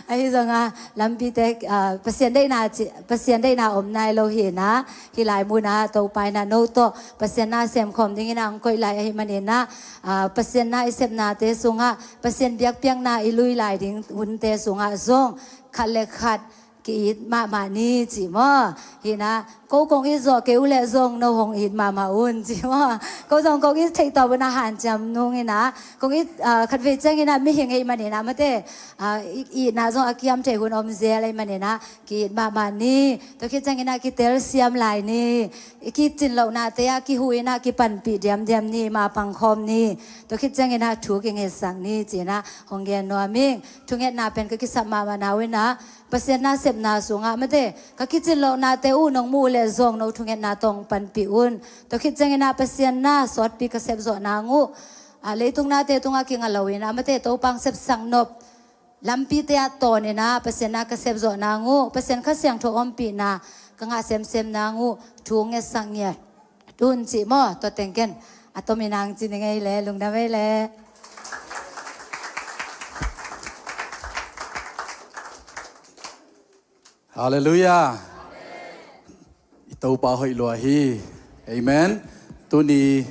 Ahi zonga lampite, ah, Pasian deihna ci, Pasian deihna om nai lo hinah, hih lai munah Topa inah no tawh Pasian na semkhawm dinginah hong koih lai ahi maninah, ah, Pasian na i sepnate sungah, Pasian biakpiakna i lui lai ding hunte sungah zong khat le khat ki-it mahmah ni ci maw. Hinah ko kong it zawh kei uh leh zong no hong it mahmah un ci maw. Ko zong kong it theih tawh unah hanciam nunginah kong it, ah, khat vei cianginah mihing ahi maninah mate, ah, i, itna zong a kiam theih hun om zel ahi maninah ki-it mahmah ni. Tua khit cianginah kitel siam lai ni. I kicin lohnate ah kihuh inah kipanpih diamdiam ni, mapang khawm ni. Tua khit cianginah thu kingetsak ni cinah hong gen nuam ing. Thungetna pen ka kisap mahmahna uh inah Pasian nasepna sungah mate, ka kicin lohnate uh nong muh le zong no thungetna tawh hong panpih un. Tua khit cianginah Pasian na sawtpi ka sepzawh nang uh, ah, leitung nate tungah kinga loinah mate Topa hong sepsak nop lampite ah tawninah Pasian na ka sepzawh nang uh, Pasian Kha Siangtho ompihna ka ngah semsem nang uh thu hong ngetsak ngiat un ci maw. Tua teng ken a tomi nang ci ni ngei le, lungdam ei le. Halleluiah. I Topa hoih lua hi. Amen. Tuni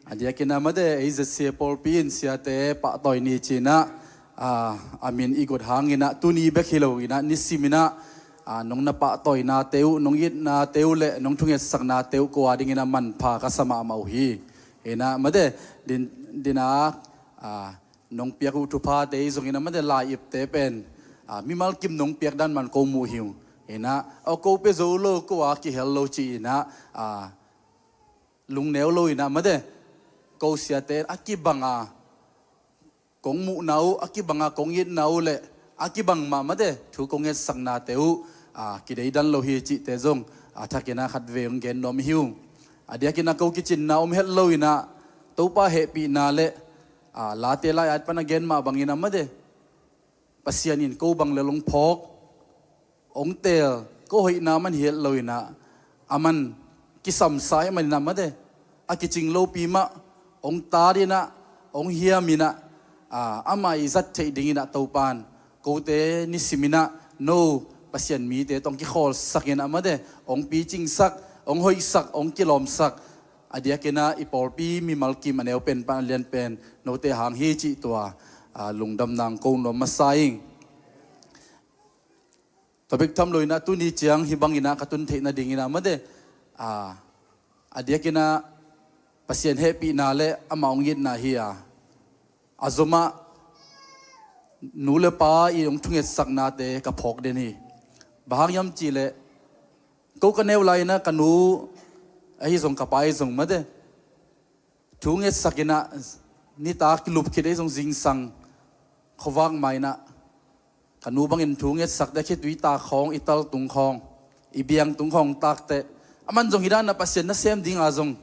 a diakinah mate, ei Z C A pawlpi in siate pahtawi ni cinah, ah, a min i got hanginah tuni bek hi loinah nisiminah, ah, nong na pahtawinate uh, nong itnate uh le nong thungetsaknate uh ko a dinginah manpha ka sa mahmah uh hi. Inah mate, din, dinah, ah, nong piak uh thuphate i zonginah mate lai-ipte pen, ah, mimal kim nong piak dan man ko muh hi uh. Inah aw ko pia zo lo, ko a kihel lo ci-inah, ah, lungneu loinah mate, ko siate a kibanga kong muhna uh, a kibanga kong itna uh le a kibang mah mate thu kong ngetsaknate uh, ah, kideidan lo hi cihte zong, ah, thakinah khat vei hong gen nuam hi uh. A diakinah ko kicinna om het loinah Topa hehpihna le, ah, late lai-at pana gen mah banginah mate, Pasian in ko bang le long phawk, hong teel, ko hoihna man hi het loinah a man kisamsa hi maninah mate, a kicing lopi mah hong tat inah, hong hiam inah, ah, amah i zat theih dinginah Topan kote nisiminah no Pasian mite tawh hong kikhawlsak inah mate, hong picingsak, hong hoihsak, hong kilawmsak. A diakinah i pawlpi mimal kim a neu pen pan a lian pen note hang hi cih tua, ah, lungdam nang ko nuam masa ing. Tua bek tham loinah tuni ciang hih banginah ka tun theih nadinginah mate, ah, a diakinah Pasian hehpihna le amah hong itna hi a, a zomah nu le pa i hong thungetsaknate ka phawk den hi. Bang hang hiam cihleh ko ka neu lai-inah ka nu ahi zong ka pa ahi zong mate thu ngetsak inah nitak kilup khit ahi zong zingsang khuavak mah inah ka nu bangin thu ngetsak teh khitui tak khawng, i tal tung khawng, i biang tung khawng tak teh a man zong hi danah Pasian nasem dinga zong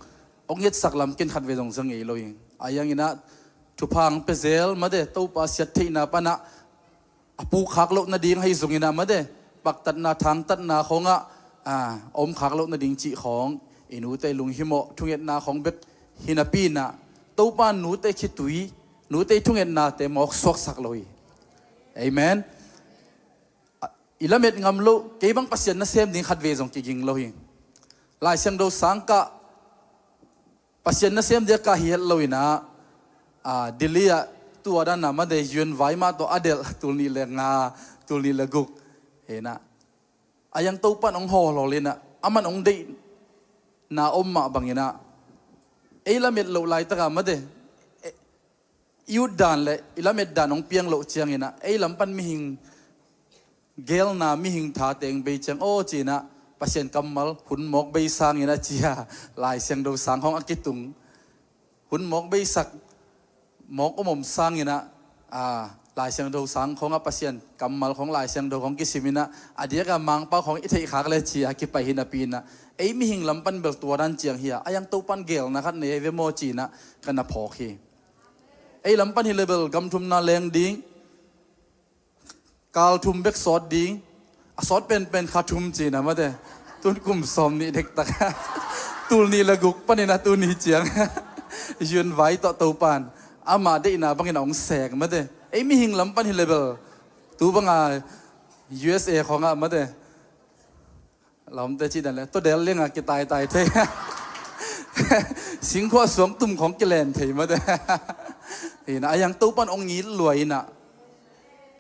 hong ngetsak lam ken khat vei zong za ngei lo hi. A hianginah thupha hong pia zel mate, Topa siat theihna panah a pukkhak loh nading ahi zonginah mate, paktatna thangtatna khawngah, ah, a omkhak loh nading cih khawng i nute i lunghimawh thungetna khawng bek hi napi inah Topa nute khitui, nute i thungetnate mawk suaksak lo hi. Amen. Ah, i lamet ngam loh, kei bang Pasian nasem ding khat vei zong kiging lo hi. Lai Siangtho sangkah Pasian nasem dia ka hi het lo inah, a, Delhi ah tua dan a mate, U N vai mah tawh a delh, tul nih le nga, tul nih le guk. Hi inah, a yang Topan hong hawlhawl inah, aman hong deihna om mah bang inah, ei lamet loh laitak a mate, e, i ut dan le i lamet dan hong piang loh ciang inah, ei lam pan mihing geelna, mihing tha teng bei ciang aw ci inah, Pasian kammal hun mawk bei sang inah ci a, Lai Siangtho sang khawng a kitung, hun mawk bei sak, mawk om om sang inah, a, Lai Siangtho sang khawng ah Pasian kammal khawng, Lai Siangtho khawng kisim inah, a diak a Mangpau khawng i theih khak le ci a kipai hi napi inah, ei mihing lam pan bel tua dan ciang hi a, a yang Topan geelna khat nei hi ve maw ci inah ka na phawk hi. Ei lam pan hi le bel gam thumna leng ding, kal thum bek sawt ding, a sawt penpen kha thum ci inah mate, tun kum sawm nih dektak, tul nih le guk pan inah tuni ciang U N vai tawh Topan ama deihna bang inah hong sek mate. Ei mihing lam pan hi le bel, tu bang a U S A khawng ah mate, lawmte cih dan le tawdel liang a kitaitai thei, singkhuah suang tum khawng kilen thei mate. Hi inah, a yang Topan hong it lua inah,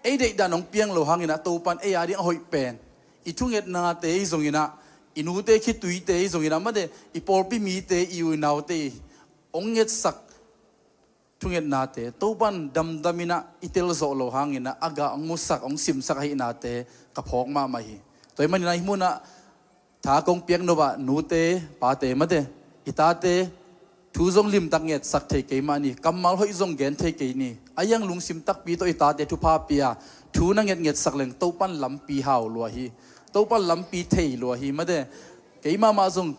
ei deih dan hong piang lo hang inah Topan ei a ding a hoih pen, i thungetnate hi zong inah, i nute khituite hi zong inah mate, i pawlpi mite, i u i naute hong ngetsak thungetnate Topan damdam inah i tel zawh lo hang inah, a gah hong musak, hong simsak ahihnate ka phawk mahmah hi. Tua ahih man inah hih mun ah tha kong piak nop ah, nute pate mate, i tate thu zong limtak ngetsak thei kei mah ni, kammal hoih zong gen thei kei ni, a yang lungsim takpi tawh i tate thupha pia, thu na ngetngetsak leng Topan lampi hau lua hi. Topan lampi thei lua hi mate. Kei mahmah zong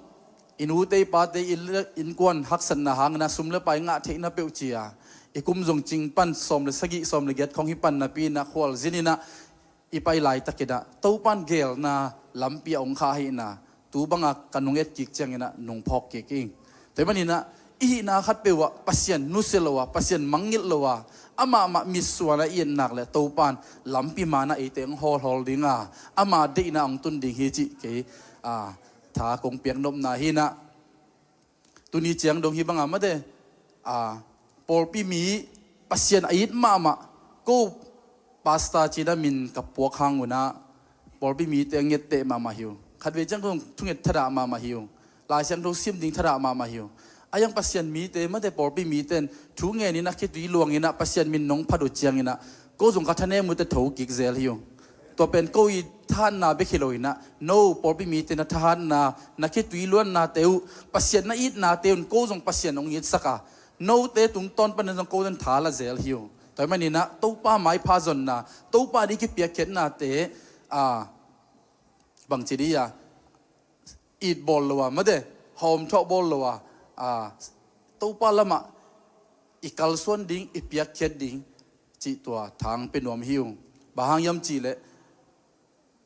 i nute i pate i le-, innkuan haksatna hang inah sum le pai ngah theihna peuh ci a, i kum zong cing pan, sawm le sagih, sawm le giat khawng hi pan napi inah khualzin inah i pai laitak inah Topan geelna lampi a hong khah ahihna tu bang a ka nung et kik ciang inah nung phawk kik ing. Tua ahih man inah, i hihna khatpeuh ah Pasian nusia lo a, Pasian mangngilh lo a, amah mah mitsuan a i et nak le Topan lampi man ah eite hong hawlhawl ding a, ama deihna hong tun ding hi cih kei, a, tha kong piak nopna hi inah. Tuni ciang dong hi bang a mate, a, pawlpi mi, Pasian a it mahmah, ko pastor ci inah min ka puak hang un ah, pawlpi mite a ngetteh mahmah hi uh. Khatvei ciang ko thunget thadah mahmah hi uh. Lai Siangtho sim ding thadah mahmah hi uh. A yang Pasian mite mate, pawlpi mite in thu ngen inah, khitui luang inah, Pasian min nong phat uh ciang inah, ko zong ka thanem uh teh tho kik zel hi uh. Tua pen ko i thahatna bek hi lo inah, no, pawlpi mite na thahatna, na khitui luannate uh, Pasian na itnate un ko zong Pasian hong itsak a, note tungtawn panin zong ko in tha la zel hi uh. Tua ahih man inah Topa maipha zonna, Topa ding kipiakkhiatnate, a, bangci dih a, it bawl lo a mate, hawm thawh bawl lo a, a, Topa lamah i kalsuan ding, i piakkhiat ding cih tua tha hong pia nuam hi uh. Bang hang hiam cih leh,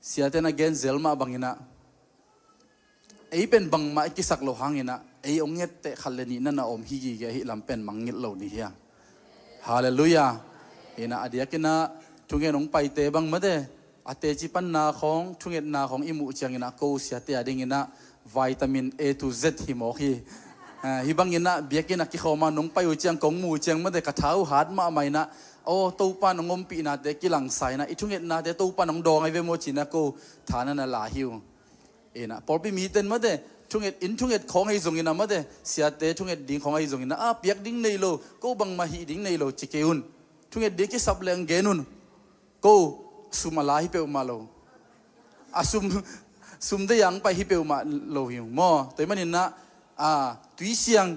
siate na gen zel mah bang inah, ei pen bangmah i kisak lo hang inah, ei hong ngetteh khat le nih na na om hi gige ahih lam pen mangngilh lo ni hi a. Halleluiah. Hi inah, a diak inah thungen hong paite bang mate, a teci panna khawng, thungetna khawng i muh ciang inah, ko siate a ding inah vitamin A to Z hi mawk hi. A, hih bang inah biakinn a kikhawm a nong pai uh ciang, kong muh uh ciang mate, ka tha uh hat mahmah inah, aw, Topan hong ompihnate kilangsa inah, i thungetnate Topan hong dawng ahi ve maw ci inah ko tha na na la hi uh. Inah pawlpi mite in mate, thunget, inn thunget khawng ahi zong inah mate, siate thunget ding khawng ahi zong inah, a, piak ding nei lo, ko bangmah hih ding nei lo ci kei un. Thunget ding kisap leng gen un. Ko sum a la hi peuhmah lo. A sum, sum deih a hong pai hi peuhmah lo hi uh maw. Tua ahih man inah, a, tui siang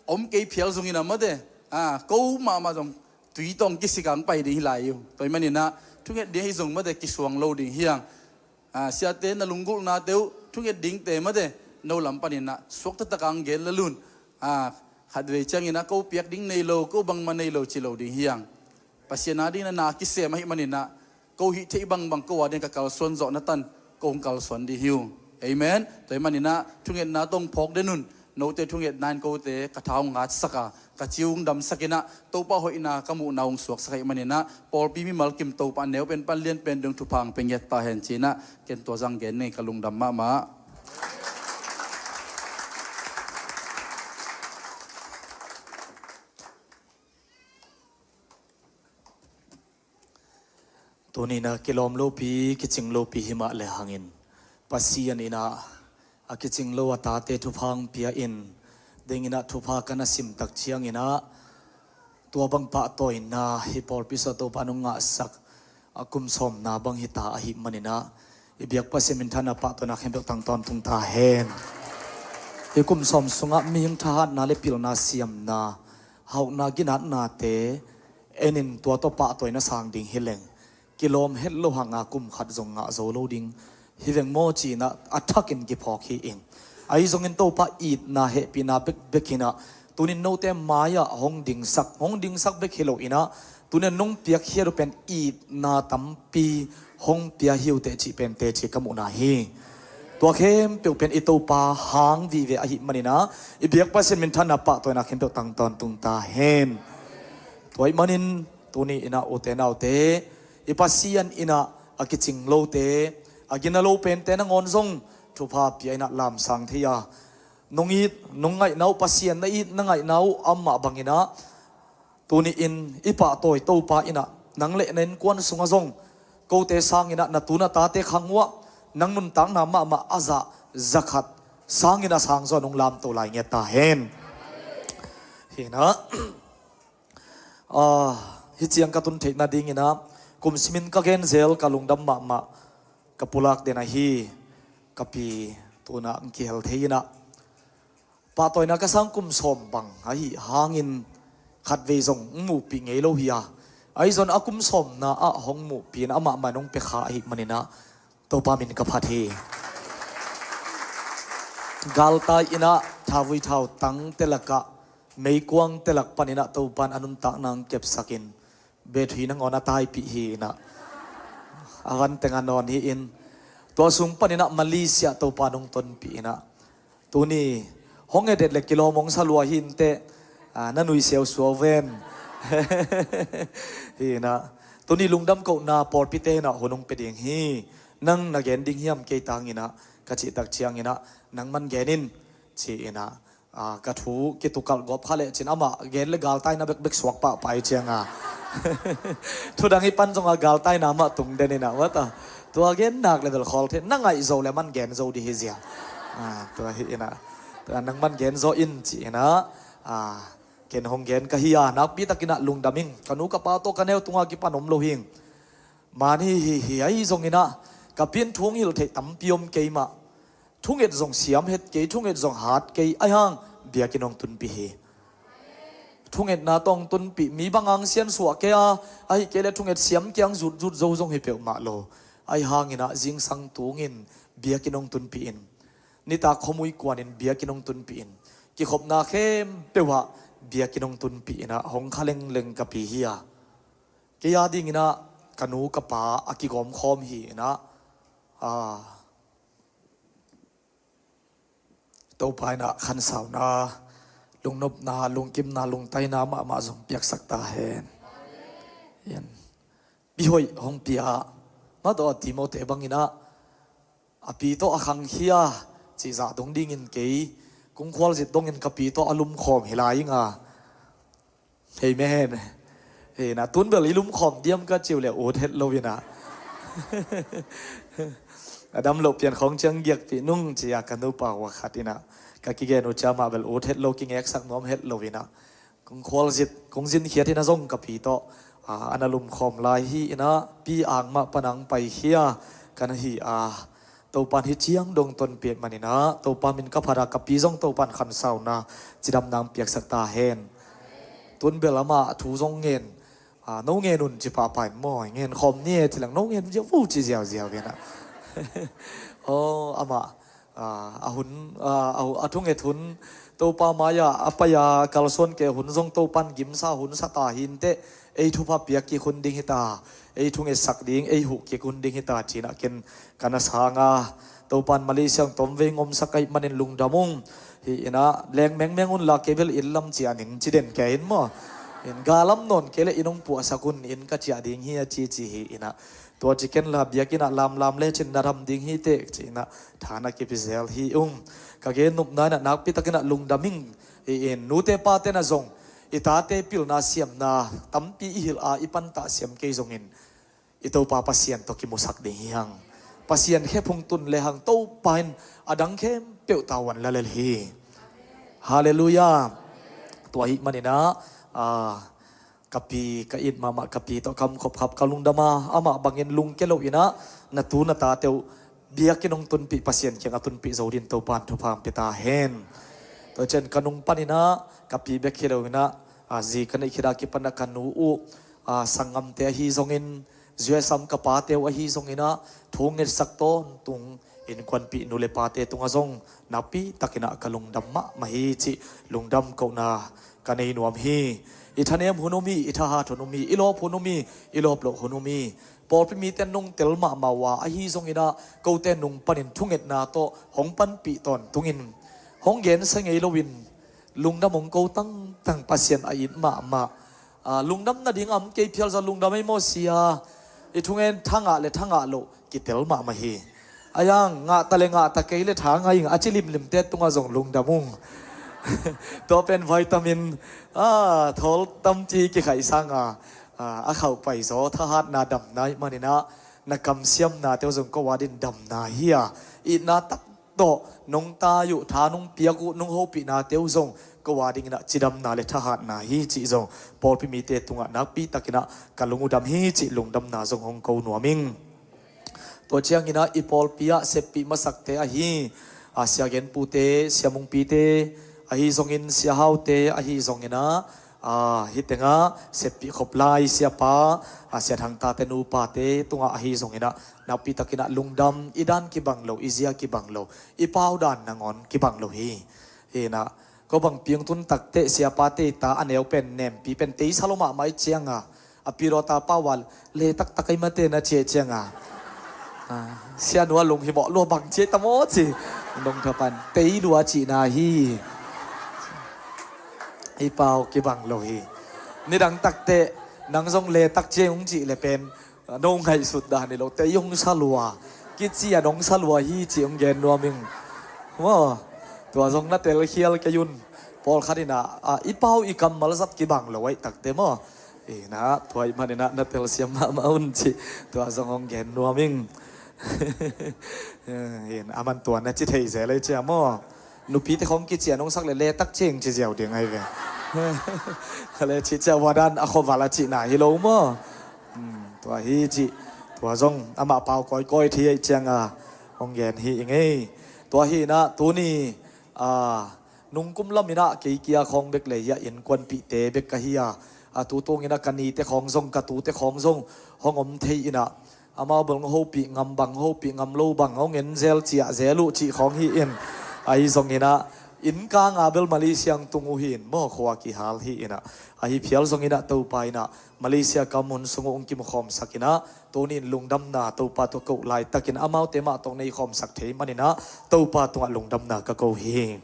om kei phial zong inah mate, a, ko mahmah zong tui tawh kisik a hong pai ding hi lai hi uh. Tua ahih man inah thunget ding ahi zong mate, kisuang lo ding hi hang. A, siate na lunggulhnate uh, thunget dingte mate, no lam pan inah suakta tak a hong gen lel un. A, khatvei ciang inah ko piak ding nei lo, ko bangmah nei lo ci lo ding hi hang. Pasian a ding na na kisem ahih man inah, ko hih theih bangbang ko a ding ka kalsuan zawh na tan, ko hong kalsuan ding hi uh. Amen. Tua ahih man inah thungetna tawh hong phawk den un. Note thungetna in kote ka tha hong ngatsak a, ka ci uh hong damsak inah, Topa hoihna ka muhna hong suaksak ahih man inah, pawlpi mimal kim Topa neu pen pan lian pen dong thupha hong pia ngiat ta hen ci inah, ken tua zang gen ning, ka lungdam mahmah. Tuni-in ah kilawm lopi, kicing lopi himah le hangin Pasian in ah a kicing lo a tate thupha hong pia in, dingin ah thupha ka na sim tak ciangin ah tua bang pahtawina hih pawlpi sung Topa in hong ngahsak a kum sawmna bang hi ta ahih manin ah i biak Pasian minthanna pahtawina khempeuh tang tawntung ta hen. Hih kum sawm sungah mihing thahatna le pilna siamna, hauhna ginatnate en in tua tawh pahtawina sang ding hi leng, kilawm het lo hanga kum khat zong ngah zo lo ding hi veng maw ci-in ah a thakin kiphawk hi ing. Ahi zongin Topa itna hehpihna bekbek in ah tunin note mai-ah hong dingsak, hong dingsak bek hi lo in ah tunin nong piakkhiat uh pen itna tampi hong pia hi uh teh cih pen teci ka muhna hi. Tua khempeuh pen i Topa hang vive ahih manin ah i biak Pasian minthanna pahtawina khempeuh tang tawntung ta hen. Tua ahih manin tuni-in ah ute naute, i Pasian in ah a kicing lote, a gina lo pente nangawn zong thupha pia in ah lamsang thei a, nong it, nong ngaihna uh, Pasian na it, na ngaihna uh amah bangin ah tuni-in i pahtawi Topa in ah nang le na innkuan sungah zong kote sangin ah na tu na tate khang uh ah nang nuntakna mahmah a zah zakhat sangin a sangzaw nong lamto lai ngiat ta hen. Hi in ah, ah, hih ciang ka tun theih nadingin ah kum simin ka gen zel, ka lungdam mahmah ka pulak den ahi, ka pi tu-in ah hong kihel thei in ah pahtawina ka sang kum sawm bang ahih hangin khatvei zong hong muhpih ngei lo hi a, ahi zong a kum sawmna ah hong muhpih in ah amah mah in hong pia kha ahih manin ah Topa min ka phat hi. Galtai in ah thavui thautangte lakah, meikuangte lak panin ah Topa in a nuntakna hong kepsakin, battery nangawn a taipih hi in ah, a van teng a nawn hi in, tua sung panin ah Malaysia Topa in hong tonpih in ah, tuni hong et et le kilawm hong sa lua hi inteh, ah, na nui siausiau ven. Hi in ah, tuni lungdam kohna pawlpite in ah hun hong pia ding hi. Nang na gen ding hiam kei tangin ah ka cih tak ciangin ah, nang man gen in ci-in ah, ah, ka thu kitukalh gawp kha lecin amah gen le galtaina bekbek suak pahpah hi cianga, thudang i pan zonga galtaina mah tung den in ah, mata tua gen nak le bel khawl thei, na ngaih zo le man gen zo ding hi zia. Ah, tua hi in ah, tua nang man gen zaw in ci-in ah, ah, ken hong gen ka hi a, nakpi takin ah lungdam ing. Ka nu ka pa tawh ka neu tunga kipan om lo hing. Mani hi hi ahi zongin ah ka pi in thu hong hilh theih tampi om kei mah. Thunget zong siam het kei, thunget zong hat kei, ahi hang biakinn hong tunpih hi. Thungetna tawh hong tunpih, mi bang hong siansuah kei a, ahih kei leh thunget siam kiang zutzut zo zong hi peuhmah lo. Ahi hangin ah zingsang tungin biakinn hong tunpih in, nitak khuamui kuanin biakinn hong tunpih in, kikhopna khempeuh ah biakinn hong tunpih in ah hong kha lengleng ka pi hi a, kei a dingin ah ka nu ka pa a kigawmkhawm hi in ah, ah, Topa in ah khansauna, lungnopna, lungkimna, lungtaina mahmah zong piaksak ta hen. Pi hoih hong pia, mah tawh a Timote bangin ah a pi tawh a khangkhia cih zah dong dingin kei kungkhualzit dongin ka pi tawh a lumkhawm hi lai ing a. Amen. Hi in ah, tun bel i lumkhawm diam ka ci uh leh ut het lo in ah, a dam loh pian khawng ciang giakpih nung ci-a ka nupa uh a khat in ah ka kigen uh ciang mah bel ut het lo, kingeksak nuam het lo in ah, kungkhualzit, kungzinkhiat in ah zong ka pi tawh, ah, a na lumkhawm lai hi in ah, pi ang mah pan hong paikhia ka na hi a, Topa in hih ciang dong tonpih manin ah Topa min ka phat a, ka pi zong Topa in khansauna, cidamna hong piaksak ta hen. Tun bel amah thu zong ngen, ah, no ngen un ci pahpah in maw, ngen khawm ni e ci leng no ngen ziau vo ci ziauziau in ah. Aw, amah, ah, a hun, ah, a, a thunget hun, Topa mai-ah a pai-a kalsuan kei hun zong Topa in gimsa hun sa ta hi inteh, ei thupha piak kik hun ding hi ta, ei thungetsak ding, ei huh kik hun ding hi ta ci-in ah ken ka na sang a, Topa in Malaysia hong tomvei hong omsak ahih manin lungdam ung. Hi in ah, leng mengmeng un la, kei bel inn lam ciah ning ci den kei in maw. In, gal lam nawn kei leh inn hong puahsak un, inn ka ciah ding hi a ci ci hi in ah, tua ci ken la, biakinn ah lamlam lecin na dam ding hi teh ci-in ah tha na kipia zel hi ung. Ka gen nopna in ah nakpi takin ah lungdam ing. Hi in, nute pate na zong i tate pilna siamna tampi i hilh a, i pantah siam kei zongin, i Topa Pasian tawh kimusak ding hi hang. Pasian khe phung tun le hang Topa in a dang khempeuh tavuan la lel hi. Halleluiah. Tua ahih maninah, ah, ka pi, ka it mahmah ka pi tawh kam khop khap ka lungdam a, amah bangin lungke lo inah na tu na tate uh biakinn hong tunpih, Pasian kiang a tunpih zo din Topa in thupha hong pia ta hen. Tua ciang ka nung paninah ka pi bek hi lo inah, ah, zi ka neih khit a kipanah ka nu uh, ah, sanggamte ahi zongin, zuaisam ka pate uh ahi zonginah thu ngetsak tawntung innkuanpih nu le pate tungah zong nakpi takinah ka lungdam mahmah hi cih lungdam kohna ka nei nuam hi. I thanem hun um hi, i thahat hun um hi, i lawp hun um hi, i lawp loh hun um hi. Pawlpi mite nong tel mahmah uh a, ahi zonginah kote nung panin thungetna tawh hong panpih tawntungin hong gensia ngei loin lungdam hong ko tangtang, Pasian a it mahmah. Ah, lungdam nading a om kei phial zah lungdam ei maw sia. I thungen thangah le thangah loh kitel mahmah hi. A yang ngahta le ngahta kei le tha ngai ing a ci limlimte tungah zong lungdam ung. Tua pen vitamin, ah, thawl tamci kikhaih sanga, ah, a khauh paizaw thahatna damna ih maninah na kamsiamnate uh zong ko a din damna hi a, itna tak tawh nong tai uh, tha nong piak uh, nong hopihnate uh zong ko a dinginah cidamna le thahatna hi cih zong pawlpi mite tungah nakpi takinah ka lung uh dam hi cih lungdamna zong hong ko nuam ing. Tua cianginah i pawlpi ah seppih masakte ahi, a, Sia Genpute, Sia Mungpite ahi zongin, Sia Haute ahi zonginah, a, hih tengah seppih khop lai Siapa, a, Sia Thangtate nupate tungah ahi zonginah nakpi takinah lungdam, i dan kibang lo, i zia kibang lo, i pau dan nangawn kibang lo hi. Hinah ko bang piang tun takteh Siapate ta a neu pen nempi pen tei sa lo mahmah ih cianga, a pirawta pau a le taktak ei mate na ciah cianga, a, Sia nua lunghimawh lua bang ciah ta maw ci, nong thapan tei lua cihna hi. I pau kibang lo hi. Nidang takteh nang zong le tak ciah ung cih le pen, a, no ngaihsut dan hi lo, tei hong sa lua, kici a nong sa lua hi cih hong gen nuam ing. Maw, tua zong na telkhial kei un. Pawlkhat inah, a, i pau i kammal zat kibang lo aih takte maw. Inah tua ih maninah na telsiam mahmah un cih tua zong hong gen nuam ing. In, a man tua na ci thei zel ei cia maw. Nupite khong kici a nong sak le le tak ciang ci ziau ding ahi ve. Le ci cia ua dan a khuaval a cihna hi lo maw. Hmm, tua hi cih tua zong amah pau kawikawi thei aih cianga hong gen hi ing ei. Tua hinah tuni, a, nungkum laminah kei kia khawng bek le hiah innkuanpihte bek ka hi a, a, tu tunginah ka nite khawng zong, ka tute khawng zong hong om thei inah, amau bel hong hopih ngam bang, hopih ngam lo bang hong en zel ciah zel uh cih khawng hi in, ahi zonginah inn kanga bel Malaysia hong tung uh hi in maw, khua kihal hi inah, ahi phial zonginah Topa inah Malaysia kam hun sung uh hong kimukhawmsak inah, tunin lungdamna Topa tawh koh laitakin amaute mah tawh nei khawmsak thei maninah Topa tungah lungdamna ka ko hi.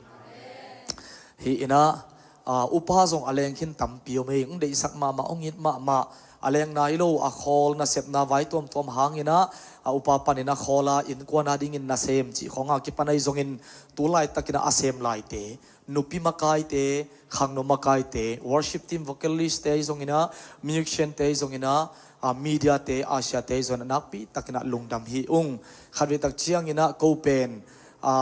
Hi inah, a, upa zong a leng khin tampi om ei, hong deihsak mahmah, hong it mahmah, a lengna hi lo, a khawl nasepna vai tuamtuam hanginah, a, upa panin a khawl a innkuan a dingin nasem cih khawng a kipan ahi zongin tu laitakinah a sem laite, nupi makaite, khangno makaite, worship team vocalist te ahi zonginah, musician te ahi zonginah, a, media te, Asia te ahi zonginah nakpi takinah lungdam hi ung. Khatvei tak cianginah ko pen, a,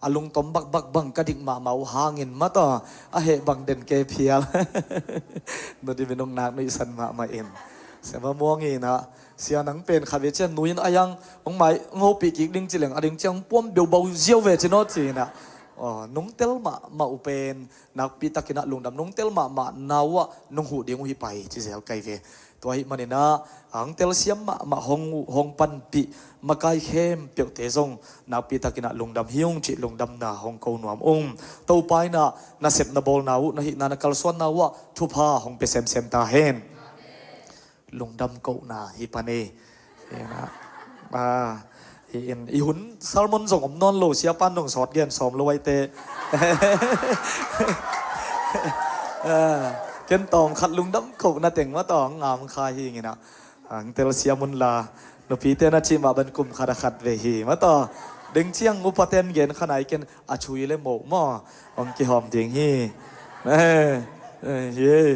a lungtom bakbak bang ka dik mahmah uh hangin mataw, a heh bang den kei phial. Nodimi nong nak nuihsan mahmah in. Sema muang inah, sia nang pen khatvei cian nuin a yang hong mai, hong hopih kik ding ci leng a ding ciang puam beubau ziau ve ci naw ci inah. Aw, nong tel mahmah uh pen nakpi takinah lungdam, nong tel mahmah na uh ah nong huh ding uh hi pai ci zel kai ve. Tua ahih maninah, a, hong telsiam mahmah hong, hong panpih makai khempeuhte zong nakpi takinah lungdam hi ung cih lungdamna hong ko nuam ung. Topa inah nasepna bawlna uh, na hihna na kalsuanna uh ah thupha hong pia semsem ta hen. Lungdam kohna hi pan ei. Inah, a, hi in, i hun sermon zong om nawn lo, siapan nong sawt gen sawm lo aite. A, ken tawm khat lungdam kohna teng mataw ngam kha hi inginah, ang telsiam unla, nupite na cih mah ban kum khat a khat ve hi mataw. Ding ciang upaten gen kha nai ken a chui le moh maw, hong kihawm ding hi. Eh, eh, hi ei.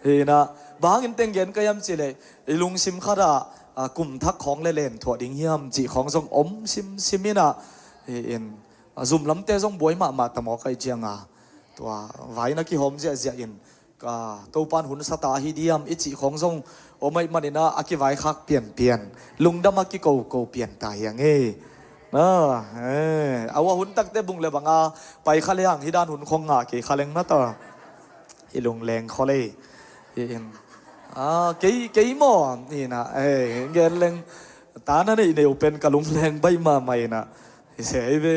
Hi inah, bang hangin teng gen ka hiam cih leh, i lungsim khat ah, a, kum thak khawng le len thuah ding hiam cih khawng zong om simsim inah, hi in, a, zum lamte zong buai mahmah ta maw ka hih ciangin, tua vai na kihawm ziahziah in, ka Topan hun sa ta hi diam i cih khawng zong om ahih manin ah, a kivaikhak pianpian, lungdam a kikoko pian ta hi ing e. Na, eh, a ua hun takte bung le bang a pai kha leng hi dan hun khawng ngah kei kha leng na ta. I lungleng khol e. Hi in. Ah, kei, kei maw? Hi inah, eh, gen leng. Ta na neih neih uh pen ka lungleng baih mahmah inah. Hi se hi ve.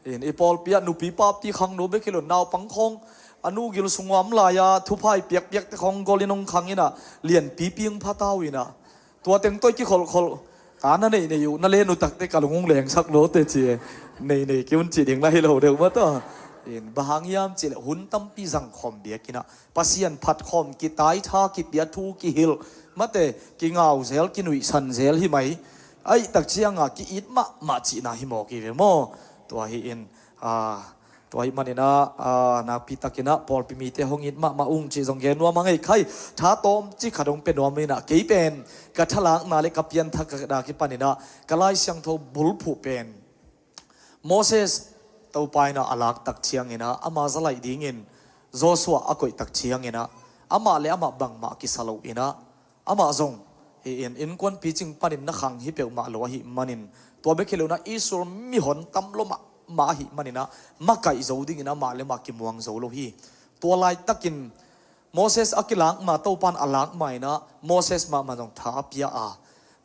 Hi in, i pawlpi ah nupi papi khangno bek hi lo, naupang khawng a nu gil sung a om lai-a thupha i piakpiakte khawng gol in hong khang inah, lianpipi hong pha ta uh inah. Tua teng tawh i kikholhkholh. Ta na neih neih uh, na len uh takte ka lung hong lengsak lo teh ci e. Neih neih ki un cih ding na hi lo deuh mah ta. Hi in, bang hang hiam cih leh hun tampi zang khawm biakinn ah, Pasian phat khawm, kitaitha, kipia thu, kihilh, mate, kingau zel, kinuihsan zel hi mai. Ahih tak ciangin ki-it mahmah cihna hi mawk hi ve maw? Tua hi in, ah, tua ahih manin ah, ah, nakpi takin ah pawlpi mite hong it mahmah ung cih zong gen nuam ing e. Khai, tha tawmcik khat hong pia nuam inah, kei pen ka thalakna le ka pianthak ka dak kipanin ah, ka Lai Siangtho bulphuh pen Moses Topa inah a lak tak ciangin ah, ama za laih dingin Joshua a koih tak ciangin ah, amah le amah bangmah kisa lo inah, amah zong, hi in, innkuan picing panin na khang hi peuhmah lo ahih manin, tua bek hi lo inah Israel mihon tam lua mahmah ahih manin ah, makaih zo dingin amah le amah kimuang zo lo hi. Tua laitakin Moses a kilak ma, Topan a lak ma inah, Moses mahmah zong tha a pia a.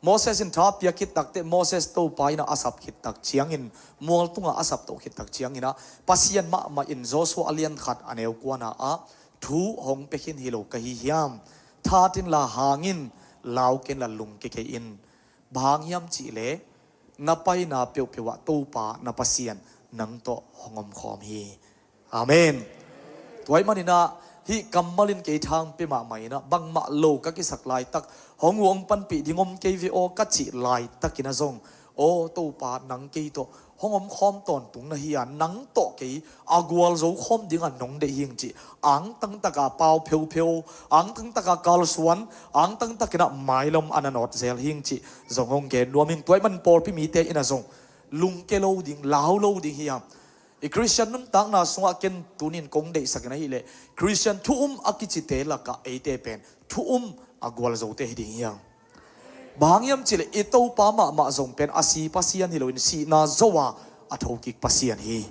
Moses in tha a pia khit takteh, Moses Topa inah a sap khit tak ciangin, mual tungah a sap toh khit tak ciangin ah, Pasian mahmah in Joshua a lian khat a neu kuana ah, thu hong pia khin hi lo ka hi hiam? That inla hang in, lau kenla lungkia kei in. Bang hang hiam cih leh, na paina peuhpeuh ah Topa na Pasian nang tawh hong omkhawm hi. Amen. Tua ahih manin ah, hih kammal in kei thang pia mahmah inah, bangmah lo ka kisak laitak, hong uh hong panpih ding om kei ve aw ka cih laitakin ah zong, aw Topa, nang kei tawh hong omkhawm tawntung na hi a, nang tawh kei a gualzo khawm dingin nong deih hi ing cih, angtang taka pau pheupheu, angtang taka kalsuan, angtang takin ah mailam a na nawt zel hi ing cih zong hong gen nuam ing. Tua ahih manin pawlpi mite in ah zong lungkia lo ding, lau lo ding hi a. I Khristian nuntakna sungah ken tuni-in kong deihsak in ahih leh, Khristian thu um a kicite lakah eite pen thu um a gualzote hi ding hi a. Bang hang hiam cih leh, i Topa mahmah zong pen a si Pasian hi loin, sihna zo a a thokik Pasian hi.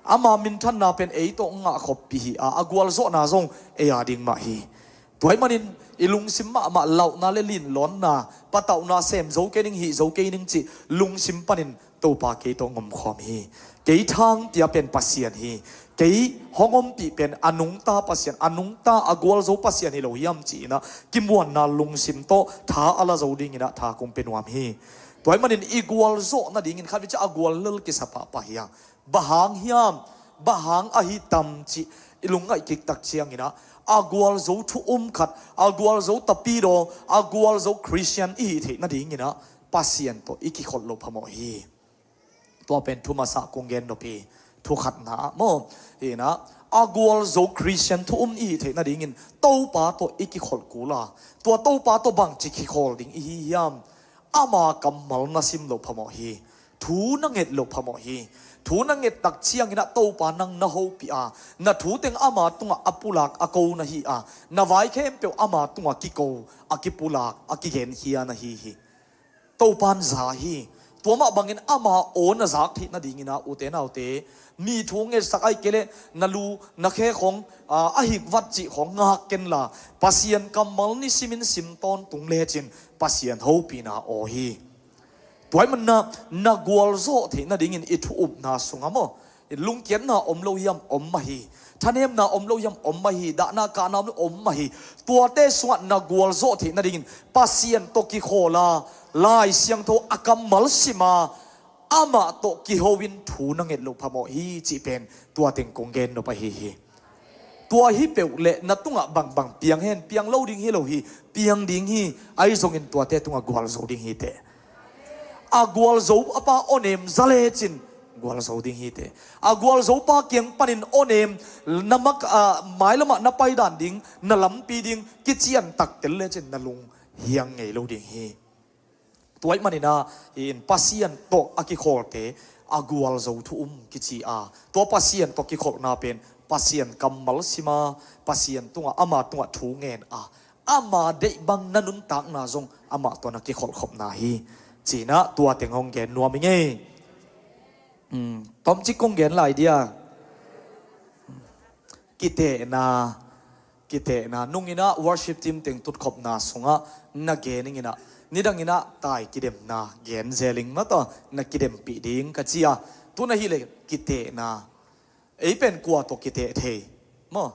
Ama minthanna pen ei tawh ngah khop pi hi a, a gualzawhna zong ei a ding mah hi. Tua ahih manin i lungsim mahmah lauhna le linlawnna, patauhna, sem zo kei ning, hih zo kei ning cih lungsim panin Topa kei tawh hong omkhawm hi. Kei thang pia pen Pasian hi. Kei hong ompih pen a nungta Pasian, a nungta a gualzo Pasian hi lo hiam ci-in ah, kimuanna lungsim tawh tha a la zo dingin ah tha kong pia nuam hi. Tua ahih manin i gualzawh nadingin khat vei ciang a gual lel kisa pahpah hi a. Bang hang hiam, bang hang ahi tam cih i lungngaih kik tak ciangin ah, a gualzo thu um khat, a gualzo tapidaw, a gualzo Khristian i hih theih nadingin ah, Pasian tawh i kikholh loh phamawh hi. Tua pen thu masa kong gen nop hi. Thu khatna ah maw, hi inah, a gualzo Khristian thu um i hih theih nadingin Topa tawh i kikholh kul a, tua Topa tawh bangci kikhawl ding i hi hiam? Ama kammal na sim loh phamawh hi. Thu na nget loh phamawh hi. Thu na nget tak ciangin ah Topa nang na hopih a, na thu teng ama tungah a pulak a ko na hi a, na vai khempeuh ama tungah kiko, a kipulak, a kigenkhia na hi hi. Topan za hi. Tua mah bangin ama aw na zak theih nadingin ah, ute naute, mi thu ngetsak ahih kei leh na lu na khe khawng, aa, a hikvat cih khawng ngak kenla, Pasian kammal nisimin sim tawntung lecin Pasian hopihna aw hi. Tua ahih manin ah, na gualzawh theih nadingin i thu upna sungah maw, lungkiatna om lo hiam? Om mah hi. Thanemna om lo hiam? Om mah hi. Dahna kahna om lo? Om mah hi. Tuate sungah na gualzawh theih nadingin Pasian tawh kikhawl a, Lai Siangtho a kammal sim a, amah tawh kiho in thu na nget loh phamawh hi cih pen tua teng kong gen nop ahi hi. Tua hi peuh leh na tungah bangbang piang hen, piang lo ding hi lo hi, piang ding hi, ahi zongin tuate tungah gualzo ding hi teh. A gualzo a pa aw nem za lecin, Gualzo ding hi teh. A gualzo pa kiang panin aw nem, na mak, a, mailamah na paidan ding, na lampi ding kician taktel lecin na lung hiang ngei lo ding hi. Tua ahih manin ah, in Pasian tawh a kikhawlte a gualzo thu um kici a, tua Pasian tawh kikholhna pen Pasian kammal sim a, Pasian tungah, ama tungah thu ngen a, ama deih bang na nuntakna zong amah tawh na kikholhkhopna hi. Ci-in ah tua teng hong gen nuam ing ei. Hmm, tomcik kong gen lai dia. Kitehna, kitehna. Nung in ah worship team teng tutkhopna sungah na gen ing in ah, nidang in ah tai kidemna gen zel ing maw, tua na kidempih ding ka ci a. Tu-in ahih leh kitehna. Ei pen kua tawh kiteh thei maw?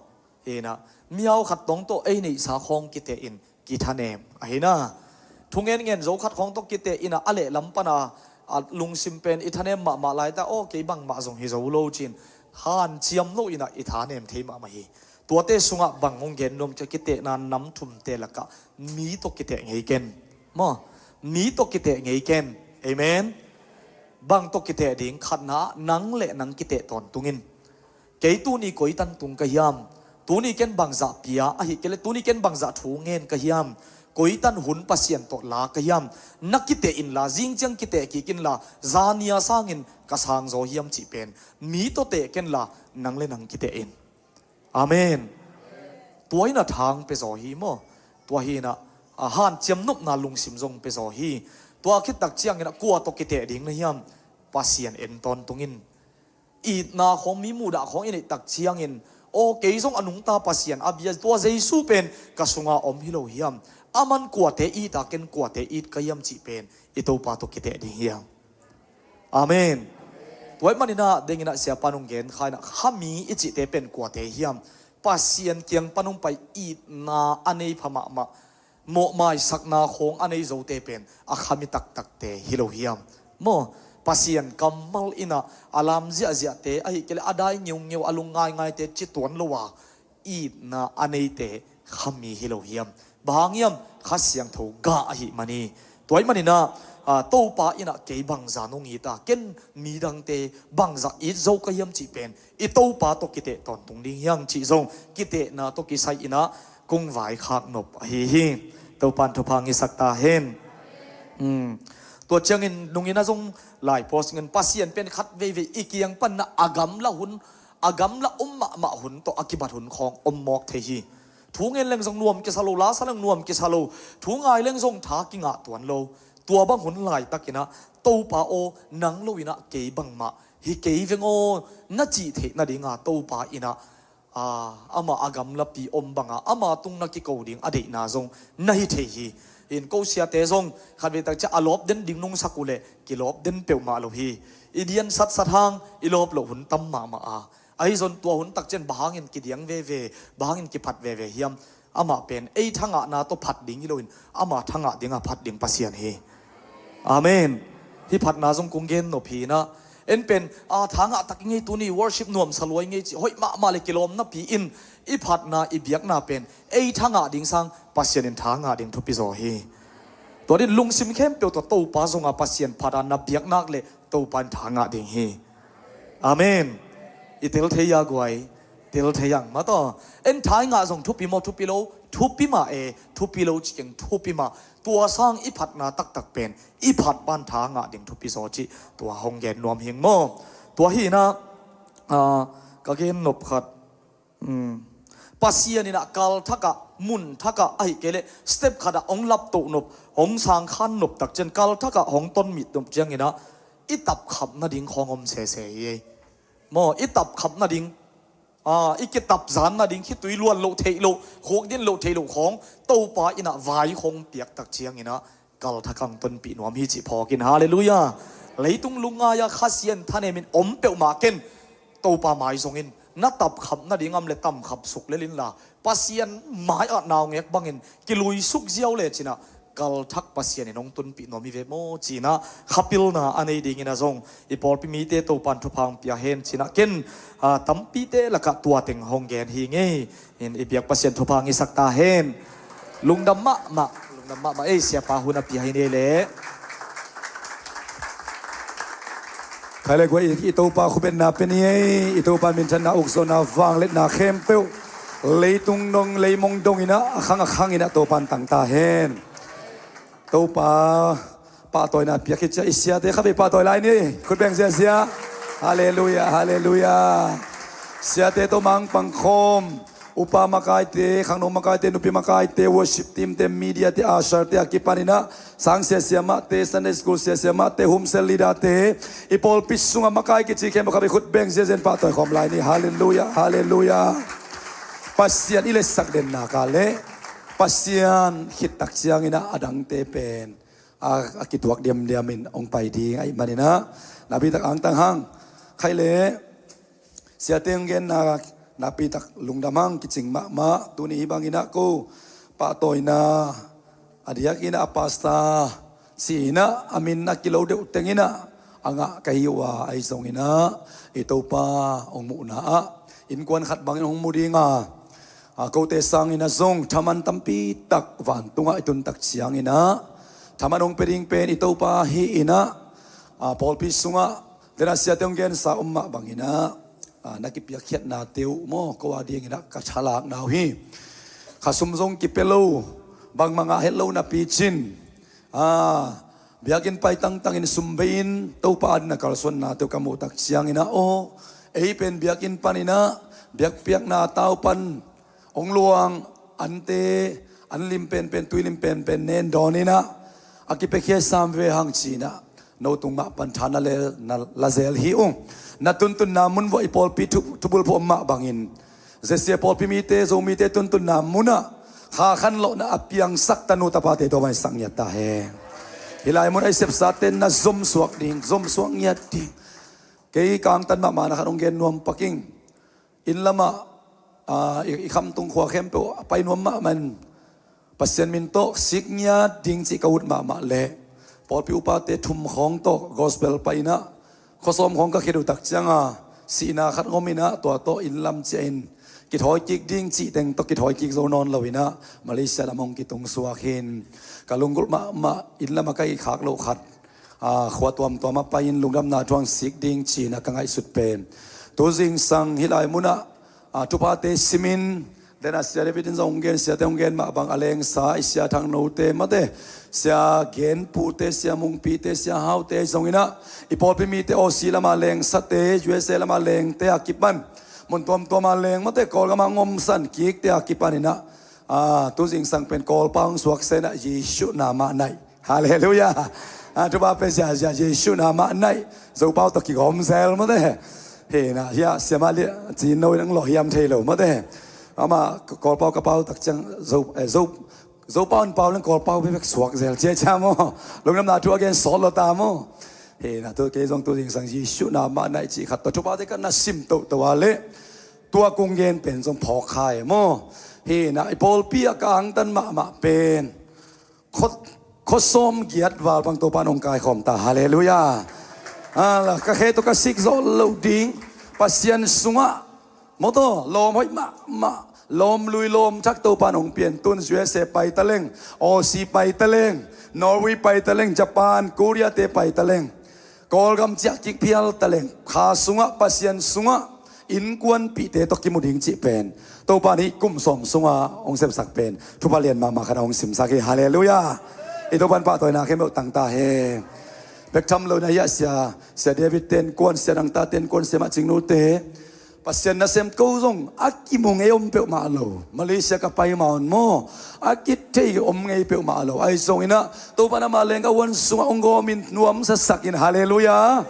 Hi in ah, miau khat tawng tawh ei neihsa khawng kiteh in kithanem ahi na. Thungen ngen zo khat khawng tawh kiteh in ah, a lehlam pan a, a lungsim pen i thanem mahmah lai ta, aw, kei bangmah zong hi zo lo ci-in hanciam lo in ah i thanem thei mahmah hi. Tuate sungah bang hong gen nuam ka, kitehna nam thumte lakah mi tawh kiteh ngei ken. Maw? Mi tawh kiteh ngei ken. Amen. Bang tawh kiteh ding? Khatna, nang le nang kiteh tawntung in. Kei tuni koi tan tung ka hiam? Tuni ken bangzah pia, ahih kei leh tuni ken bangzah thu ngen ka hiam? Koi tan hun Pasian tawh la ka hiam? Na kiteh inla, zing ciang kiteh kik inla, zania sangin ka sang zaw hiam cih pen mi tawh teh kenla, nang le nang kiteh in. Amen. Tua in ah thang pia zaw hi maw? Tua hi in ah, a, hanciam nopna lungsim zong pia zaw hi. Tua khit tak ciangin ah kua tawh kiteh ding na hiam? Pasian en tawntung in. Itna khawng, mi muhdah khawng i neih tak ciangin, aw, kei zong a nungta Pasian a bia, tua Jesu pen ka sunga om hi lo hiam? Aman kuate it a, ken kuate it ka hiam cih pen i Topa tawh kiteh ding hiam? Amen. Tua ahih manin ah, deng in ah siapa in hong gen kha in ah, khami i cihte pen kuate hiam? Pasian kiang pan hong pai, itna a nei pha mahmah, mawhmaisakna khawng a nei zote pen a khami taktakte hi lo hiam? Maw, Pasian kammal in ah a lam ziahziahte, ahih kei leh a dai ngeungeu, a lung ngaingaite ci tuan lo a, itna a neite khami hi lo hiam? Bang hang hiam? Kha Siangtho gah ahih man hi. Tua ahih manin ah, a, Topa in ah kei bangzah nong it a, ken midangte bangzah it zo ka hiam cih pen i Topa tawh kiteh tawntung ding hi hang cih zong kitehna tawh kisai in ah kong vaikhak nop ahi hi. Topa in thupha hong hisak ta hen. Hmm. Tua ciangin nung in ah zong lai post ngen, Pasian pen khat veivei i kiang pan ah a gamla hun, a gamla om mahmah hun tawh a kibat hun khawng om mawk thei hi. Thu ngen leng zong nuam kisa lo, la sa leng nuam kisa lo, thu ngai leng zong tha kingah tuan lo. Tua bang hun laitak in ah, Topa aw, nang lo in ah kei bangmah hi kei veng aw, na cih theih nading a Topa in ah, a, amah a gamlapi om bang a, ama tung na kiko ding a deihna zong na hi thei hi. In ko siate zong khatvei tak ciang a lawp den ding nong sak uh leh kilawp den peuhmah lo hi. I dian satsat hang i lawp loh hun tam mahmah a, ahi zong tua hun tak ciang bang hangin kidiang veve, bang hangin kiphat veve hiam? Amah pen ei thangahna tawh phat ding hi loin, ama thangah dingah phat ding Pasian hi. Amen. Hih phatna zong kong gen nop hi in ah, en pen, a, thangah tak i ngei, tuni worship nuamsa lua i ngei cih hoih mahmah leh kilawm napi in, i phatna, i biakna pen ei thangah ding sang Pasian in thangah ding thupi zaw hi. Tua ding lungsim khempeuh tawh Topa zong a Pasian phat a na biak nak leh Topa in thangah ding hi. Amen. I tel thei a guai, tel thei ang maw, tua en. Thangah zong thupi maw, thupi lo? Thupi mah e, thupi lo ci keng, thupi mah. Tua sang i phatna taktak pen i phat pan thangah ding thupi zaw cih tua hong gen nuam hi ing maw. Tua hi in ah, a, ka gen nop khat, hmm, Pasian in ah kal thakah, mun thakah, ahih kei leh step khatah hong laptoh nop, hong sangkhan nop tak ciang, kal thakah hong tonmit nop ciangin ah i tapkhap nading khawng om sese hi ei. Maw, i tapkhap nading, a, i kitapzan nading, khitui luan loh theih loh, khukdin loh theih loh khawng Topa in ah vai khawng piak tak ciangin ah kal thakah hong tonpih nuam hi cih phawk in. Halleluiah. Leitung lungngai a Kha Siangtho in thanem in om peuhmah ken, Topa mai zong in. Na tapkhap nading om leh tamkhap suk lel inla, Pasian mai-ah naungek bangin kilui suk ziau lecin ah kal thak Pasian in hong tunpih nuam hi ve maw, ci-in ah khapilna a nei dingin ah zong i pawlpi mite Topa in thupha hong pia hen, ci-in ah ken, a, tampite lakah tua teng hong gen hi ing ei. In i biak Pasian thupha hong hisak ta hen. Lungdam mahmah, lungdam mahmah ei, siapa hun a pia hi ni leh. Khai le guai, i Topa khupetna pia ni ei. I Topa minthanna, ukzawhna, vangliatna khempeuh leitung dong, leimong dong in ah, a khang a khang in ah Topa in tang ta hen. Topa pahtawina piak hi ciang i siate khatvei pahtawi lai ni. Khut beng ziazia. Halleluia, halleluia. Siate tawh mangpang khawm, upa makaite, khangno makaite, nupi makaite, worship team te, media te, usher te a kipan in ah, sang sia siamahte, Sunday school sia siamahte, home cell leader te, i pawlpi sungah makai kici khempeuh khatvei khut beng ziazia in pahtawi khawm lai ni. Halleluia, halleluia. Pasian i letsak den nak leh Pasian khit tak ciang in ah a dangte pen a, a kituak diamdiam in hong pai ding ahih manin ah, nakpi tak angtang hang. Khai le siate hong genna nakpi tak lungdam hang, kicing mahmah. Tuni hih bang in ah ko pahtawina a diak in ah, a pastor si in ah, a min a kilo deuh teng in ah a ngah ka hi uh a, ahi zongin ah i Topa hong muhna ah innkuan khat bangin hong mu ding a, a, kote sangin ah zong thaman tampi tak vantungah i tun tak ciangin ah, thaman hong pia ding pen i Topa hi in ah, a, pawlpi sungah, den a siate hong gensa om mah bangin ah, a, na kipiakkhiatnate uh maw, ko a dingin ah ka thalakna uh hi. Khasum zong kipia lo, bangmah ngah het lo napi cin, a, biakinn pai tangtangin sum bei-in Topa adingin a kalsuannate uh ka muh tak ciangin ah, aw, ei pen biakinn panin ah, biakpiakna tau pan hong luang ante, an lim penpen, tui lim penpen nen dawn in ah, a kipiakhia sam ve hang ci in ah, no tung mah pan tha na lel, na la zel hi ung. Na tuntunna mun vuah i pawlpi thu, thubulphuh om mah bangin, Zesia pawlpi mite, Zomite tuntunna munah kha khanlawhna a piangsak tanu tapate Topa in sak ngiat ta hen. Hih lai munah i sepsate na zomsuak ding, zomsuak ngiat ding. Kei ka angtan mahmahna khat hong gen nuam pak ing. Inn lamah, a, i, i khamtung khua khempeuh a pai nuam mahmah in, Pasian min tawh sik ngiat ding cih ka ut mahmah leh, pawlpi upate thum khawng tawh gospel pai in ah, khuasawm khawng ka khit uh tak ciang a, sihna khat hong om in ah, tua tawh inn lam ciah in kithawi kik ding cih teng tawh kithawi kik zo nawn lo in ah, Malaysia lam hong kitung suak hi. Ka lunggulh mahmah, inn lamah ka ih khak loh khat, a, khua tuamtuam ah pai-in lungdamna thu hong sik ding ci-in ah ka ngaihsut pen, tu zingsang hih lai munah, a, thuphate simin, den a Sia David in zong hong gen, siate hong gen mah bang, a lengsa i Sia Thang Note mate, Sia Gen Pute, Sia Mung Pite, Sia Haute zong in ah, i pawlpi mite Aussie lama lengsate, U S A lama lengte a kipan, mun tuamtuama leng mate, Kawlgam a ngomsan kikte a kipan in ah, a, tu zingsang pen Kawlpau hong suaksa in ah, Jesuh na mah naih. Halleluia. A, thupha pia ziazia, Jesuh na mah naih. Zopau tawh kigawm zel mate. Hi na, hia, siamah liah, ci no in hong lawh hiam thei lo mate. Amah Kawlpau ka pau tak ciang, Zo, eh, Zo, Zopau in pau leng Kawlpau bekbek suak zel ciacia maw. Lungdamna thu a gen sawt lo ta maw. Hi na, tu kei zong tu zingsang Jesuh na mah naih cih khat tawh thuphate ka na sim toto a leh, tua kong gen pen zong phawk kha e maw. Hi na, i pawlpi ah ka angtan mahmah pen khua, khua sawm giat val bang Topa in hong kaikhawm ta. Halleluia. Ala, ka khe tawh ka sik zawh loh ding. Pasian sungah, maw taw, lawm hoih mahmah, lawm lui lawm thak Topa in hong pian, tun U S A pai ta leng, Aussie pai ta leng, Norway pai ta leng, Japan, Korea te pai ta leng, Kawlgam ciah kik phial ta leng, kha sungah, Pasian sungah, innkuanpihte tawh kimu ding cih pen Topa in hih kum sawm sunga hong sepsak pen thupha lian mahmah khat a hong simsak hi. Halleluia. I Topa in pahtawina khempeuh tang ta hen. Bek tham lo in ah, hia, Sia, Sia David te innkuan, Sia Dangta te innkuan, Sia Mah Cing Nu te, Pasian nasem ko zong a kimu ngei om peuhmah lo. Malaysia ka pai ma un maw, a kithei om ngei peuhmah lo. Ahi zongin ah, Topa in amah leng ka huan sungah hong gawmin nuamsasak in. Halleluia.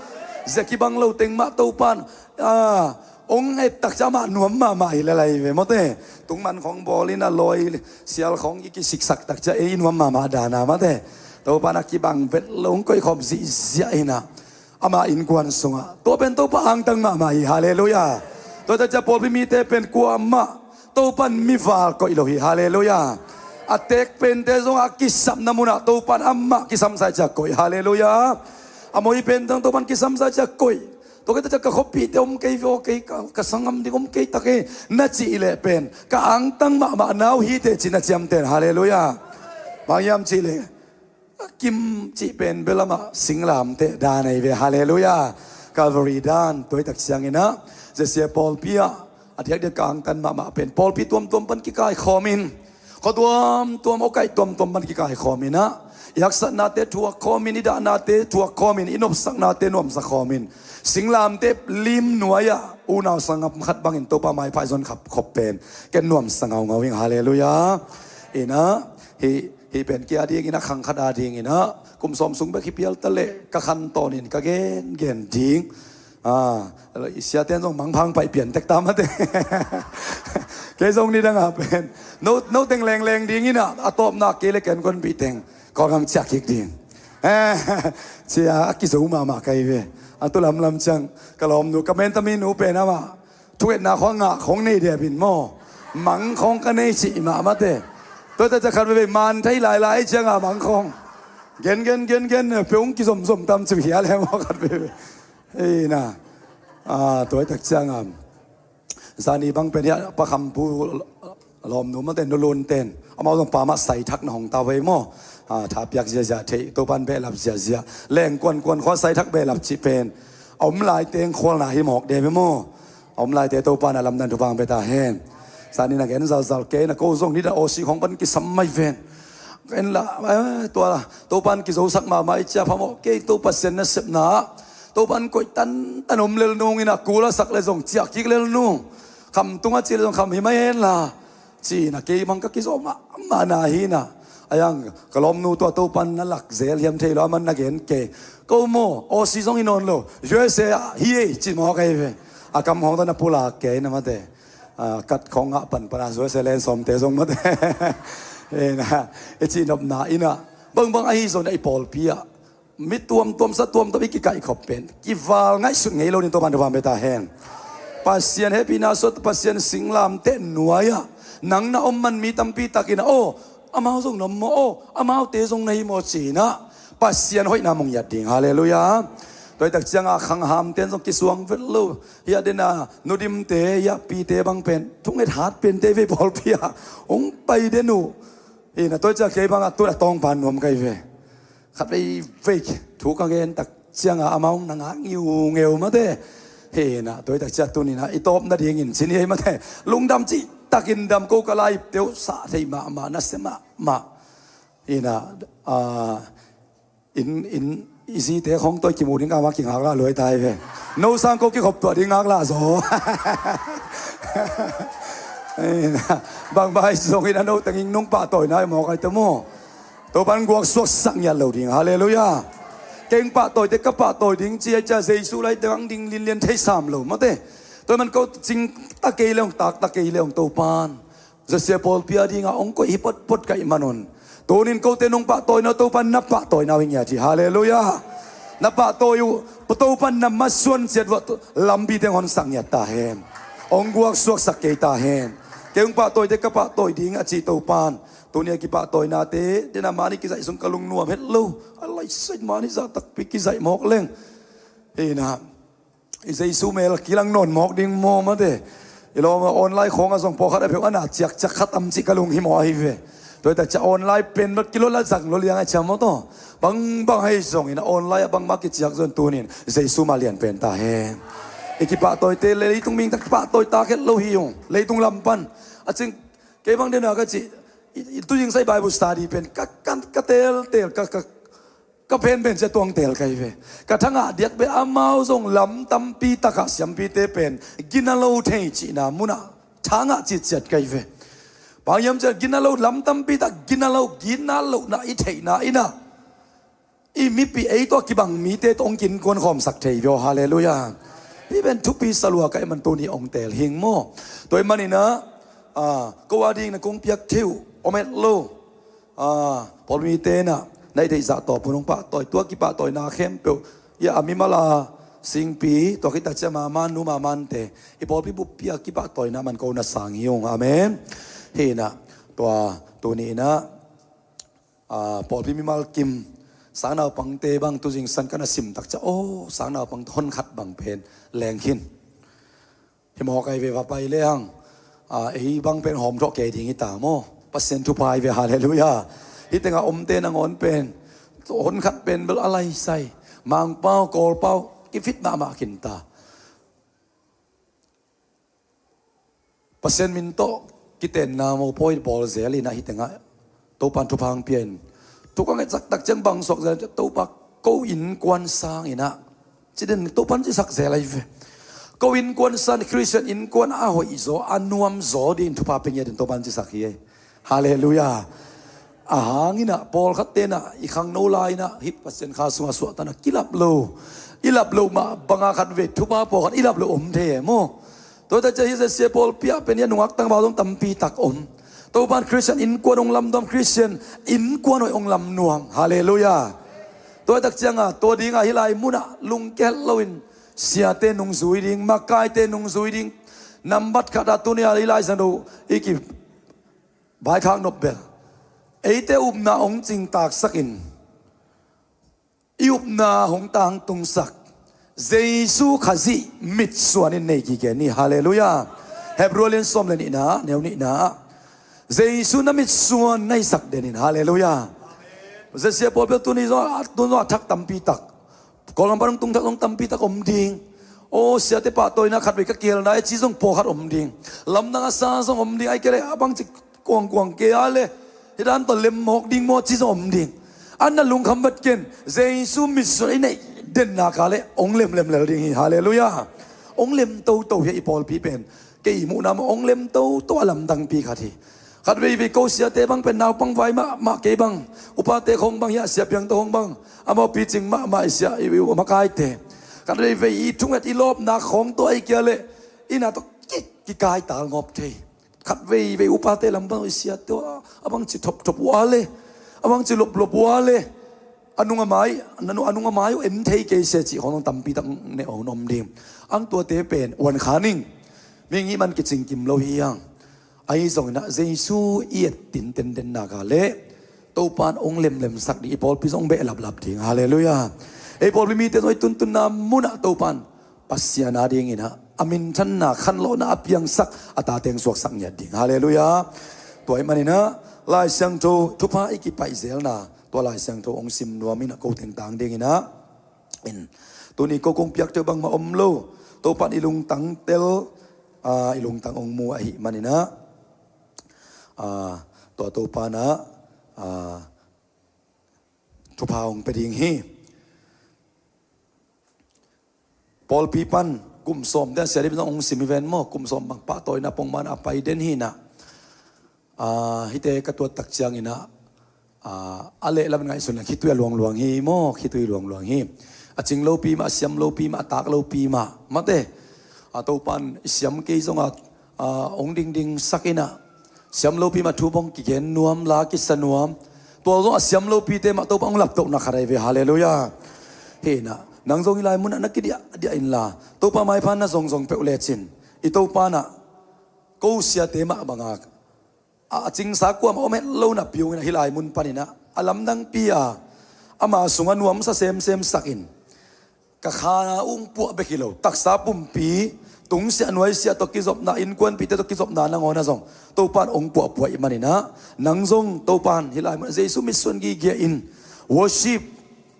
Zia kibang lo teng mah Topa in, a, hong et tak ciang amah nuam mahmah hi lel ahi ve mawte. Tungman khawng bawl in a, lawi sial khawng i kisiksak tak ciang ei nuam mahmah dan a mawte. Topa in a kibang vet lo hong koihkhawm zihziah in ah, ama innkuan sungah, tua pen Topa angtang mahmah hi. Halleluia. Tua tak ciang pawlpi mite pen kuamah Topa in mival koih lo hi. Halleluia. A tek pente zong a kisapna munah Topa in amah kisamsa ciang koih. Halleluia. A moi pente zong Topa in kisamsa ciang koih. Tua kei tak ciang ka khuapihte om kei ve aw, kei ka, ka sanggam ding om kei ta kei na cih leh pen ka angtang mahmah na uh hi teh ci-in a ciamteh in. Halleluia. Bang hiam cih leh, a kim cih pen bel amah singlamteh dan ahi ve. Halleluia. Calvary dan, tua hi tak ciangin ah, J C A pawlpi ah a diakdiak ka angtan mahmah pen pawlpi tuamtuam pan kikaikhawm in, khua tuamtuam, awkaih tuamtuam pan kikaikhawm in ah, i haksatnate thuakkhawm in, i dahnate thuakkhawm in, i nopsaknate nuamsakhawm in, singlamteh lim nuai-ah unau sanggam khat bangin Topa maipha i zon khap khop pen ken nuamsa ngaungau ing. Halleluiah. In ah, hih, hih pen kei a dingin ah, khang khat a dingin ah, kum sawm sung bek hi pial ta leh ka khantawn in ka gengen ding. Ah, i siate in zong mangpha hong pai pian tek ta mate. Kei zong nidang a pen no, no teng lengleng dingin ah, a tawpna kei le ken kuanpih teng Kawlgam ciah kik ding. Eh, cia a kizo mahmah ka hi ve. A tu lamlam ciang ka lawmnu, ka mentami nu pen amah thungetna khawng ngah khawng nei dep in maw, mang khawng ka nei cih mah mate. Tua ta ciah khat veve man thei lailai ciang a mang khawng gen gen gen gen, pe hong kizomzom tam cih hial he maw khat veve. Ei na, ah, tua hi tak ciang a, zani bang pen hiah Pa Kham Pu lawmnu mate, Nu Lun ten, amau zong Pa mah sai thak na hong tau vei maw. Ah, tha piak ziazia theih, Topan behlap ziazia, leng kuankuan khua sai thak behlap cih pen a om lai teng khualna hi mawk dep hi maw. A om laite Topan a lamdang thupha hong pia ta hen. Zani na gen zalzal kei na, ko zong nidang Aussie khawng pan kisam mai ven. Ken la, eh, tua la Topan kizosak mahmah i cia phamawh kei, Topa Pasian nasepna ah Topan koih tantan om lel nung in ah, kul a sak le zong ciah kik lel nung. Kham tung a ci le zong kham hi mai hen la, ci-in ah kei bang ka kizo mahmah na hi na. A yang ka lawmnu tua Topan na lak zel hiam thei lo, a man na gen kei. Ko maw, Aussie zong hi nawn lo, U S A ah hi ei ci mawk ei ve. A kam khawng tawh na pulak kei na mate. Ah, kat khawng ngah panpan a, U S A len sawmte zong mate. Ei na, i cihnopna in ah, bangbang ahi zong a i pawlpi ah mi tuamtuam sa tuamtuam i kikaihkhop pen kival ngaihsut ngei lo ding Topan thupha hong pia ta hen. Pasian hehpihna suah, Pasian singlamteh nuai-ah nang na om man mi tampi takin ah, aw, amau zong na om maw, aw, amaute zong na hi maw ci-in ah Pasian hoihna mong ngiat ding. Halleluiah. Tua hi tak ciang a khanghamte in zong kisuang vet lo. Hiah den a Nu Dimte, hiah Pite bang pen thunget hat pente vei pawlpi ah hong pai den uh. Hi na, tua hi ciang kei bang a tu-in a tawngpan nuam ka hi ve. Khat veivei thu ka gen tak ciang a amau na ngak ngiungeu mate. Hi na, tua hi tak ciang tuni-in ah i tawp nadingin ci ni ei mate. Lungdam cih takin dam ko, ka laipte uh sah thei mahmah, nasia mahmah. Hi na, ah, in, in, i zite khawng tawh i kimu ding ka mah kingaklah luai ta hi ve. No sang ko kikhop tuah ding ngaklah zaw. Hi na, bangbang ahi zongin a no teng in nong pahtawina hi mawk ai ta maw. Topan guak suaksak ngiat lo ding. Halleluiah. Kei hong pahtawi teh ka pahtawi ding ci a, ci a Jesu lai teng ding linlian thei sam lo mate. Tua man ko cing ta kei le hong, tak ta kei le hong Topan J C A pawlpi a ding a hong koih hi potpot ka hih man un, tuni-in kote nong pahtawina uh Topan na pahtawina uh hi ngiat hi. Halleluiah. Na pahtawi uh Topan na masuan ciat uh a lampi teng hong honsak ngiat ta hen. Hong guak suaksak kei ta hen. Kei hong pahtawi teh ka pahtawi ding a ci Topan, tuni a kipahtawinate den a mani kizaih sung ka lungnuam het lo. A laisai mani zah takpi kizaih mawk leng. Hi na, i Jesu mel kilang nawn mawk ding maw mate. I lawm a online khawng a zong pawlkhat a peuh a na ciakciak khat am cih ka lung hi mawk ahi ve. Tua hi tak ciang online pen bel kilawh la zang lo liang a ciam maw taw. Bangbang ahi zongin a online ah bangmah kiciak zong tuni-in Jesu mah lian pen ta hen. I kipahtawite leitung mihing tak pahtawi tak het lo hi ung, leitung lam pan. A cing, kei bang den a ka cih, i, i tu zing sai Bible study pen ka, ka, ka teltel, ka, ka, ka phenphen cia tuang tel ka hi ve. Ka thangah diak beh amau zong lam tampi takah siampite pen gina lo thei cihna munah thangah citciat ka hi ve. Bang hiam cih leh gina lo, lam tampi tak gina lo, gina lohna i theihna in ah, i mipi ei tawh kibang mite tawh hong kinkuan khawmsak thei hi ve aw. Halleluiah. Hih pen thupi salua ka hih man tuni hong tel hing maw. Tua hih manin ah, ah, ko a ding na kong piak thei uh om het lo. Ah, pawlmite in ah na i theih zah tawp hun hong pahtawi, tua kipahtawina khempeuh, ia, a mimal a singpi, tua khit tak ciang mama nu mamante, i pawlpi buppi a kipahtawina man ko na sang hi ung. Amen. Hi na, tua tuni in ah, ah, pawlpi mimal kim, sangnaupangte bang tu zingsan ka na sim tak ciang, aw, sangnaupang hon khat bang pen leng khin. Hi mawk ai ve, va pai le hang. Ah, ei bang pen hawm thawh kei ding hi ta maw. Pasian thupha ai ve, halleluiah. Hih tengah omte nangawn pen, hon khat pen bel a laisai. Mangpau, Kawlpau, i fit mahmah khin ta. Pasian min tawh kitenna mopawi bawl zel in ah hih tengah Topan thupha hong pia in. Thukang et sak tak ciang bang suak zel, Topa, ko innkuan sang in ah, ci den, Topan ci sak zel ahi ve. Ko innkuan sang, Khristian innkuan a hoih zaw, a nuam zaw dingin thupha pia ngiat in Topan ci sak hi. Halleluiah. A hang in ah pawlkhat ten ah i khangno lai in ah hih Pasian kha sungah suahtakna kilap lo, i lap loh mah banga khat vei thupha pawlkhat i lap loh om thei e maw. Tua tak ciang hih ZCA pawlpi ah pen hih a nungak tangval zong tampi tak om. Topan Khristian innkuan hong lamdam, Khristian innkuan hoih hong lamnuam. Halleluiah. Tua tak ciang a, tua ding a hih lai mun ah lungkiat loin siate nungzui ding, makaite nungzui ding. Nambat khat ah tuni a hih Lai Siangtho i ki vaikhak nop bel, eite upna hong cingtaksak in, i upna hong tangtungsak Jesu Khazih mitsuan in nei kik ni. Halleluiah. Hebru lian sawm le nihna, neu nihna, Jesu na mitsuan na hisak den in. Halleluiah. ZCA pawlpi ah tuni zong, tuni zong a thak tampi tak, Kawlgam pan hong tung thak zong tampi tak om ding. Aw, siate pahtawina khat vei ka kihelna e ci zong pawlkhat om ding. Lamdang a sa zong om ding, ahih kei leh a bangci kuangkuang kei a le, hih dan tawh lem mawk ding maw ci zong om ding. A na lungkham vet ken, Jesu mitsuan i neih den nak a le hong lemlem lel ding hi. Halleluiah. Hong lem toto hi a, i pawlpi pen. Kei i muhna mah hong lem toto a lamdangpi khat hi. Khat veivei ko siate bang pen naupang vai mahmah kei bang, upate khong bang hi a, siapiang tawh khong bang, amau picing mahmah i sia, i, i makaite. Khat veivei i thunget i lawpna khong tawh ahih kei a le, i na tawh ki, kikaital ngawp thei. Khat veivei upate lam bang i siate uh a bangci thopthop uh a le, a bangci loplop uh a le, a nung a mai, a nung a mai uh en thei kei se cih khong tampi tak ne hong om ding. Ang tuate pen uan kha ning. Mihing hih man kicing kim lo hi hang. Ahi zongin ah Jesu i et tinten den nak a le Topan hong lemlemsak ding, i pawlpi zong hong behlaplap ding. Halleluiah. Ei pawlpi mite zong i tuntunna mun ah Topan Pasian a dingin ah a minthanna, khanlawhna a piangsak a tate hong suaksak ngiat ding. Halleluiah. Tua ahih manin ah Lai Siangtho thupha i kipaih zelna, tua Lai Siangtho hong sim nuam in ah ko teng tang dingin ah, in, tuni ko kong piak thei uh bangmah om lo. Topan i lungtang tel, ah, i lungtang hong mu ahih manin ah, ah, tua Topan ah, ah, thupha hong pia ding hi. Pawlpi pan kum sawm te a sia dih zong hong sim hi ven maw, kum sawm bang pahtawina pongman a pai den hi in ah. Ah, hihte ka tuat tak ciangin ah, ah, a lehlam in ngaihsun leng khitui a luangluang hi maw, khitui luangluang hi. A cing lopi mah, a siam lopi mah, a tak lopi mah, mate. Ah, Topan i siam kei zongah, ah, hong dingdingsak in ah, siam lopi mah thu bang kigen nuam, la kisa nuam. Tua zong a siam lopite mah Topa hong laptohna khat ahi ve. Halleluiah. Hi in ah, nang zong hih lai mun ah na kidiahdiah inla, Topa maipha na zongzong peuh lecin, i Topan ah ko siate mah banga a, a cingsa kuamah om het lo napi-in ah hih lai mun panin ah a lamdangpi a, ama sungah nuamsa semsem sakin, ka kha uh hong puah bek hi lo, taksa pumpi, tungsiah nuaisiah tawh kizopna, innkuanpihte tawh kizopna nangawn ah zong Topan hong puahpuah ahih manin ah, nang zong Topan hih lai mun ah Jesu mitsuan gigia in, worship,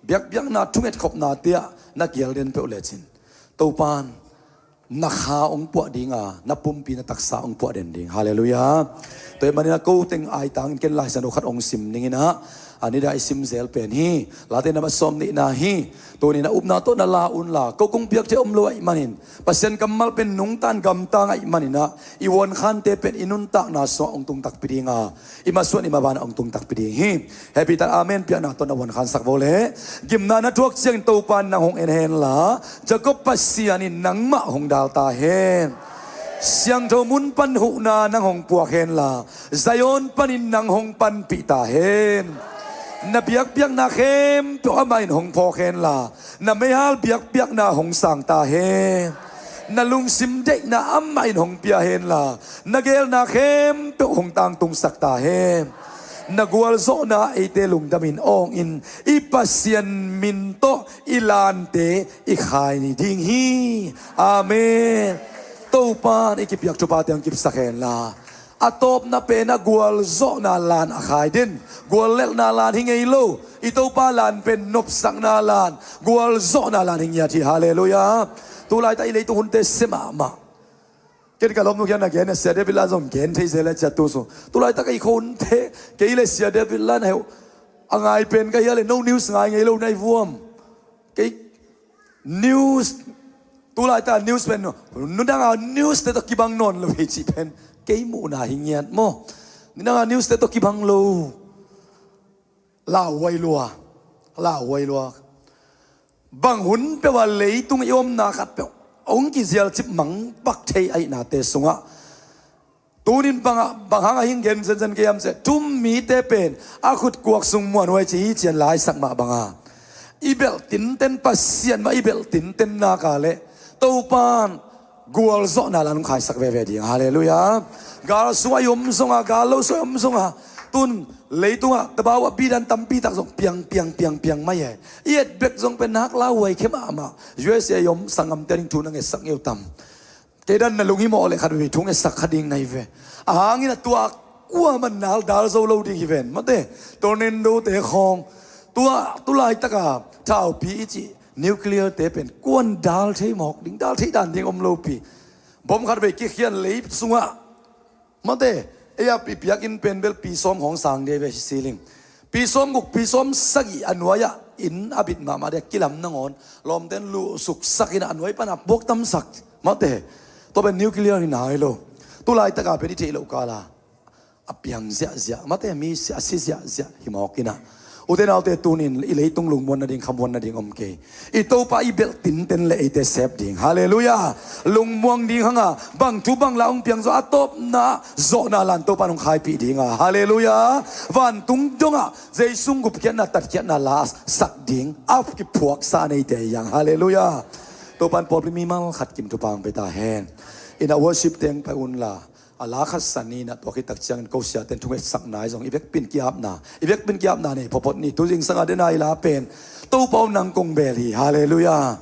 biakpiakna, thungetkhopnate ah na kial den peuh lecin, Topan na kha hong puah ding a, na pumpi, na taksa hong puah den ding. Halleluiah. Tua ahih manin ah ko teng aitangin ken Lai Siangtho khat hong sim ning in ah, a nidang i sim zel pen hi, Late nambat sawm nihna hi. Tuni in ah upna tawh na la unla, ko kong piak thei om lo ahih manin, Pasian kammal pen nungta in gamta in ahih manin ah, i uankhante pen i nuntakna sungah hong tung takpi ding a, i masuan i maban ah hong tung takpi ding hi. Hehpihna tawh amen piakna tawh na uankhansak vo leh. Gimna na thuak ciangin Topan nang hong en henla, Jacob Pasian in nangmah hong dal ta hen. Siangtho mun pan huhna nang hong puak henla, Zion panin nang hong panpih ta hen. Na biakpiakna khempeuh amah in hong phawk henla, na meihal biakpiakna hong sang ta hen. Na lungsim deihna amah in hong pia henla, na geelna khempeuh hong tangtungsak ta hen. Na gualzawhna eite lungdamin awngin, i Pasian min tawh i lante i khai ni ding hi. Amen. Topan i kipiak thuphate hong kipsak henla, A tawpna pen a gualzawhna lan a khai den. Guallelhna lan hi ngei lo. I Topa lan pen nopsakna lan, gualzawhna lan hi ngiat hi. Halleluiah. Tulaitak i leitung hunte sia mahmah. Ken ka lawmnu kiang na gen a, Sia David Lan zong gen thei zel a, ciat tu sung. Tulaitak ei kho hunte, kei le Sia David Lan heuh a ngai pen ka hia le, no news ngai ngei lo na hi vuam. Kei news, tulaitak news pen, nidanga news te tawh kibang nawn lo hi cih pen kei muhna hi ngiat maw. Nidanga news te tawh kibang lo. Lauhuai lua, lauhuai lua. Bang hun peuh a leitung i omna khat peuh hong kizialcip mangpak thei ahihnate sungah, tunin bangah, bang hang a hing gen zenzen kei hiam cih leh, thu-um mite pen a khutkuak sung muanhuai ci hi ci-in laisak mah banga, i belh tinten, Pasian mah i belh tinten nak leh Topan gualzawhna lan hong khaisak veve ding. Halleluiah. Gal sungah i om zonga, gal lo sungah i om zonga, tun leitungah tabau a bidan tampi tak zong piang, piang, piang, piang mai e. I et bek zong pen nak lauhuai khe mahmah. U S A i om sanggamte ading thu na ngetsak ngeu tam? Kei dan na lunghimawh leh khat veve thu ngetsak kha ding na hi ve. A hangin a tua kuaman nal dal zo lo ding hi ven. Mate, tornado te khawng, tua tulaitaka thaupi i cih nuclear te pen kuan dal thei mawk ding, dal thei dan ding om lopi. Bom khat vei kikhian lei sungah, mate, ei a pi piak inn pen bel pi sawm khawng sang dei ve hi siling. Pi sawm guk, pi sawm sagih a nuai-ah inn a bit mahmah dei a kilam nangawn lawmten luhsuksak in a nuai pana puaktamsak. Mate, tua pen nuclear hi nai lo. Tulaitaka pen i theih loh kala a piang ziahziah, mate, mi si, a si ziahziah hi mawk inah. Ute naute, tunin i leitung lungmuan nading, khamuan nading om kei. I Topa i belh tinten le eite sep ding. Halleluiah. Lungmuang ding hanga, bang thu bang la hong piang zaw, a tawpna zawhna lan Topan hong khaipih dinga. Halleluiah. Vantung dongah Jesu gupkhiatna, tatkhiatna la sak ding a kiphuaksa neite hi hang. Halleluiah. Topan pawlpi mimal khat kim thupha hong pia ta hen. Inah worship teng pai unla, a la khat san inah, tua khit tak ciangin ko siaten thungetsakna i zong i vekpin kiapna, i vekpin kiapna nei phawphaw ni. Tu zingsanga dena i la pen Topa aw nang kong bel hi. Halleluiah.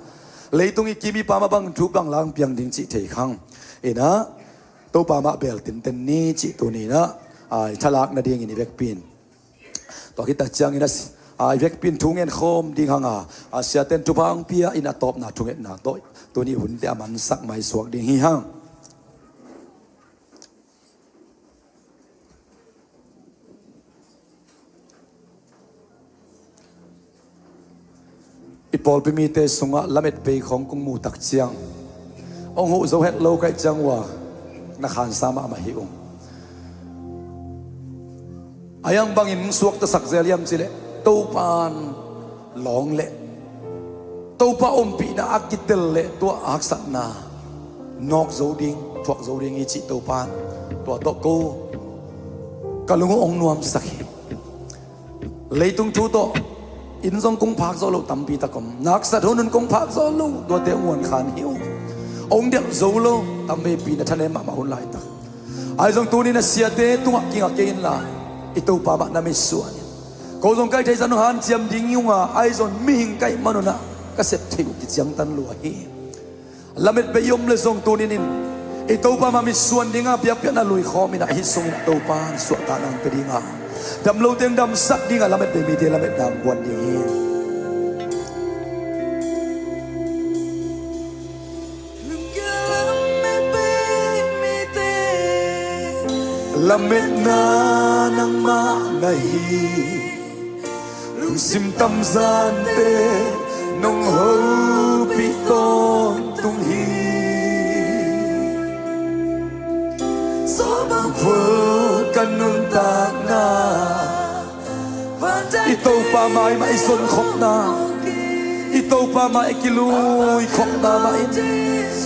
Leitung i kim i pam a bang thu bang la hong piang ding cih thei khang. Inah Topa mah bel tinten ni cih tuni inah, a, i thalak nadingin i vekpin. Tua khit tak ciangin a, a, i vekpin thu ngen khawm ding hanga, a, siaten thupha hong pia in a tawpna thungetna tawh tuni hunte a mansak maisuak ding hi hang. I pawlpi mite sungah lametbei khawng kong muh tak ciang, hong huh zo het lo ka hih ciang ua, na khansa mahmah hi ung. A hiang bangin hong suaktasak zel hiam cih leh, Topan lawng leh Topa ompihna a kitel leh tua a haksatna nawk zo ding, thuak zo ding hi cih Topan tua tawh ko ka lung uh hong nuamsak hi. Leitung thu tawh inn zong kong phak zo lo tampi tak om. Na haksat hun un kong phak zo lo, tuate hong uankhan hi uh. Hong delh zo lo tampi pi, na thanem mahmah hun laitak. Ahi zong tuni-in a siate tungah kingak kei inla, i Topa mah na mitsuan in. Ko zong ka hih theih zah un hanciam ding hi ung a, ahi zong mihing ka hih man un ah ka sep theih uh kiciangtan lua hi. Lametbei i om leh zong tuni-in i Topa mah mitsuan ding a, biakpiakna lui khawm in ah, hih sungin ah Topa in suahtakna hong pia ding a, dam lo teng damsak ding a, lametbei mite lametna hong guan ding hi. Lametna nangmah na hi. Lungsim tamzante nong hopih tawntung hi. Sawlbang phul ka nuntakna, i Topa mai mah i zon khopna, i Topa mai i kilui khopna mah in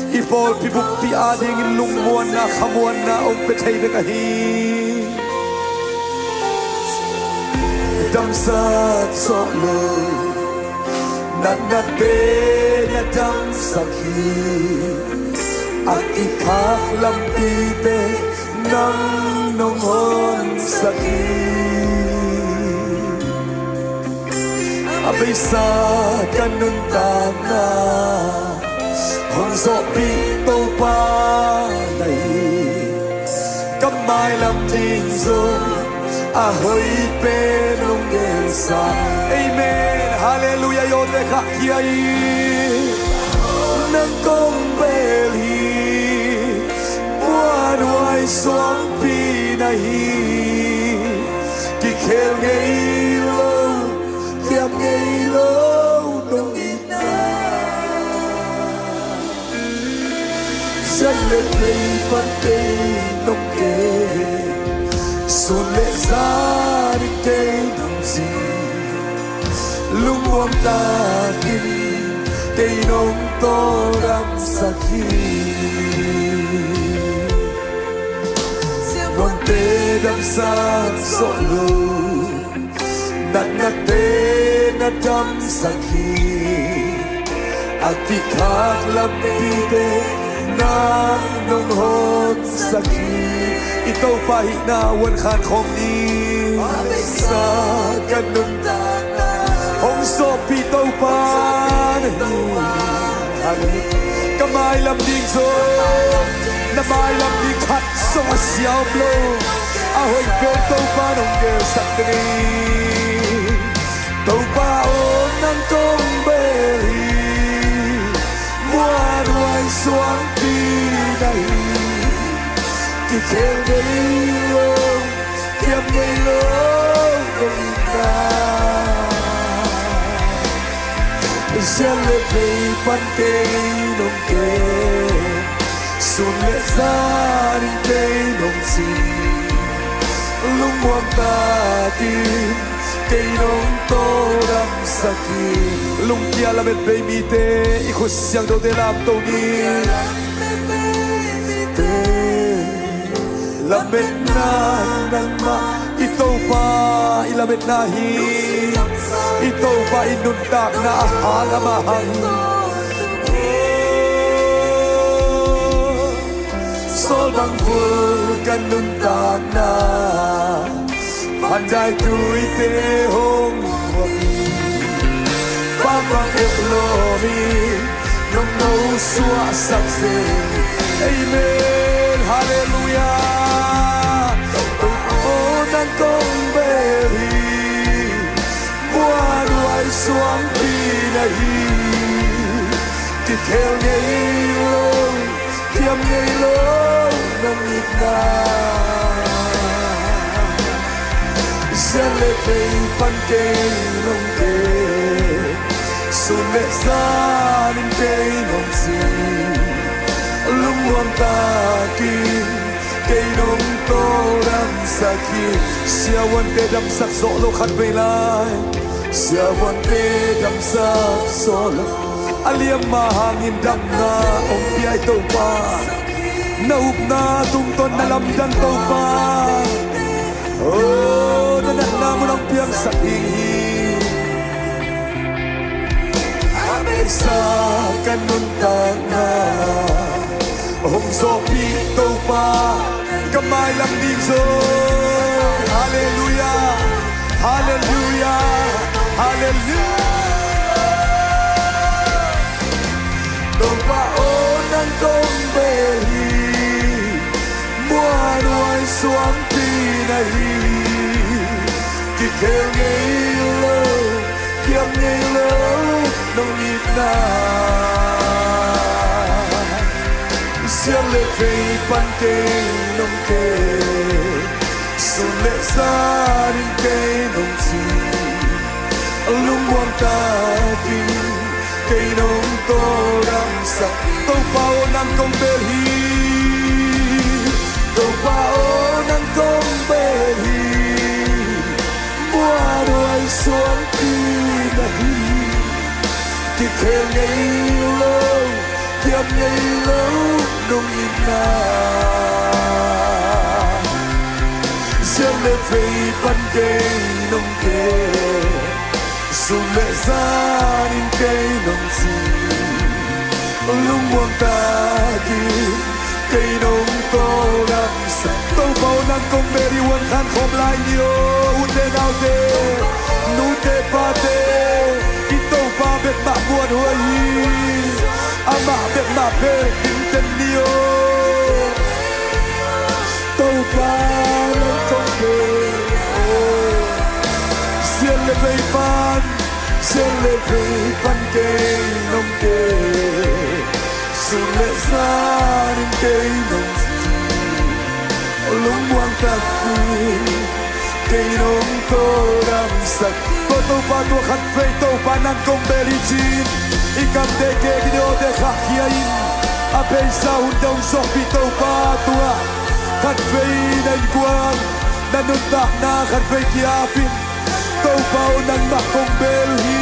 i pawlpi buppi adingin lungmuanna, khamuanna hong pia thei bek ahi. Damsak zawh lo natnate na damsak hi. A kikhak lampite nang nong honsak hi. A beisa ka nuntakna hong zawhpih Topa na hi. Ka Mailam ding zong a hoih pen hong gensa. Amen. Halleluiah. I awte khahkhia hi. Nang kong bel hi. Muanhuai suangpi na hi. Kikhel ngei lo, kiam ngei lo nong itna. Siang le vei pan tei nong ke, sun le zan in tei nong ci. Lungmuang takin tei nong tawldamsak hi. Siavuante damsak zawh lo, natnate na damsak hi. A kikhak lampite nang nong honsak hi. I Topa hihna vuan khan khawm ni. Sa ka nuntakna hong sawhpih Topa na hi. Halleluiah. Ka mailam ding zong, na mailam ding khat zong a sia om lo. A hoih pen Topa nong gelsak ding hi. Topa aw, nang kong bel hi. Muanhuai suangpi na hi. Kikhel ngei lo, kiam ngei lo nong itna. Siang le vei pan tei nong ke, sun le zan in tei nong ci. Lungmuang takin tei nong tawldamsak hi. Lungkia lamet bei mite, i khut siangthote lamto ni. Lametna nangmah, i Topa i lametna hi. I Topa i nuntakna a hang, amah hang. Sawl bang vul ka nuntakna, pandai tuite hong huap hi. Pamang et lawm in nong nosuahsak zel. Amen. Halleluiah. Aw, nang kong bel hi. Muanhuai suangpi na hi. Kikhel ngei lo, kiam ngei lo nong itna. Siang le vei pan kei nong ke, sun le zan in kei nong ci. Lungmuang takin kei nong tawldamsak hi. Siavuante damsak zawh lo khat vei lai. Siavuante damsak zawh lo. A liamma hangin damna hong pia i Topa. Na upna tungtawn na lamdang Topa. Oh, na natna mun hong piangsak ding hi. A beisa ka nuntakna hong zawhpih Topa, ka mailam ding zong. Halleluiah, halleluiah, halleluiah. Topa aw, nang kong bel hi. Muanhuai suangpi na hi. Kikhel ngei lo, kiam ngei lo nong itna. Siang le vei pan kei nong ke, sun le zan in kei nong ci. Lungmuang takin kei nong tawldamsak. Topa aw, nang kong bel hi. Topa aw, nang kong bel hi. Muanhuai suangpi na hi. Kikhel ngei lo, kiam ngei lo nong itna. Siang le vei pan kei nong ke, sun le zan in kei nong ci. Lungmuang takin kei nong tawldamsak. Topa aw, nang kong bel hi. Vuan khan khawm lai ni aw, ute naute, nute pate. I Topa bek mah muanhuai hi. Amah bek mah pen dingten ni aw. Sial le vei pan, sial le vei pan kei nong kei, sun le zan in kei nong lungmuang takpi, kei nong tawldamsak. Tua Topa tua khat vei Topa nang kong bel hi ci-in i kamte, kei kideote khahkhia in, a beisa hun dong zawhpih Topa tua khat vei na innkuan, na nuntakna khat vei ki-ap in. Topa aw, nangmah kong bel hi.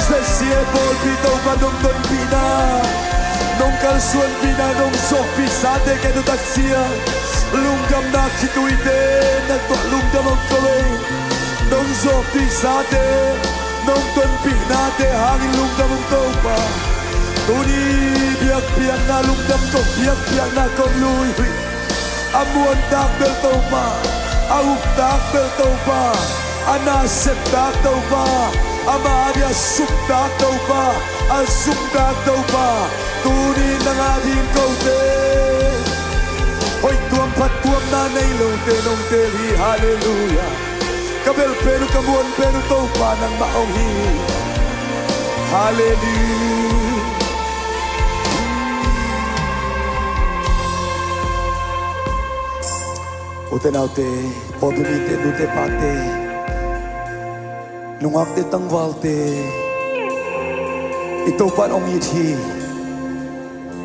Zesia pawlpi Topa nong tonpihna, nong kalsuanpihna, nong zawhpihsate kei nuntak ciang lungdamna khituite na tuah lungdam hong ko ei. Nong zawhpihsate, nong tonpihnate hangin lungdam hong Topa. Tuni biakpiakna lungdam kong biakpiakna kong lui hi. A muantak bel Topa, a uktak bel Topa, a nasemtak Topa, ama a dia sumtak Topa, a sumtak Topa. Tuni nang a ding kote, hoih tuam phat tuamna nei lote nong teel hi. Halleluiah. Ka bel pen uh, ka muan pen uh Topa nangmah hong hi. Halleluiah. Ute naute, pawlpi mite, nute pate, nungakte tangvalte, i Topa in hong it hi.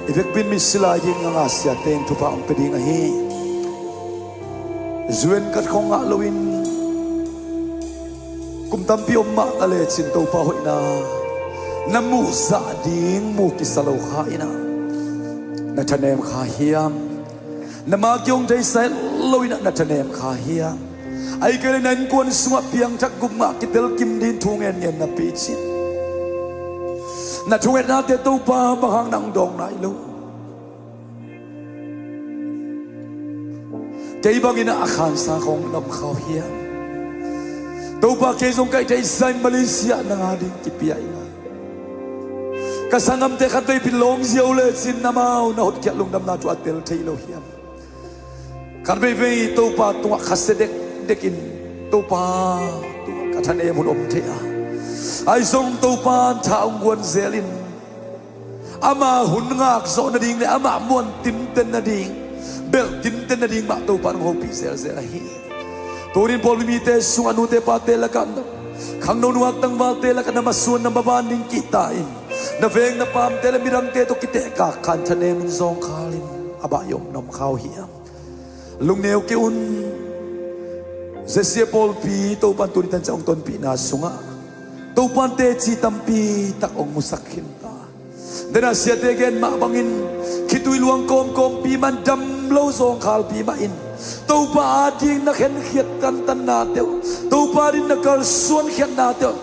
I vekpi in misi lai ding a ngahsiate in thupha hong pia ding ahi. Zuen khat khong ngah loin kum tampi om mah ta lecin Topa hoihna na muhzah ding mu kisa lo kha in ah, na thanem kha hiam? Na ma kihong theisa het loin ah na thanem kha hiam? Ahih kei leh na innkuan sungah piangthak gup ngah kitel kim ding thu ngenngen napi cin, na thungetnate Topa bang hang nang dawng nai lo? Kei bangin a khansa khong na om kha uh hiam? Topa, kei zong ka hih theihsa in Malaysia nang a ding kipia ing a, ka sanggamte khat vei pi lawng zia uh lecin amau na hotkhiat lungdamna thu a tel thei lo hiam? Khat veivei Topa tungah khasia dekdek in Topa tungah ka thanem hun om thei a, ahi zong Topa tha hong guan zel in ama hun ngak zawh nading le amah muan tinten nading, belh tinten nading mah Topa nong hopih zelzel ahi. Tunin pawlpi mite sungah nute pate lakah, khangno nungak tangvalte lakah na masuan na maban ding kihta in, na veng na paamte le midangte tawh kitehkak khan thanem in zawngkhal in, a bah i om na om kha uh hiam? Lungneu kei un. Zesia pawlpi Topa in tuni tanciang hong tonpihna sungah Topa in teci tampi tak hong musak khin ta. Dena siate gen mah bangin khitui luang kawmkawmpi mah in, dam lo zawngkhalpi mah in, Topa ading na khenkhiat tantannate uh, Topa ading na kalsuan khiatnate uh,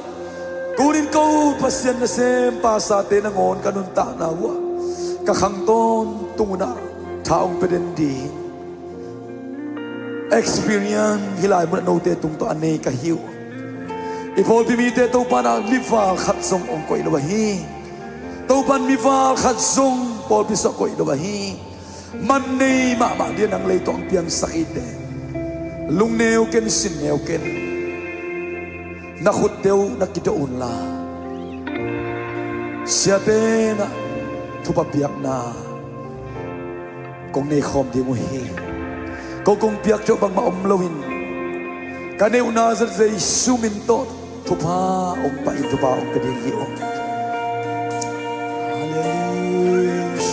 tunin ko Pasian nasempa sate nangawn ka nuntakna uh ah ka khang tawntung un ah tha hong pia den ding experience hih lai munah note tung tawh a nei ka hi uh. I pawlpi mite Topa in ah mival khat zong hong koih lo ahi. Topa in mival khat zong pawlpi sungah koih lo ahi. Man nei mahmah ding a nang lei tawh hong piangsak hi teh, lungneu ken, sinneu ken. Na khut deuh na kidaw un la, siate in ah thupha piakna kong nei khawm ding uh hi. Ko kong piak deuh bangmah om loin ka neihna zat Jesu min tawh thupha hong pia in, thupha hong pia ding hi uh. Halleluiah.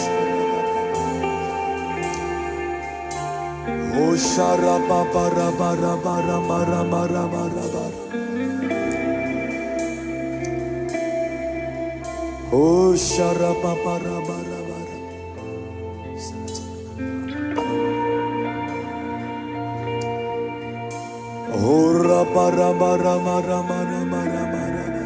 Ho sharababarabarabarabarabarabarabara. Ho sharababarabarabara. Ho rabarabarabarabarabarabara.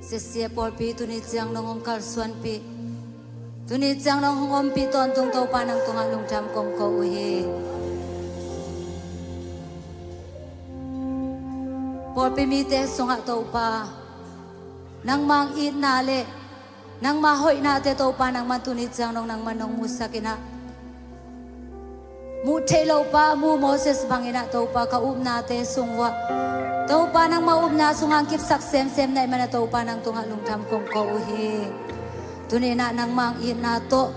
Zesia pawlpi tuni ciang nong hong kalsuanpih, tuni ciang nong hong ompih tawntung Topa nang tungah lungdam kong ko uh hi. Pawlpi mite sungah Topa, nangmah itna le nangmah hoihnate Topa nangman tuni ciang dong nangman nong musak inah, muh theih loh pa mu Moses bang inah Topa ka upnate sung uah Topa nangmah upna sungah ang kipsak semsem na ih manah Topa nang tungah lungdam kong ko uh hi. Tuni inah nangmah ang itna tawh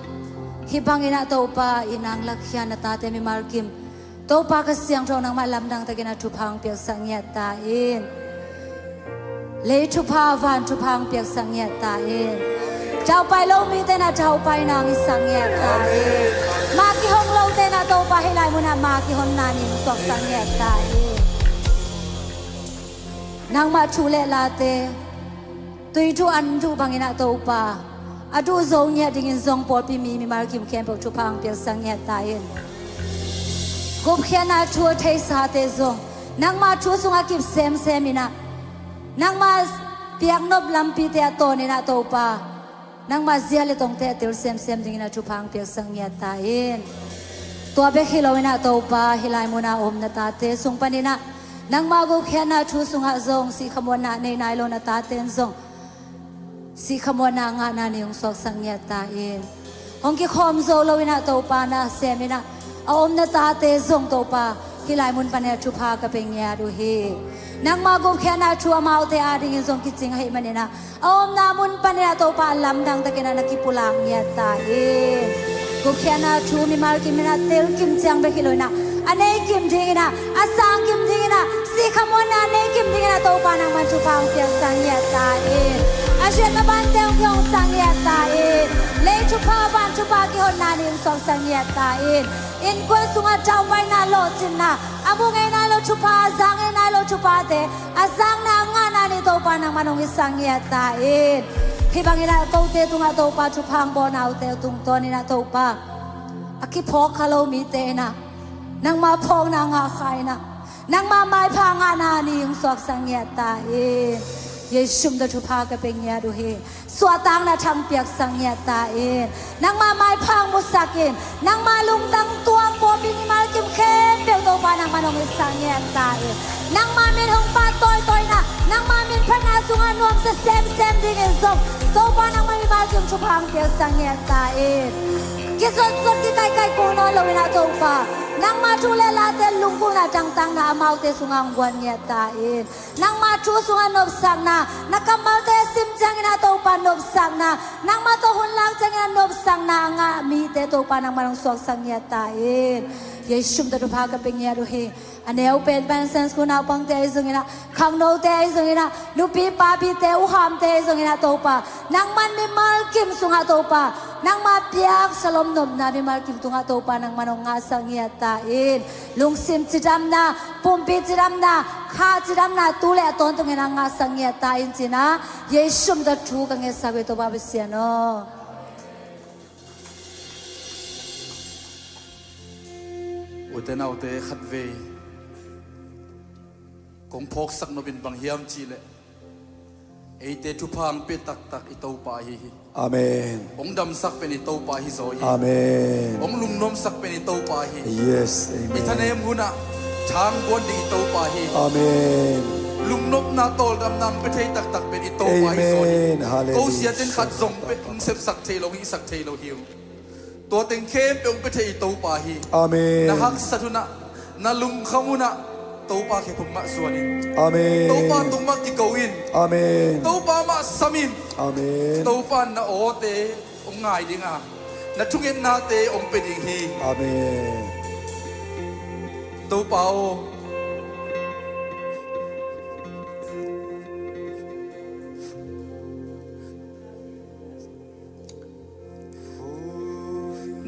hih bang inah Topa itna ang lakkhia na tate mimal kim Topa ka siangtho nangmah lamdang takin a thupha ang piaksak ngiat ta in. Lei thupha van thupha ang piaksak ngiat ta in. Daupai lo mite na daupai nang i sak ngiat ta in. Mah kihong lote na Topa hih lai munah mah kihonna ning suaksak ngiat ta in. Nangmah thu le late tui thu an thu bang inah Topa a duh zo ngiat dingin zong pawlpi mi mimal kim khempeuh thupha ang piaksak ngiat ta in. Gupkhiatna thu a theisate zong nangmah thu sungah kip semsem inah nangmah piaknop lampite a tawn inah Topa nangmah zia le tongte a tel semsem dingin a thupha ang piaksak ngiat ta in. Tua bek hi lo inah Topa hih lai munah a om na tate sung pan inah nangmah gupkhiatna thu sungah zong sihkhamuanna nei nai lo na tate in zong sihkhamuanna a ngahna ni hong suaksak ngiat ta in. Hong kikhawm zo lo inah Topa na sem inah a om na tate zong Topa hih lai mun pan inah thupha ka pe ngiat uh hi. Nangmah gupkhiatna thu amaute adingin zong kicing ahih man inah a omna mun pan inah Topa a lamdang takin ah na kipulak ngiat ta in. Gupkhiatna thu mimal kim inah tel kim ciang bek hi lo inah a nei kim ding inah a sang kim ding inah sihkhamuanna a nei kim ding inah Topa nangman thupha ang piaksak ngiat ta in. A siatna bante hong kihong sak ngiat ta in. Lei thupha van thupha kihonna ning suaksak ngiat ta in. Innkuan sungah daupaina lawhcinna a mu ngei nai lo thupha a za ngei nai lo thuphate a zakna a ngahna ni Topa nangman hong i sak ngiat ta in. Hih bang inah kote tungah Topa thupha ang bawlna uhte uh tungtawn inah Topa a kiphawk kha lo mite inah nangmah phawkna ngah kha inah nangmah maipha ngahna ni hong suaksak ngiat ta in. Jesu min tawh thupha ka pe ngiat uh hi. Suahtakna thang piaksak ngiat ta in. Nangmah maipha ang musak in. Nangmah lungtang tuang pawlpi mimal kim khempeuh Topa nangman hong i sak ngiat ta in. Nangmah min hong phat tawitawi inah nangmah min phatna sungah nuamsa semsem dingin zong Topa nangmah mimal kim thupha ang piaksak ngiat ta in. Kizotzot kikaikai kul nawn lo inah Topa nangmah thu le late lungkimna dangtakna amaute sungah ang guan ngiat ta in. Nangmah thu sungah nopsakna na kammalte a sim ciang inah Topa nopsakna nangmah tawh hun lak ciang inah nopsakna a ngah mite Topa nangman hong suaksak ngiat ta in. Jesu min tawh thupha ka pe ngiat uh hi. A neu pen pan Sunday school naupangte ahi zong inah khangnote ahi zong inah nupi papite uhamte ahi zong inah Topa nangman mimal kim sungah Topa nangmah piak shalom nopna mimal kim tungah Topa nangman hong ngahsak ngiat ta in. Lungsim cidamna pumpi cidamna kha cidamna tu le a tawntung inah ngahsak ngiat ta in ci inah Jesu min tawh thu ka ngetsak uh hi Topa Pasian aw. Ute naute khatvei kong phawksak nop in bang hiam cihleh eite thupha ang pia taktak i Topa ahi hi. Amen. Hong damsak pen i Topa ahi zaw hi. Amen. Hong lungnuamsak pen i Topa ahi. Yes, amen. I thanem hunah thang buan ding i Topa ahi. Amen. Lungnopna tawldamna ang pia thei taktak pen i Topa ahi zaw hi. Amen. Hallelujah. Ko siatin khat zong pia hong sepsak thei lo hi, sak thei lo hi uh. Tua teng khempeuh hong pia thei i Topa hi. Amen. Na haksat hunah na lungkham hunah Topa khe phung mah zuan in. Amen. Topa tung mah kiko in. Amen. Topa mah sam in. Amen. Topa in na awte hong ngai ding a na thungetnate hong pia ding hi. Amen. Topa aw,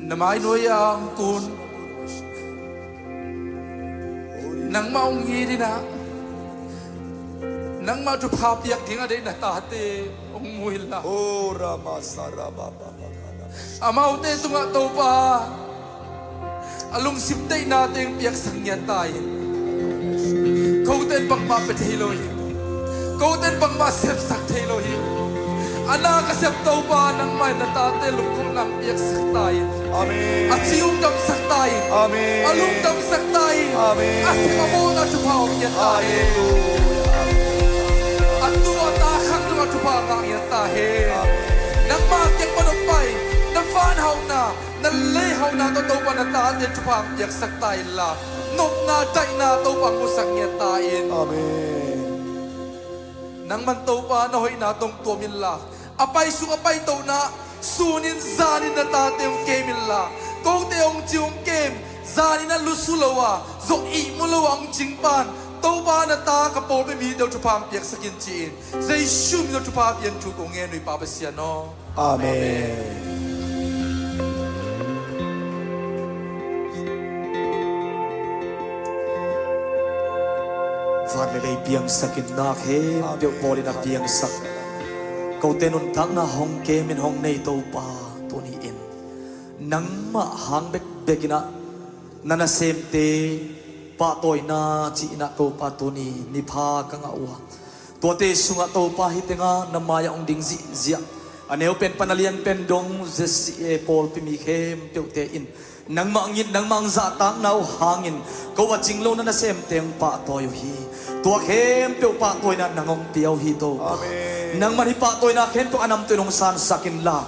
na mai nuai-ah hong kun, nangmah hong it in ah, nangmah thupha piak ding a deih na tate hong mu inla. Amaute tungah Topa a lungsim deihnate hong piaksak ngiat ta in. Kote in bangmah pia thei lo hi. Kote in bangmah sepsak thei lo hi. A na ka sep Topa nangmah in na tate lungkhamna hong piaksak ta in. Amen. A ci hong damsak ta in. Amen. A lungdamsak ta in. Amen. A sep a bawlna thupha hong piak ta in. Halleluia. na tawh Topa na tate thupha piaksak ta inla, nopna daihna Topa musak ngiat ta in. Amen. Nangman Topa na hoihna tawh tuam inla, a paisuk a paitohna sunin zanin na tate hong kem inla, kote hong ci hong kem, zanin a lusu lo a, zong ihmu lo a hong cing pan, Topa na ta ka pawlpi mite uh thupha piaksak in ci-in, Jesu min tawh thupha pian thu kong ngen uh hi Pa Pasian aw. Amen. Van le lei piangsak in, na khempeuh bawl in a piangsak kote nuntakna hong kem in hong nei Topa, tuni in nangmah hang bekbek in ah na nasemte pahtawina ci-in ah Topa tuni nipha ka ngah uh a, tuate sungah Topa hih tengah na mai-ah hong ding zihziah a neu pen pan a lian pen dong Z C A pawlpi mi khempeuhte in nangmah ngit nangmah zahtakna uh hangin ko a cing lo na nasemte hong pahtawi uh hi. Tua khempeuh pahtawina nang hong pia uh hi Topa. Amen. Nangman hih pahtawina khempeuh a namtui nong sansak inla,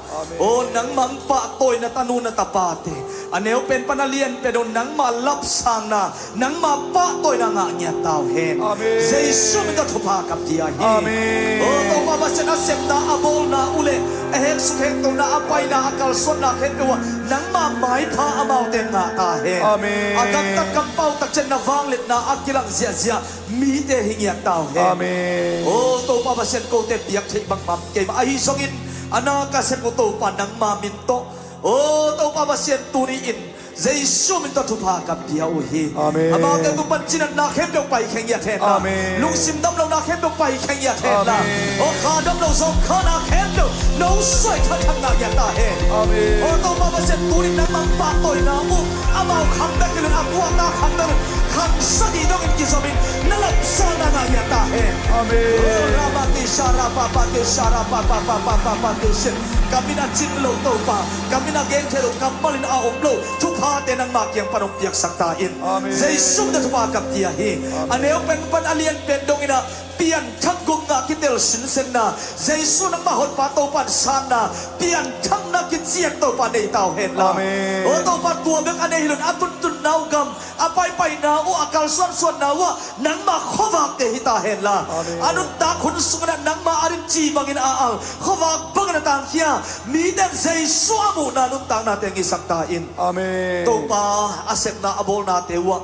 aw, nangmah hong pahtawina tanu na tapate a neu pen pan a lian pen dong nangmah lapsangna, nangmah pahtawina ngah ngiat ta uh hen. Amen. Jesu min tawh thupha ka pia hi. Amen. Aw Topa Pasian, a sepna a bawlna uh le a heksuk hektohna a paina a kalsuanna khempeuh ah nangmah maipha amaute ngah ta hen. Amen. A gamtat kampau takciang na vangliatna a kilang ziahziah mite hi ngiat ta uh hen. Amen. Aw Topa Pasian, kote piak theih bangmah keimah ahi zongin a na ka sep uh Topa nangmah min tawh, aw Topa Pasian, tuni in Jesu min tawh thupha ka pia uh hi. Amen. Amaute tung pan cinatna khempeuh pai kheng ngiat hen la. Amen. Lungsim damlohna khempeuh pai kheng ngiat hen la. Amen. Aw kha damloh zawngkhana khempeuh no suai thathang ngah ngiat ta hen. Amen. Aw Topa Pasian, tuni nangmah pahtawina uh amau khang bek hi lo in, a kuakna khang bek hi lo in, khang sagih dongin kizomin na lapsangna ngah ngiat ta hen. Amen. Aw Rabakisha Rababakisha Rabababababakisha. Ka min a cin lo Topa, ka min a gen thei lo, kammal in a om lo thuphate nangmah kiang pan hong piaksak ta in. Amen. Jesu min tawh thupha ka pia hi. Amen. A neu pen pan a lian pen dongin ah pianthak gupna kitel sinsenna, Jesu nangmah honpa Topa in sanna, pianthakna kician Topa nei ta uh hen la. Amen. Aw Topa, tua bek a nei hi lo in a tuntunna uh gam, a paipaina uh, a kalsuansuanna uh ah nangmah khuavakte hi ta hen la. Amen. A nuntak hun sungin ah nangmah a rinci bangin a al, khuavak bangin a tangkhia mite in Jesu a muhna nuntaknate ngisak ta in. Amen. Topa, a sepna a bawlnate uh ah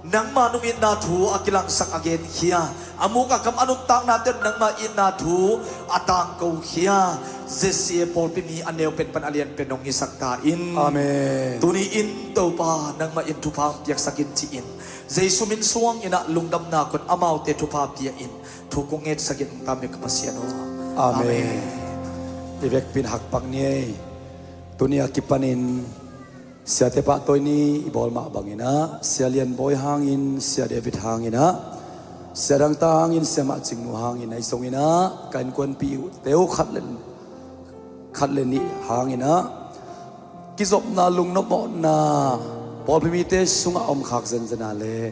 nangmah nungitna thu a kilangsak a genkhia, a muk a kam a nuntaknate in nangmah itna thu a tangkokhia Z C A pawlpi mi a neu pen pan a lian pen hong ngisak ta in. Amen. Tuni in Topa nangmah in thupha hong piaksak in ci-in Jesu min suang in ah lungdamna kong amaute thupha pia in thu kong ngetsak in, hong tam hi ka Pasian aw. Amen. Amen. I vekpi in hak pak ni ei. Tuni a kipanin siate pahtawi ni i bawl mah bangin ah Sia Lian Bawi hangin, Sia David hangin ah, sia dangta hangin, sia mah Cingnu hangin, ahi zongin ah ka innkuanpihte uh khat le, khat le nih hangin ah kizopna lungnop mawhna pawlpi mite sungah a om khak zenzen a leh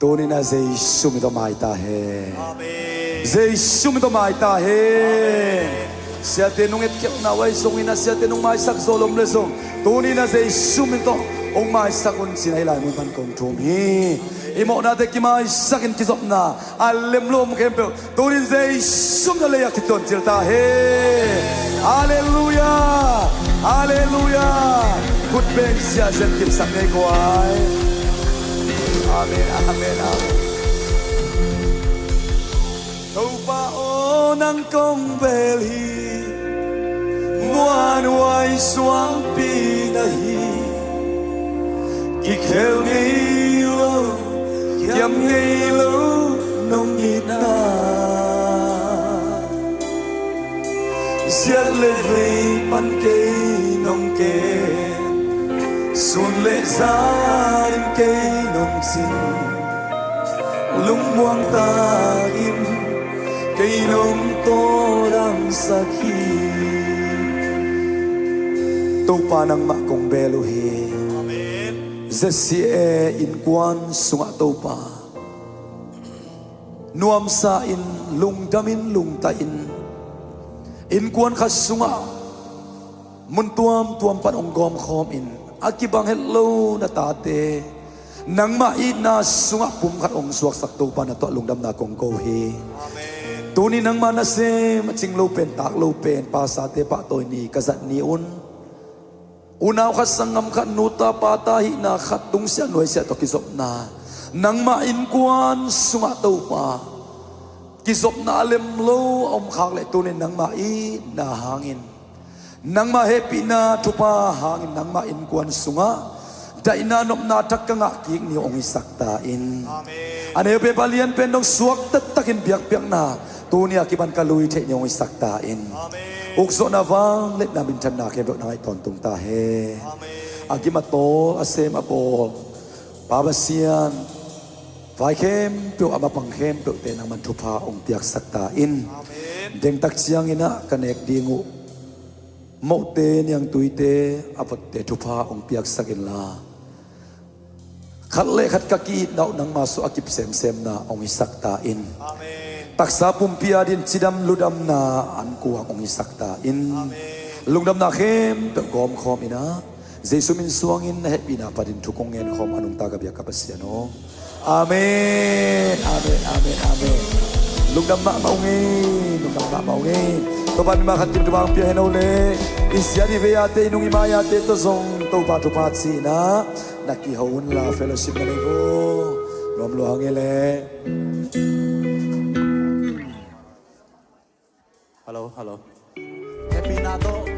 tuni in ah Jesu min tawh mai ta hen. Amen. Jesu min tawh mai ta hen. Amen. Siate nong etkhialhna uh ahi zongin ah, siate nong maisak zo lom le zong tuni in ah Jesu min tawh hong maisak un ci-in ah hih lai mun pan kong thum hi. I mawhnate kimaisak in kizopna a lem lo om khempeuh tuni in Jesu min tawh lei ah kituancil ta hen. Halleluiah. Halleluiah. Khut beng sia zen kipsak ngei ko ai. Amen, amen, amen. Topa aw, nang kong bel hi, muanhuai suangpi na hi. Kikhel ngei lo, kiam ngei lo nong itna. Ziat le vei pan kei nong kem, sun le zan in kei nong cing, lungmuang takin kei nong tawldamsak hi. Topa nangmah kong bel uh hi. Amen. Z C A innkuan sungah Topa nuamsa in, lungdam in, lungta in, innkuan khat sungah mun tuamtuam pan hong gawmkhawm in, a kibang het lo na tate nangmah itna sungah pumkhat hong suaksak Topa na tawh lungdamna kong ko hi. Tuni nangmah nasem a cing lo pen, tak lo pen, pasate pahtawi ni ka zat ni un, unau khat, sanggam khat, nuta pata hihna khat, tungsiah nuaisiah tawh kizopna, nangmah innkuan sungah Topa kizopna a lem lo a om khak leh, tuni nangmah itna hangin, nangmah hehpihna thupha hangin nangmah innkuan sungah daihna nopna thak ka ngah kik ni hong hisak ta in. A neu pen, a lian pen dong suak taktakin biakpiakna tuni a kipan ka lui theih ni hong hisak ta in. Ukzawhna, vangliatna, minthanna khempeuh na ngaih tawntung ta hen. A gim a tawl, a sem a bawl Pa Pasian, vai khempeuh a mapang khempeuhte nangman thupha hong piaksak ta in. Dengtak ciangin ah ka nek ding uh mohte, niangtuite, a votte thupha hong piaksak inla, khat le khat ka ki-itna uh nangma sungah a kip semsemna hong hisak ta in. Taksa pumpi adingin cidam ludamna ankuang hong hisak ta in. Lungdamna khempeuh gawmkhawm in ah, Jesu min suangin na hehpihna panin thu kong ngen khawm a, nungta ka biak ka Pasian aw. Amen, amen, amen, amen. Lungdam mahmah ung ei, lungdam mahmah ung ei. Topa in mah khat kim thupha hong pia hen aw le. I siat i vei ate, i nung i mai ate tawh zong Topa thupha ci in ah, na kiho unla, fellowship na nei vo. Nuam lua hang ei le. Hello, hello. Hehpihna tawh